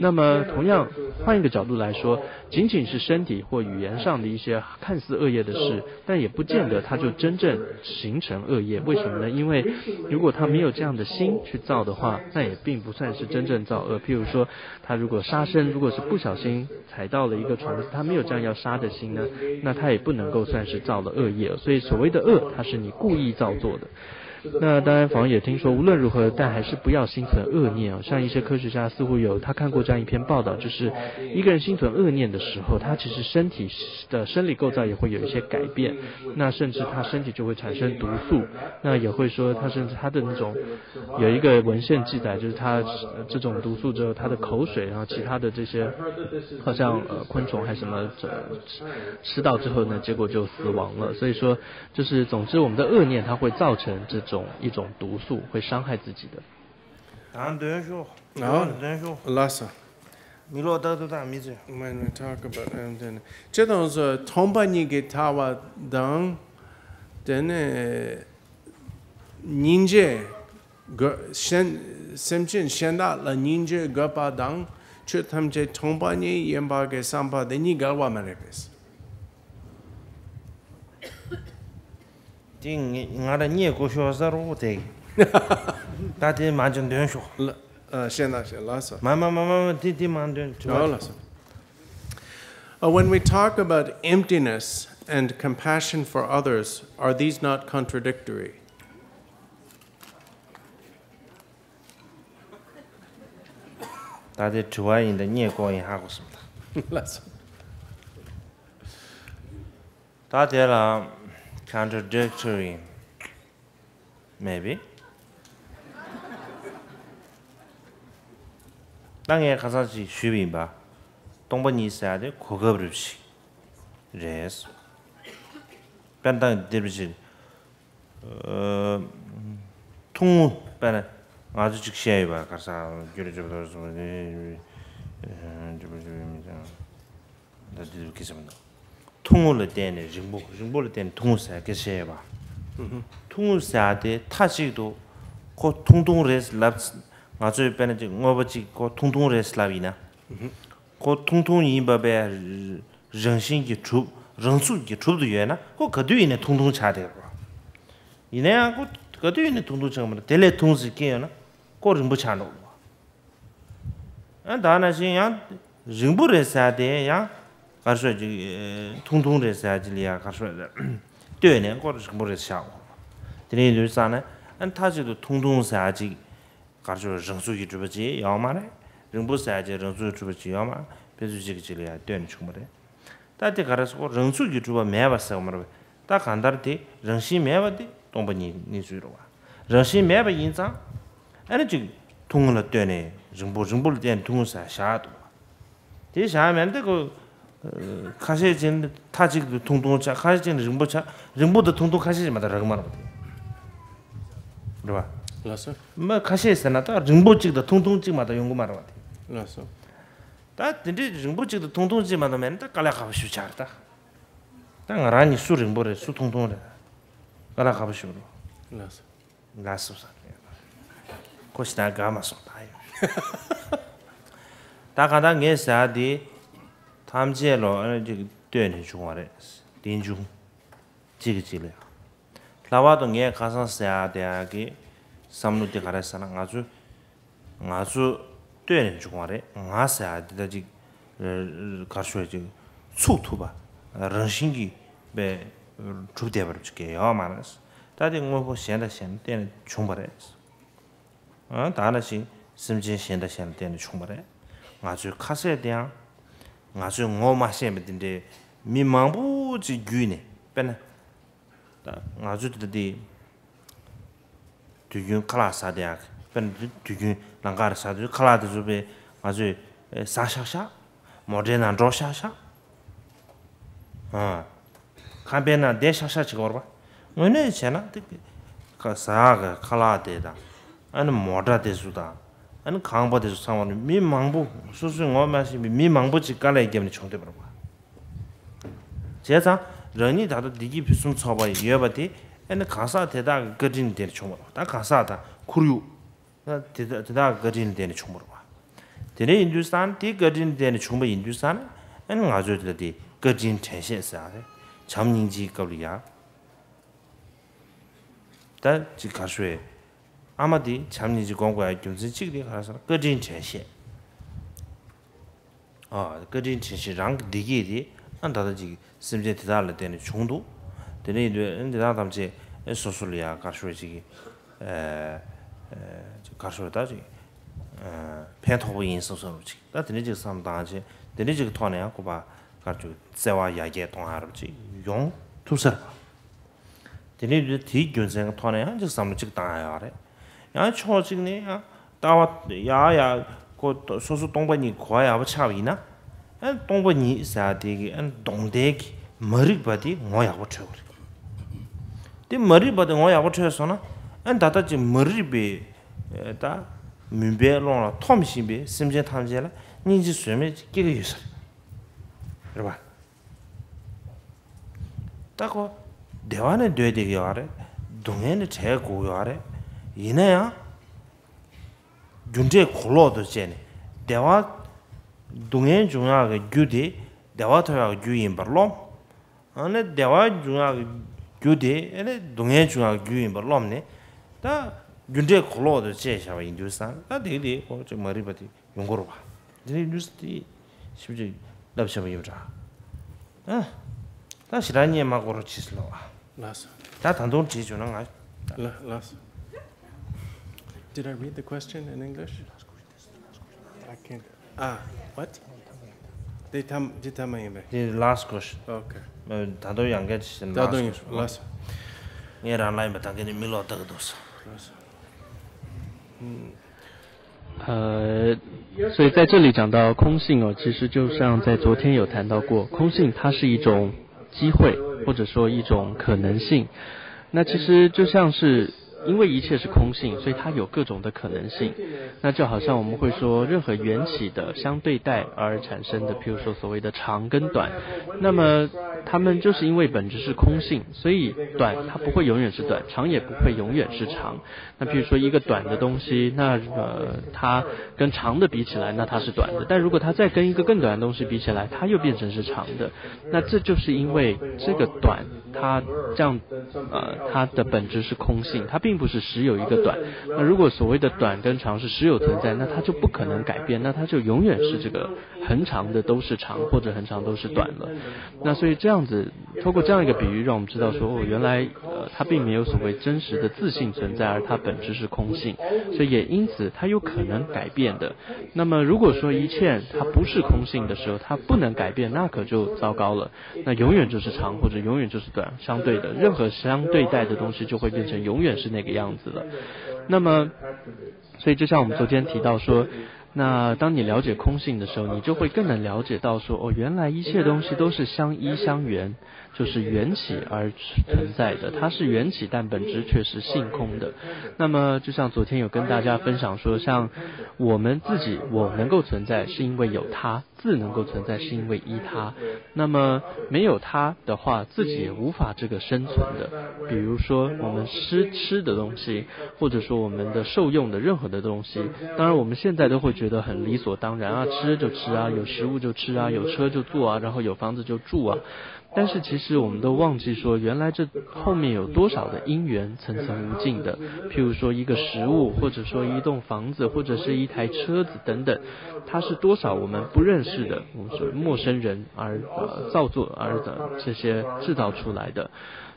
那么同样换一个角度来说，仅仅是身体或语言上的一些看似恶业的事，但也不见得它就真正形成恶业。为什么呢？因为如果他没有这样的心去造的话，那也并不算是真正造恶。譬如说，他如果杀生，如果是不小心踩到了一个虫子，他没有这样要杀的心呢，那他也不能够算是造了恶业。所以所谓的恶，它是你故意造作的。那当然，访问也听说，无论如何，但还是不要心存恶念哦。像一些科学家似乎有他看过这样一篇报道，就是一个人心存恶念的时候，他其实身体的生理构造也会有一些改变，那甚至他身体就会产生毒素，那也会说他甚至他的那种有一个文献记载，就是他这种毒素之后，他的口水，然后其他的这些好像呃昆虫还是什么呃吃吃到之后呢，结果就死亡了。所以说，就是总之我们的恶念它会造成这种一种毒素，会伤害自己的。ད་འདོན་ཤོག་ཨ། འདོན་ཤོག་ལགས་སོ། མི་ལོག་ཏག་ཏུ་ཏག་མི་ཚོས། When we talk about, um, then, ཅེས་དང་སོ་མཐོང་པ་ཉིད་ཀྱི་ཐལ་བ་དང་། དེ་ནས་སྙིང་རྗེ་དགོས། གཞན། སེམས་ཅན་གཞན་དག་ལ་སྙིང་རྗེ་དགོས་པ་དང་། ཆོས་ཐམས་ཅད་མཐོང་པ་ཉིད་ཡིན་པ་གི་བསམ་པ་དེ་གཉིས་འགལ་བ་མ་རེད་པས། དེ་ང་ང་རང་རྙེད་དགོས་ཤོག་ཟེར་རོ་དེ། ད་དེ་མ་འཇོན་འདོན་ཤོག་ལ། ཨ། ཤེས་ན་ཤེས། ལགས་སོ། མ་མ་མ་མ་མ་དེ་དེ་མ་འདོན་དྲི་ཨོ་བ། ལགས་སོ། Uh, when we talk about emptiness and compassion for others, are these not contradictory? ད་དེ་དྲི་བ་ཡིན་ད་རྙེད་དགོས་ཡིན་ཧ་གོ་སོང་ད། ལགས་སོ། ད་དེ་ལ་contradictory maybe། ད་ངས་ཁ་སང་ཅིག་ཞུས་པ་ཡིན་པ། སྟོང་པ་ཉིད་ཟེར་ཡ་དེ་གོ་སྐབས་རེ་ཞིག་རེད། དཔེར་ན་ད་འདིར་ཅིག་ཨ། ཐུང་ངུ། དཔེར་ན་ང་ཚོ་ཅིག་བཤད་ཡོད་པ། ག་ས་རྒྱུ་རེ་ཅོ་དོར་སོང་ནས་ཅོ་པོ་ཅོ་པོའི་མི་ཚང་། ད་དེ་ཚོ་སྐད་ཆ་མི་འདུག་ཐུང་ངུ་ལ་བརྟེན་ནས་རིང་པོ། རིང་པོ་ལ་བརྟེན་ནས་ཐུང་ངུ་ཟེར་སྐད་ཆ་བཤད་ཡོད་པ། ཐུང་ངུ་ཟེར་དེ་མཐའ་གཅིག་ཏུ་ཁོ་ཐུང་ཐུང་རེད་ལབ། ང་ཚོས་དཔེར་ན་ཅིག་དངོས་པོ་ཅིག་ཁོ་ཐུང་ཐུང་རེད་ལབ་ཡིན་ན། ཁོ་ཐུང་ཐུང་ཡིན་པ་བས་རང་བཞིན་གྱིས་གྲུབ། རང་ཚུགས་ཀྱིས་གྲུབ་ཏུ་ཡོད་ན་ཁོ་ག་དུས་ཡིན་ནའི་ཐུང་ཐུང་ཆགས་བསྡད་ཡོད་རེད། ཡིན་ན་ཡང་ཁོ་ག་དུས་ཡིན་ནའི་ཐུང་ཐུང་ཆགས་མ་རེད། དེ་ལས་ཐུང་ཟེར་སྐྱེས་ཡོད་ན་ཁོ་རིང་པོ་ཆགས་འགྲོ་གི་རེད། ཨ། ད་ནང་བཞིན་ཡང་རིང་པོ་རེད་ཟེར་དེ་ཡང་གར་ཤོད་ཅིག་ཐུང་ཐུང་རེད་ཟེར་ཅིག་ལ་ཡང་གར་ཤོད་ལྟོས་ནས་ཁོ་རིང་པོ་རེད་བཞག་དགོས། དེ་ནས་ཡིན་དུས་ཙང་ན་ཨ་མཐའ་གཅིག་ཏུ་ཐུང་ཐུང་ཟེར་ཅིག་གར་ཤོད་རང་ཚུགས་ཀྱིས་གྲུབ་པ་ཅིག་ཡོད་མ་རེད། རིང་པོ་ཟེར་ཅིག་རང་ཚུགས་ཀྱིས་གྲུབ་པ་ཅིག་ཡོད་མ་རེད། ཕན་ཚུན་གཅིག་གིས་གཅིག་ལ་ཡང་ལྟོས་ནས་བྱུང་བ་རེད། ད་དེ་ག་རེ་ཟེར། ཁོ་རང་ཚུགས་ཀྱིས་གྲུབ་པ་མེད་པ་ཟེར་བ་མ་རེད་པས། ད་གང་ལྟར་དེ་རང་བཞིན་མེད་པ་དེ་སྟོང་པ་ཉིད་གནས་ཚུལ་རེད་པ། རང་བཞིན་མེད་པ་ཡིན་ཙང་། ཨ་ནི་ཅིག་ཐུང་ངུ་ལ་ལྟོས་ནས་རིང་པོ། རིང་པོ་ལ་བརྟེན་ནས་ཐུང་ངུ་ཟེར་བཞག་འདུག་པ། དེ་བཞག་མེད་དེ་ཁོ། ཁ་ཤས་ཅིག་མཐའ་གཅིག་ཏུ་ཐུང་ཐུང་ཆགས། ཁ་ཤས་ཅིག་རིང་པོ་ཆགས། རིང་པོ་དང་ཐུང་ཐུང་ཁ་ཤས་ཅིག་མ་གཏོགས་རག་གི་མ་རེད་པ་དེ། རེད་པ། ལགས་སོ། མ་ཁ་ཤས་ཟེར་ན་ད་རིང་པོ་གཅིག་དང་ཐུང་ཐུང་གཅིག་མ་གཏོགས་ཡོང་གི་མ་རེད་པ་དེ། ལགས་སོ། ད་དེ་འདྲའི་རིང་པོ་གཅིག་དང་ཐུང་ཐུང་གཅིག་མ་གཏོགས་མེད་ན་ད་དཀའ་ལས་ཁག་པོ་ཞེ་པོ་ཆགས་རེད་ད། ད་ང་རང་གཉིས་སུ་རིང་པོ་རེད། སུ་ཐུང་ཐུང་རེད། དཀའ་ལས་ཁག་པོ་ཞེ་པོ་རེད། ལགས་སོ། ལགས་སོ་ཟེར། ཁོ་ཞེ་དྲག་དགའ་མ་སོང་ད་ཡོད། ད་གང་ལྟར་ངས་ཟེར་ཡ་དེ་ཐམས་ཅད་ལོ་ཨ་ནི་ཅིག་ལྟོས་ནས་བྱུང་བ་རེད། རྟེན་འབྱུང་། གཅིག་གིས་གཅིག་ལ་ཡང་། ལྷག་པར་དུ་ངས་ཁ་སང་ཟེར་ཡ་དེ་ཡ་གི་བསམ་བློ་དེ་ག་རེ་ཟེར་ན། ང་ཚོ་ང་ཚོ་ལྟོས་ནས་བྱུང་བ་རེད། ང་ཟེར་ཡ་འདི་ལྟར་ཅིག་གར་ཤོད་ཅིག་ཚུགས་ཐུབ་པ། རང་བཞིན་གྱིས་པའི་གྲུབ་བསྡད་པ་ཅིག་ཡོད་མ་རེད། ད་དེ་དངོས་པོ་གཞན་དང་གཞན་ལ་བརྟེན་ནས་བྱུང་བ་རེད། ཨ། ད་ནང་བཞིན་སེམས་ཅན་གཞན་དང་གཞན་ལ་བརྟེན་ནས་བྱུང་བ་རེད། ང་ཚོའི་ཁ་ཟས་དེའང་ང་ཚོས་ངོ་མ་ཤེས་པ་འདི་འདྲའི་མི་མང་པོ་ཅིག་བརྒྱུད་ནས། དཔེར་ན། ད་ང་ཚོ་འདི་འདི་དུས་རྒྱུན་ཁ་ལག་ཟ་དེ་ཡང་། དཔེར་ན་དུས་རྒྱུན་ལམ་ཁར་ཟ་དུས་ཁ་ལག་དེ་ཚོ་དཔེ་ང་ཚོས་ཟ་ཤག་ཤག་མོ་ཊའི་ནང་འགྲོ་ཤག་ཤག་ཨ། ཁང་པའི་ནང་བསྡད་ཤག་ཤག་བྱེད་ཀྱི་ཡོད་རེད་པ། དངོས་གནས་བྱས་ན་དེ་ཁ་ཟ་གི་ཁ་ལག་དེ་དང་། ཨ་ནི་མོ་ཊ་དེ་ཚོ་དང་། ཨ་ནི་ཁང་པ་དེ་ཚོ་ཚང་མ་ནི་མི་མང་པོ། སོ་སོའི་ངོ་མ་ཤེས་པའི་མི་མང་པོ་ཅིག་དཀའ་ལས་བརྒྱབ་ནས་བྱུང་བསྡད་པ་རེད་པ། བྱས་ཙང་རང་ཉིད་ད་ལྟ་བདེ་སྐྱིད་ཕུན་སུམ་ཚོགས་པ་ཡོད་པ་དེ་ཨ་ནི་གང་ཟག་དེ་དག་གི་བཀའ་དྲིན་ལ་བརྟེན་ནས་བྱུང་བ་རེད་པ། ད་གང་ཟག་དང་ཁོར་ཡུག་ད་དེ་དག་དེ་དག་གི་བཀའ་དྲིན་ལ་བརྟེན་ནས་བྱུང་བ་རེད་པ། དེ་འདྲ་ཡིན་དུས་ཙང་དེའི་བཀའ་དྲིན་ལ་བརྟེན་ནས་བྱུང་བ་ཡིན་དུས་ཙང་ཨ་ནི་ང་ཚོས་དེ་ལ་དེ་བཀའ་དྲིན་དྲན་ཤེས་ཟེར་ཡ་རེད། བྱམས་སྙིང་རྗེའི་སྐབས་ལ་ཡ། ད་ཅིག་ག་རེ་ཞུ་ཡ། ཨ་མ་དེ་བྱམས་སྙིང་རྗེ་སྒོམ་དགོས་ཡ་རྒྱུ་མཚན་གཅིག་དེ་ག་རེ་ཟེར་ན་བཀའ་དྲིན་དྲན་ཤེས། ཨ། བཀའ་དྲིན་དྲན་ཤེས། རང་གི་བདེ་སྐྱིད་དེ་ཨ་ད་ལྟ་ཅིག་སེམས་ཅན་དེ་དག་ལ་བརྟེན་ནས་བྱུང་འདུག་དེ་འདྲ་ཡིན་དུས་ཨ་འདི་དག་ཐམས་ཅད་ཨ་སོ་སོ་ལ་ཡ་ག་རེ་ཞུ་ཡ་ཅིག་གི་ཨ་ཨ་ག་རེ་ཞུ་ཡ་ད་ཅིག་ཨ་ཕན་ཐོགས་པོ་ཡིན་བསམ་བསམ་ཅིག་ད་དེ་འདྲ་ཅིག་བསམ་བཏང་བྱས་དེ་འདྲ་ཅིག་གི་ཐོག་ནས་ཡང་སྐུ་པར་ག་རེ་ཞུ་བརྩེ་བ་ཡར་རྒྱས་གཏོང་ཡ་རབ་ཅིག་ཡོང་ཐུབ་ས་རེད་པ། དེ་ནས་དེའི་རྒྱུ་མཚན་གྱི་ཐོག་ནས་ཡང་ཅིག་བསམ་བློ་ཅིག་བཏང་ཡ་ཡོད་རེད། ཡང་ཕྱོགས་གཅིག་ནས་ཡང་ལྟ་བ་ཡ་ཡ་ཁོ་སོ་སོ་སྟོང་པ་ཉིད་གོ་བ་ཡག་པོ་ཆགས་པ་ཡིན་ན། ཨ་སྟོང་པ་ཉིད་ཟེར་དེ་གི་ཨ་སྟོང་པའི་གི་མ་རིག་པ་དེ་ངོ་ཡག་པོ་འཕྲོད་པ་རེད། དེ་མ་རིག་པ་དེ་ངོ་ཡག་པོ་འཕྲོད་སོང་ན། ཨ་ད་ལྟ་ཅིག་མ་རིག་པའི་ད་མུན་པའི་ཀློང་ལ་འཐོམས་བཞིན་པའི་སེམས་ཅན་ཐམས་ཅད་ལ་སྙིང་རྗེ་བཟོད་མེད་ཅིག་སྐྱེ་གི་ཡོད་ས་རེད། རེད་པ། ད་ཁོ་བདེ་བ་ནས་འདོད་བསྡད་ཀྱི་ཡོད་རེད། སྡུག་བསྔལ་ནས་བྲལ་དགོས་ཡོད་རེད། ཡིན་ན་ཡང་རྒྱུ་འབྲས་གོ་ལོག་ཏུ་བྱས་ནས་བདེ་བ། སྡུག་བསྔལ་འབྱུང་ཡག་གི་རྒྱུ་དེ་བདེ་བ་ཐོབ་ཡག་གི་རྒྱུ་ཡིན་པར་རློམ། ཨ་ནི་བདེ་བ་འབྱུང་ཡག་གི་རྒྱུ་དེ་ཨ་ནི་སྡུག་བསྔལ་འབྱུང་ཡག་གི་རྒྱུ་ཡིན་པར་རློམ་ནས། ད་རྒྱུ་འབྲས་གོ་ལོག་ཏུ་བྱས་བཞག་པ་ཡིན་དུས་ཙང་ད་དེ་དེ་ཁོ་ཅིག་མ་རིག་པ་དེ་ཡོང་གི་རེད་པ། དེ་ནས་ནུས་སུ་དེ་ཞིབ་ཅིག་ལབ་བྱས་པ་ཡིན་པ་འདྲ། ཨ། ད་ཞེ་དྲག་བརྙས་མ་དགོས་རོགས་བྱེད་ཟེར་ལབ་པ། ལགས་སོ། ད་ད་དུང་དྲིས་བྱུང་ན་ང་། ལ- ལགས་སོ། Did I read the question in English? I can't. Ah, what? འདི་ཐ- འདི་ཐ་མ་ཡིན་པས། འདི་last question. Okay. ད་དུང་ཡང་སྐད་ཆ་ད་དུང་last ཡིན། Question. ལགས་སོ། ངས་རང་ལ་ཡིན་པ་ད་གིན་ནས་མིག་ལོག་ལྟ་གི་འདུག་ཟེར། ལགས་སོ། ཨ། 呃，所以在这里讲到空性哦，其实就像在昨天有谈到过，空性它是一种机会，或者说一种可能性。那其实就像是因为一切是空性，所以它有各种的可能性。那就好像我们会说，任何缘起的相对待而产生的，譬如说所谓的长跟短，那么它们就是因为本质是空性，所以短它不会永远是短，长也不会永远是长。那比如说一个短的东西，那呃，它跟长的比起来，那它是短的。但如果它再跟一个更短的东西比起来，它又变成是长的。那这就是因为这个短，它这样呃，它的本质是空性，它并不是实有一个短。那如果所谓的短跟长是实有存在，那它就不可能改变，那它就永远是这个恒常的都是长，或者恒常都是短了。那所以这样子，通过这样一个比喻，让我们知道说，哦，原来呃，它并没有所谓真实的自性存在，而它本质是空性，所以也因此它有可能改变的。那么如果说一切它不是空性的时候，它不能改变，那可就糟糕了。那永远就是长，或者永远就是短，相对的，任何相对待的东西就会变成永远是那个样子了。那么，所以就像我们昨天提到说，那当你了解空性的时候，你就会更能了解到说，哦，原来一切东西都是相依相缘，就是缘起而存在的，它是缘起，但本质却是性空的。那么，就像昨天有跟大家分享说，像我们自己，我能够存在，是因为有它。自能够存在，是因为依他。那么没有他的话，自己也无法这个生存的。比如说我们吃吃的东西，或者说我们的受用的任何的东西，当然我们现在都会觉得很理所当然啊，吃就吃啊，有食物就吃啊，有车就坐啊，然后有房子就住啊。但是其实我们都忘记说，原来这后面有多少的因缘层层无尽的。譬如说一个食物，或者说一栋房子，或者是一台车子等等，它是多少我们不认识的，我们说陌生人而呃造作而的这些制造出来的。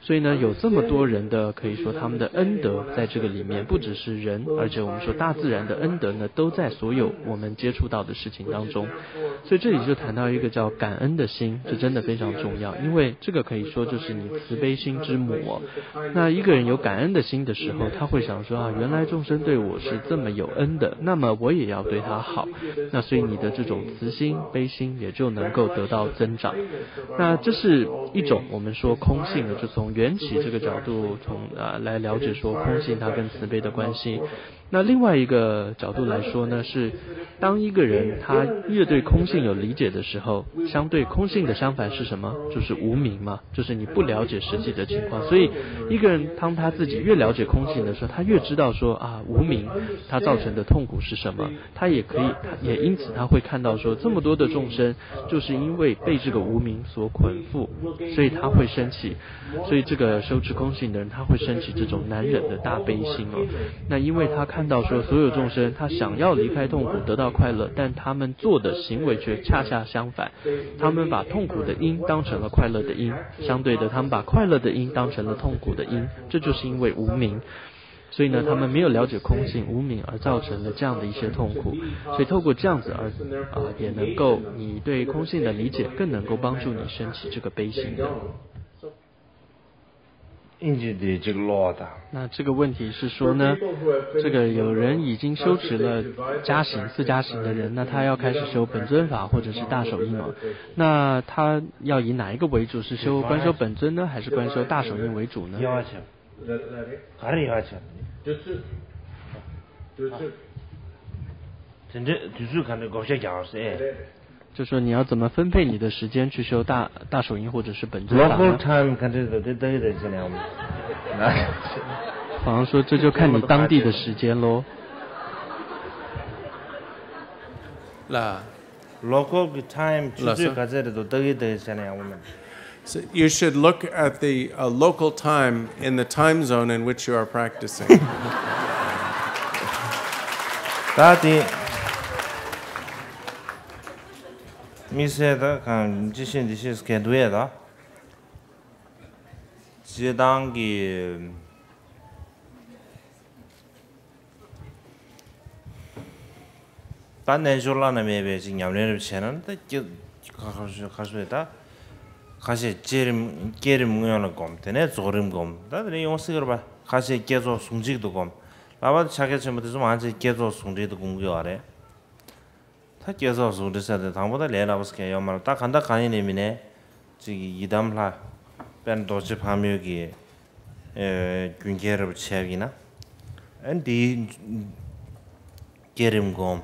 所以呢，有这么多人的可以说他们的恩德在这个里面，不只是人，而且我们说大自然的恩德呢，都在所有我们接触到的事情当中。所以这里就谈到一个叫感恩的心，这真的非常重要，因为这个可以说就是你慈悲心之母哦。那一个人有感恩的心的时候，他会想说啊，原来众生对我是这么有恩的，那么我也要对他好。那所以你的这种慈心、悲心也就能够得到增长。那这是一种我们说空性的，就从缘起这个角度，从呃来了解说空性它跟慈悲的关系。那另外一个角度来说呢，是当一个人他越对空性有理解的时候，相对空性的相反是什么？就是无明嘛，就是你不了解实际的情况。所以一个人当他自己越了解空性的时候，他越知道说啊，无明它造成的痛苦是什么，他也可以，他也因此他会看到说，这么多的众生就是因为被这个无明所捆缚，所以他会生起。所以这个修持空性的人，他会升起这种难忍的大悲心哦。那因为他看到说，所有众生他想要离开痛苦，得到快乐，但他们做的行为却恰恰相反。他们把痛苦的因当成了快乐的因，相对的，他们把快乐的因当成了痛苦的因，这就是因为无明。所以呢，他们没有了解空性无明，而造成了这样的一些痛苦。所以透过这样子而啊，也能够你对空性的理解，更能够帮助你升起这个悲心的。 ཨིན་ཇི་འདི་གཅིག་ཀློག་དང་། 那这个问题是说呢，这个有人已经修持了加行、四加行的人，那他要开始修本尊法或者是大手印了，那他要以哪一个为主？是修观修本尊呢，还是观修大手印为主呢？ དབྱེ་བ་ཕྱེ། ག་རེ་ཡོད་ཆ། དུས་ཚོད། དུས་ཚོད། དེ་འདྲའི་དུས་ཚོད་ག་འདྲ་བགོ་བཤའ་རྒྱག་ཟེར། 就说你要怎么分配你的时间去修大大手印或者是本尊法 Local 呢？ Time ག་འདྲ་རེད་དེ་ལྟ་གི་རེད་ཟེར་ནས། 好像说这就看你当地的时间喽。 ལ། Local གི་time ཆུ་ཚོད་ག་ཚད་རེད་འདུག་ལྟ་གི་ལྟ་གི་བྱས་ན་ཡག་པོ་མེད། So you should look at the uh, local time in the time zone in which you are practicing. ད་དེ་མི་སེར་ད་གང་ཅི་ཤེས་འདི་ཤེས་སྐད་འདུག་ཡས་ད། སྤྱིར་བཏང་གི། ད་རྣལ་འབྱོར་བླ་ན་མེད་པའི་ཅིག་ཉམས་ལེན་རེ་བྱས་ན་ད་ཀྱི་ཁ་ཁ་ཁ་ཤས་ད་ཁ་ཤས་བསྐྱེད་རིམ་བསྐྱེད་རིམ་སྔོན་ལ་སྒོམ། དེ་ནས་རྫོགས་རིམ་སྒོམ། ད་དེ་ནས་ཡོང་སྲིད་ཀྱི་རེད་པ། ཁ་ཤས་བསྐྱེད་རྫོགས་ཟུང་འཇུག་ཏུ་སྒོམ། ལྷག་པར་དུ་ཕྱག་རྒྱ་ཆེན་པོ་དེ་ཚོ་མང་ཆེ་བསྐྱེད་རྫོགས་ཟུང་འབྲེལ་དུ་སྒོམ་གྱི་ཡོད་རེད། ད་བསྐྱེད་རྫོགས་ཟུང་འབྲེལ་ཟེར་དེ་དང་པོ་ད་ལས་སླ་པོ་ཟེར་མཁན་ཡོད་མ་རེད། ད་གང་ལྟར་གང་ཡིན་ནའི་མིན་ནའི་ཅིག་ཡི་དམ་ལྷ། དཔལ་རྡོ་རྗེ་ཕག་མོའི་གི་ཨེ་རྒྱུན་སྐྱེལ་རབ་བྱས་པ་ཡིན་ན། ཨ་འདིའི་བསྐྱེད་རིམ་སྒོམ།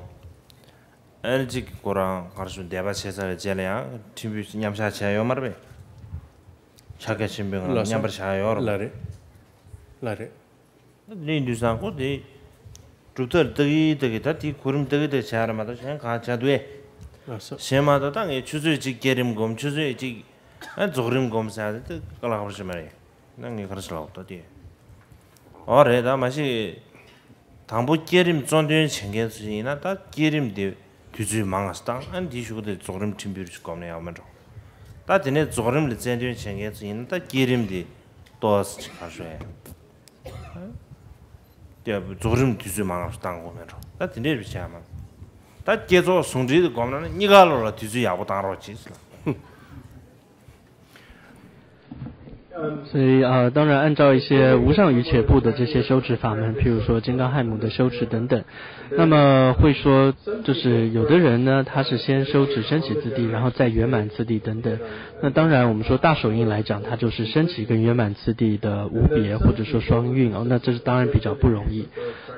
ཨ་ནི་གཅིག་གི་ཁོ་རང་གར་སོང་བཟླས་པ་བྱས་ཚར་བའི་རྗེས་ལ་ཡང་ཕྲིན་བུ་མཉམ་བཞག་བྱས་ཡོད་མ་རེད་པས། ཕྱག་རྒྱ་ཆེན་པོའི་ངང་ལ་ལགས་སོ། མཉམ་པར་བཞག་ཡོད་རེད། ལགས་རེད། ལགས་རེད། གླིང་དུས་སང་ཁོ་དེ་གྲུབ་མཐའ་ལྟ་གི་ལྟ་གི་ད་དེ་གོ་རིམ་ལྟ་གི་ལྟ་གི་བྱ་ར་མ་གཏོགས་གཞན་གང་བྱ་འདུག་ཨེ། ལགས་སོ། གཞན་མ་གཏོགས་ད་ངས་ཆུ་ཚོད་གཅིག་བསྐྱེད་རིམ་སྒོམ། ཆུ་ཚོད་གཅིག་ཨ་རྫོགས་རིམ་སྒོམ་ཟེར་ཡ་དེ་དཀའ་ལས་ཁག་པོ་ཞིག་མ་རེད། ན་ངས་ག་རེ་ཟེར་ལབ་ད་དེ། ཨོ་རེད། ད་མ་གཞི་དང་པོ་བསྐྱེད་རིམ་གཙོ་འདོན་བྱེད་མཁན་ཚོ་ཡིན་ན་ད་བསྐྱེད་རིམ་དེ་དུས་ཚོད་མང་ང་བཏང་། ཨ་ནི་དེའི་གཞུག་གུ་དེ་རྫོགས་རིམ་ཕྲན་བུ་རེ་ཞིག་སྒོམ་ན་ཡག་མེད་འགྲོ། ད་དེ་ནས་རྫོགས་རིམ་ལ་རྩལ་འདོན་བྱེད་མཁན་ཚོ་ཡིན་ན་ད་བསྐྱེད་རིམ་དེ་ཏོག་ཙམ་ཅིག་ག་རེ་ཟེར་ཡ། དེ་རྫོགས་རིམ་དུས་ཚོད་མང་ང་བཏང་དགོས་མེད་འགྲོ། ད་དེ་འདྲས་རེ་བྱས་མ། ད་བསྐྱེད་རྫོགས་ཟུང་འབྲེལ་དེ་སྒོམ་ན་ནི་གཉིས་ཀ་ལོ་ལ་དུས་ཚོད་ཡག་པོ་བཏང་རོགས་གྱིས་ཟེར་ལ། 所以啊，当然按照一些无上瑜伽部的这些修持法门，譬如说金刚汉母的修持等等，那么会说，就是有的人呢，他是先修持升起次第，然后再圆满次第等等。那当然，我们说大手印来讲，它就是升起跟圆满次第的无别，或者说双运哦。那这是当然比较不容易。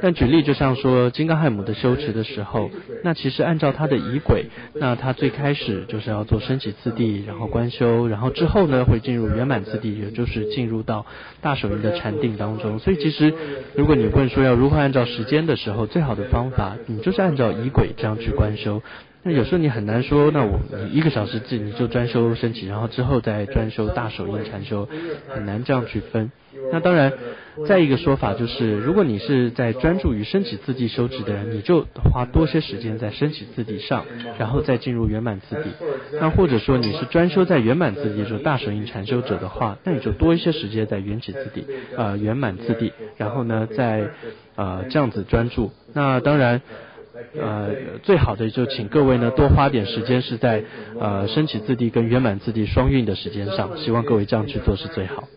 但举例，就像说金刚汉母的修持的时候，那其实按照它的仪轨，那它最开始就是要做升起次第，然后观修，然后之后呢会进入圆满次第，也就是进入到大手印的禅定当中。所以其实，如果你问说要如何按照时间的时候，最好的方法，你就是按照仪轨这样去观修。那有时候你很难说，那我你一个小时之你就专修升起，然后之后再专修大手印禅修，很难这样去分。那当然，再一个说法就是，如果你是在专注于升起次第修持的人，你就花多些时间在升起次第上，然后再进入圆满次第。那或者说你是专修在圆满次第，就是大手印禅修者的话，那你就多一些时间在缘起次第，呃，圆满次第，然后呢，再呃这样子专注。那当然，呃，最好的就请各位呢多花点时间是在呃升起次第跟圆满次第双运的时间上，希望各位这样去做是最好。